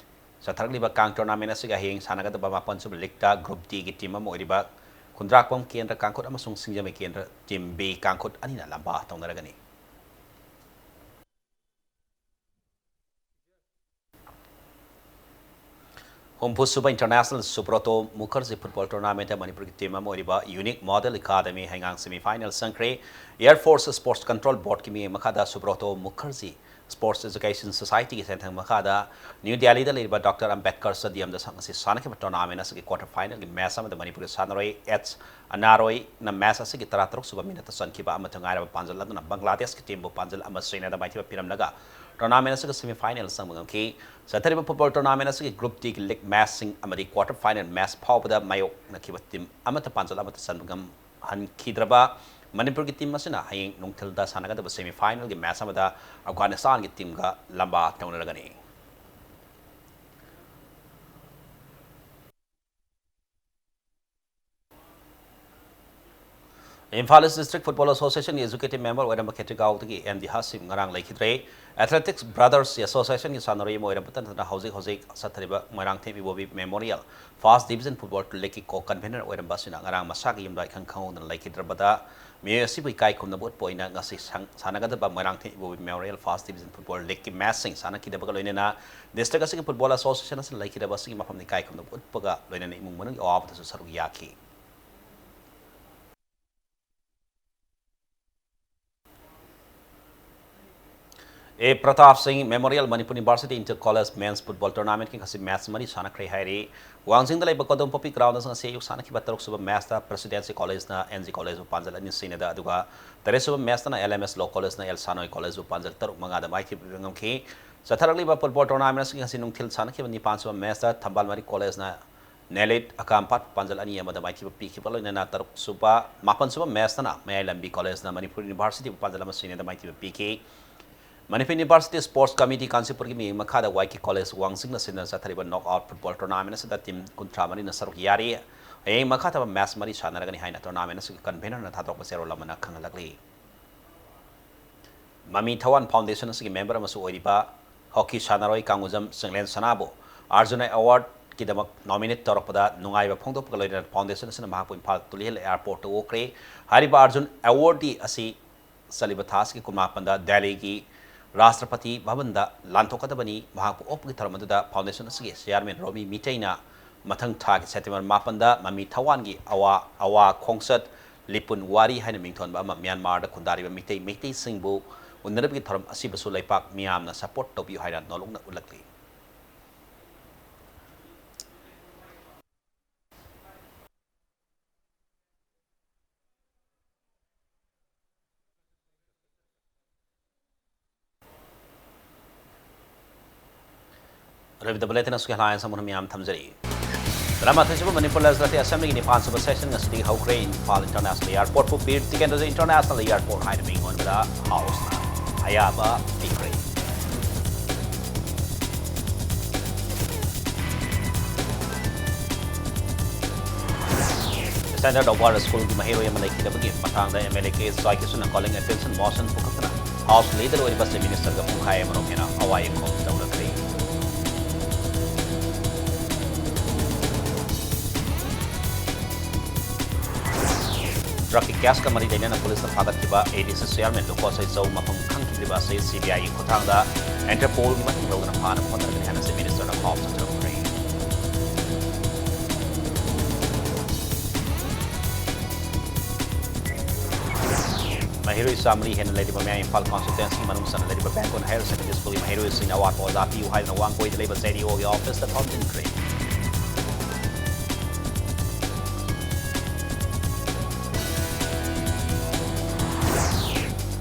ꯆꯠꯊꯔꯛꯂꯤꯕ ꯀꯥꯡ ꯇꯣꯔꯅꯥꯃꯦꯟ ꯑꯁꯤꯒꯤ ꯍꯌꯦꯡ ꯁꯥꯟꯅꯒꯗꯕ ꯃꯥꯄꯟ ꯁꯨꯕ ꯂꯤꯒꯇ ꯒ꯭ꯔꯨꯞ ꯗꯤꯒꯤ ꯇꯤꯝ ꯑꯃ ꯑꯣꯏꯔꯤꯕ ꯈꯨꯟꯗ꯭ꯔꯥꯛꯄꯝ ꯀꯦꯟꯗ꯭ꯔ ꯀꯥꯡꯈꯨꯠ ꯑꯃꯁꯨꯡ ꯁꯤꯡꯖꯃꯩ ꯀꯦꯟꯗ꯭ꯔ ꯇꯤꯝ ꯕꯤ ꯀꯥꯡꯈꯨꯠ ꯑꯅꯤꯅ ꯂꯝꯕꯥ ꯇꯧꯅꯔꯒꯅꯤ꯫ ꯍꯨꯝꯐꯨ ꯁꯨꯕ International Subroto Mukherjee Football Tournament ꯃꯅꯤꯄꯨꯔꯒꯤ team ꯑꯃ ꯑꯣꯏꯔꯤꯕ Unique Model Academy ꯍꯩꯉꯥꯡ semi final ꯆꯪꯈ꯭ꯔꯦ꯫ Air Force Sports Control Board ꯀꯤ ꯃꯤꯠꯌꯦꯡ ꯃꯈꯥꯗ Subroto Mukherjee Sports Education Society ꯒꯤ ꯁꯦꯟꯊꯪ ꯃꯈꯥꯗ New Delhi ꯗ ꯂꯩꯔꯤꯕ Doctor Ambedkar Stadium ꯗ ꯉꯁꯤ ꯁꯥꯟꯅꯈꯤꯕ tournament ꯑꯁꯤꯒꯤ quarter final ꯒꯤ match ꯑꯃꯗ ꯃꯅꯤꯄꯨꯔꯒꯤ ꯁꯥꯟꯅꯔꯣꯏ H ꯑꯅꯥꯔꯣꯏꯅ match ꯑꯁꯤꯒꯤ ꯇꯔꯥꯇꯔꯨꯛ ꯁꯨꯕ minute ꯇ ꯆꯟꯈꯤꯕ ꯑꯃꯠꯇ ꯉꯥꯏꯔꯕ ꯄꯥꯟꯖꯜ ꯑꯗꯨꯅ ꯕꯪꯒ꯭ꯂꯥꯗꯦꯁꯀꯤ team ꯕꯨ ꯄꯥꯟꯖꯜ ꯑꯃ ꯁꯣꯏꯅꯗ ꯃꯥꯏꯊꯤꯕ ꯄꯤꯔꯝꯂꯒ tournament ꯑꯁꯤꯒꯤ semi final ꯆꯪꯕ ꯉꯝꯈꯤ꯫ ꯆꯠꯊꯔꯤꯕ football tournament ꯑꯁꯤꯒꯤ Group D ꯒꯤ league match ꯁꯤꯡ ꯑꯃꯗꯤ quarter final match ꯐꯥꯎꯕꯗ ꯃꯥꯌꯣꯛꯅꯈꯤꯕ team ꯑꯃꯠꯇ ꯄꯥꯟꯖꯜ ꯑꯃꯠꯇ ꯆꯟꯕ ꯉꯝꯍꯟꯈꯤꯗ꯭ꯔꯕ ꯃꯅꯤꯄꯨꯔꯒꯤ team ꯑꯁꯤꯅ ꯍꯌꯦꯡ ꯅꯨꯡꯊꯤꯜꯗ ꯁꯥꯟꯅꯒꯗꯕ semi final ꯒꯤ match ꯑꯃꯗ ꯑꯐꯒꯥꯅꯤꯁꯇꯥꯟꯒꯤ team ꯒ ꯂꯝꯕꯥ ꯇꯧꯅꯔꯒꯅꯤ꯫ Imphal East District Football Association ꯒꯤ executive member ꯑꯣꯏꯔꯝꯕ ꯈꯦꯇ꯭ꯔꯤꯒꯥꯎꯗꯒꯤ ꯑꯦꯟ ꯗꯤ ꯍꯥꯁꯤꯝ ꯉꯔꯥꯡ ꯂꯩꯈꯤꯗ꯭ꯔꯦ꯫ Athletics Brothers Association ꯒꯤ ꯁꯥꯟꯅꯔꯣꯏ ꯑꯃ ꯑꯣꯏꯔꯝꯕꯇ ꯅꯠꯇꯅ ꯍꯧꯖꯤꯛ ꯍꯧꯖꯤꯛ ꯆꯠꯊꯔꯤꯕ ꯃꯣꯏꯔꯥꯡꯊꯦꯝ ꯏꯕꯣꯕꯤ Memorial First Division Football League ꯀꯤ co-convener ꯑꯣꯏꯔꯝꯕ ꯑꯁꯤꯅ ꯉꯔꯥꯡ ꯃꯁꯥꯒꯤ ꯌꯨꯝꯗ ꯏꯈꯪ ꯈꯪꯍꯧꯗꯅ ꯂꯩꯈꯤꯗ꯭ꯔꯕꯗ ꯃꯤꯑꯣꯏ ꯑꯁꯤꯕꯨ ꯏꯀꯥꯏ ꯈꯨꯝꯅꯕ ꯎꯠꯄ ꯑꯣꯏꯅ ꯉꯁꯤ ꯁꯪ-, ꯁꯥꯟꯅꯒꯗꯕ ꯃꯣꯏꯔꯥꯡꯊꯦꯝ ꯏꯕꯣꯕꯤ Memorial First Division Football League ꯀꯤ match ꯁꯤꯡ ꯁꯥꯟꯅꯈꯤꯗꯕꯒ ꯂꯣꯏꯅꯅ district ꯑꯁꯤꯒꯤ Football Association ꯑꯁꯤꯅ ꯂꯩꯈꯤꯗꯕ ꯑꯁꯤꯒꯤ ꯃꯐꯝꯗ ꯏꯀꯥꯏ ꯈꯨꯝꯅꯕ ꯎꯠꯄꯒ ꯂꯣꯏꯅꯅ ꯏꯃꯨꯡ ꯃꯅꯨꯡꯒꯤ ꯑꯋꯥꯕꯗꯁꯨ ꯁꯔꯨꯛ ꯌꯥꯈꯤ꯫ ꯑꯦ ꯄ꯭ꯔꯇꯥꯞ ꯁꯤꯡ Memorial Manipur University Inter College Men's Football Tournament ꯀꯤ ꯉꯁꯤ match ꯃꯔꯤ ꯁꯥꯟꯅꯈ꯭ꯔꯦ ꯍꯥꯏꯔꯤ꯫ ꯋꯥꯡꯖꯤꯡꯗ ꯂꯩꯕ ꯀꯣꯗꯣꯝꯄꯣꯛꯄꯤ ground ꯗ ꯉꯁꯤ ꯑꯌꯨꯛ ꯁꯥꯟꯅꯈꯤꯕ ꯇꯔꯨꯛ ꯁꯨꯕ match ꯇ Presidency College ꯅ N G College ꯕꯨ ꯄꯥꯟꯖꯜ ꯑꯅꯤ ꯁꯣꯏꯅꯗ, ꯑꯗꯨꯒ ꯇꯔꯦꯠ ꯁꯨꯕ match ꯇꯅ L M S Law College ꯅ L ꯁꯥꯅꯣꯏ College ꯕꯨ ꯄꯥꯟꯖꯜ ꯇꯔꯨꯛ ꯃꯉꯥꯗ ꯃꯥꯏꯊꯤꯕ ꯄꯤꯕ ꯉꯝꯈꯤ꯫ ꯆꯠꯊꯔꯛꯂꯤꯕ football tournament ꯑꯁꯤꯒꯤ ꯉꯁꯤ ꯅꯨꯡꯊꯤꯜ ꯁꯥꯟꯅꯈꯤꯕ ꯅꯤꯄꯥꯟ ꯁꯨꯕ match ꯇ ꯊꯝꯕꯥꯜ ꯃꯔꯤ College ꯅ ꯅꯦꯂꯤꯠ ꯑꯀꯥꯝꯄꯥꯠ ꯄꯥꯟꯖꯜ ꯑꯅꯤ ꯑꯃꯗ ꯃꯥꯏꯊꯤꯕ ꯄꯤꯈꯤꯕ ꯂꯣꯏꯅꯅ ꯇꯔꯨꯛ ꯁꯨꯕ, ꯃꯥꯄꯟ ꯁꯨꯕ match ꯇꯅ ꯃꯌꯥꯏ ꯂꯝꯕꯤ College ꯅ ꯃꯅꯤꯄꯨꯔ University ꯕꯨ ꯄꯥꯟꯖꯜ ꯑꯃ ꯁꯣꯏꯅꯗ ꯃꯥꯏꯊꯤꯕ ꯄꯤꯈꯤ꯫ ꯃꯅꯤꯄꯨꯔ University Sports Committee ꯀꯥꯟꯆꯤꯄꯨꯔꯒꯤ ꯃꯤꯠꯌꯦꯡ ꯃꯈꯥꯗ ꯋꯥꯏ ꯀꯦ College ꯋꯥꯡꯖꯤꯡꯅ ꯁꯤꯟꯗꯨꯅ ꯆꯠꯊꯔꯤꯕ knock out football tournament ꯑꯁꯤꯗ team ꯀꯨꯟꯊ꯭ꯔꯥ ꯃꯔꯤꯅ ꯁꯔꯨꯛ ꯌꯥꯔꯤ꯫ ꯍꯌꯦꯡ ꯃꯈꯥ ꯇꯥꯕ match ꯃꯔꯤ ꯁꯥꯟꯅꯔꯒꯅꯤ ꯍꯥꯏꯅ tournament ꯑꯁꯤꯒꯤ convener ꯅ ꯊꯥꯗꯣꯔꯛꯄ ꯆꯦꯔꯣꯜ ꯑꯃꯅ ꯈꯪꯍꯜꯂꯛꯂꯤ꯫ ꯃꯃꯤ ꯊꯋꯥꯟ Foundation ꯑꯁꯤꯒꯤ member ꯑꯃꯁꯨ ꯑꯣꯏꯔꯤꯕ hockey ꯁꯥꯟꯅꯔꯣꯏ ꯀꯥꯡꯒꯨꯖꯝ ꯆꯤꯡꯂꯦꯟ ꯁꯅꯥꯕꯨ Arjuna Award ꯀꯤꯗꯃꯛ nominate ꯇꯧꯔꯛꯄꯗ ꯅꯨꯡꯉꯥꯏꯕ ꯐꯣꯡꯗꯣꯛꯄꯒ ꯂꯣꯏꯅꯅ foundation ꯑꯁꯤꯅ ꯃꯍꯥꯛꯄꯨ ꯏꯝꯐꯥꯜ ꯇꯨꯂꯤꯍꯜ airport ꯇ ꯑꯣꯛꯈ꯭ꯔꯦ꯫ ꯍꯥꯏꯔꯤꯕ Arjuna Award ꯗꯤ ꯑꯁꯤ ꯆꯠꯂꯤꯕ ꯊꯥ ꯑꯁꯤꯒꯤ ꯀꯨꯟꯃꯥꯄꯟꯗ ꯗꯦꯜꯂꯤꯒꯤ ꯔꯥꯁꯇ꯭ꯔꯄꯇꯤ ꯚꯕꯟꯗ ꯂꯥꯟꯊꯣꯛꯀꯗꯕꯅꯤ꯫ ꯃꯍꯥꯛꯄꯨ ꯑꯣꯛꯄꯒꯤ ꯊꯧꯔꯝ ꯑꯗꯨꯗ foundation ꯑꯁꯤꯒꯤ chairman ꯔꯣꯃꯤ ꯃꯤꯇꯩꯅ ꯃꯊꯪ ꯊꯥꯒꯤ September ꯃꯥꯄꯟꯗ ꯃꯃꯤ ꯊꯋꯥꯟꯒꯤ ꯑꯋꯥ, ꯑꯋꯥ ꯈꯣꯡꯆꯠ ꯂꯤꯄꯨꯟ ꯋꯥꯔꯤ ꯍꯥꯏꯅ ꯃꯤꯡꯊꯣꯟꯕ ꯑꯃ ꯃ꯭ꯌꯥꯟꯃꯥꯔꯗ ꯈꯨꯟꯗꯥꯔꯤꯕ ꯃꯤꯇꯩ, ꯃꯩꯇꯩꯁꯤꯡꯕꯨ ꯎꯅꯅꯕꯒꯤ ꯊꯧꯔꯝ ꯑꯁꯤꯕꯨꯁꯨ ꯂꯩꯄꯥꯛ ꯃꯤꯌꯥꯝꯅ support ꯇꯧꯕꯤꯌꯨ ꯍꯥꯏꯅ ꯅꯣꯜꯂꯨꯛꯅ ꯎꯠꯂꯛꯂꯤ꯫ ꯑꯔꯣꯏꯕꯗ bulletin ꯑꯁꯤꯒꯤ headlines ꯑꯃꯨꯛ ꯃꯌꯥꯝ ꯊꯝꯖꯔꯤ꯫ ꯇꯔꯥꯃꯥꯊꯣꯏꯁꯨꯕ ꯃꯅꯤꯄꯨꯔ Legislative Assemblyꯒꯤ ꯅꯤꯄꯥꯟꯁꯨꯕ session ꯉꯁꯤꯗꯒꯤ ꯍꯧꯈ꯭ꯔꯦ꯫ Imphal International Airportꯄꯨ Bir Tikendrajit International Airport ꯍꯥꯏꯅ ꯃꯤꯡ ꯑꯣꯟꯕꯗ Houseꯅ ꯑꯌꯥꯕ ꯄꯤꯈ꯭ꯔꯦ꯫ Standard of Order Schoolꯒꯤ ꯃꯍꯩꯔꯣꯏ ꯑꯃ ꯂꯩꯈꯤꯗꯕꯒꯤ ꯃꯇꯥꯡꯗ MLA ꯀꯦ ꯖꯣꯏꯀꯤꯁꯟꯅ calling attention motion ꯄꯨꯈꯠꯇꯨꯅ House Leader ꯑꯣꯏꯔꯤꯕ Chief Ministerꯒ ꯄꯨꯡꯈꯥꯏ ꯑꯃꯔꯣꯝ ꯍꯦꯟꯅ ꯑꯋꯥ ꯏꯈꯣꯝ ꯇꯧꯅꯈ꯭ꯔꯦ꯫ Drugꯀꯤ caseꯀ ꯃꯔꯤ ꯂꯩꯅꯅ policeꯅ ꯐꯥꯒꯠꯈꯤꯕ ADC chairman ꯂꯨꯀꯣꯁꯩ ꯆꯧ ꯃꯐꯝ ꯈꯪꯈꯤꯗ꯭ꯔꯤꯕ ꯑꯁꯤ CBIꯒꯤ ꯈꯨꯠꯊꯥꯡꯗ Interpolꯒꯤ ꯃꯇꯦꯡ ꯂꯧꯗꯨꯅ ꯐꯥꯅꯕ ꯍꯣꯠꯅꯔꯒꯅꯤ ꯍꯥꯏꯅ Chief Ministerꯅ ꯈꯥꯎ ꯆꯠꯊꯔꯛꯈ꯭ꯔꯦ꯫ ꯃꯍꯩꯔꯣꯏ ꯆꯥꯃꯔꯤ ꯍꯦꯟꯅ ꯂꯩꯔꯤꯕ ꯃꯌꯥꯏ ꯏꯝꯐꯥꯜ constituency ꯃꯅꯨꯡ ꯆꯟꯅ ꯂꯩꯔꯤꯕ ꯕꯦꯡꯒꯣꯟ Higher Secondary Schoolꯒꯤ ꯃꯍꯩꯔꯣꯏꯁꯤꯡꯅ ꯑꯋꯥꯠꯄ ꯑꯣꯖꯥ ꯄꯤꯌꯨ ꯍꯥꯏꯗꯨꯅ ꯋꯥꯡꯒꯣꯏꯗ ꯂꯩꯕ JDOꯒꯤ officeꯇ ꯊꯣꯝꯖꯤꯟꯈ꯭ꯔꯦ꯫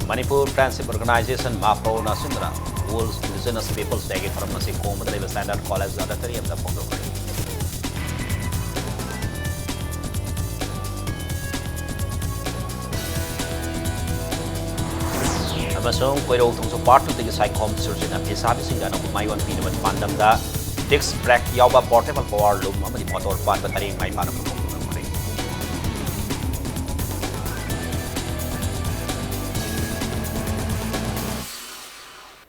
ꯃꯅꯤꯄꯨꯔ Friendship Organization, MAPFOꯅ ꯁꯤꯟꯗꯨꯅ World Indigenous Peoples Dayꯒꯤ ꯊꯧꯔꯝ ꯑꯁꯤ ꯀꯣꯡꯕꯗ ꯂꯩꯕ Standard College Auditoriumꯗ ꯐꯣꯡꯗꯣꯛꯈ꯭ꯔꯦ꯫ ꯑꯃꯁꯨꯡ ꯀꯣꯏꯔꯧ ꯊꯣꯡꯁꯨ Part twoꯗꯒꯤ ꯁꯥꯏꯈꯣꯝ ꯁꯨꯔꯖꯤꯠꯅ ꯐꯤꯁꯥꯕꯤꯁꯤꯡꯗ ꯑꯅꯧꯕ ꯃꯥꯏꯑꯣꯟ ꯄꯤꯅꯕ ꯄꯥꯟꯗꯝꯗ disc brake ꯌꯥꯎꯕ portable power loom ꯑꯃꯗꯤ motor ꯄꯥꯟꯕ ꯇꯔꯦꯡ ꯃꯥꯏ ꯄꯥꯛꯅ ꯄꯨꯊꯣꯛꯈꯤ꯫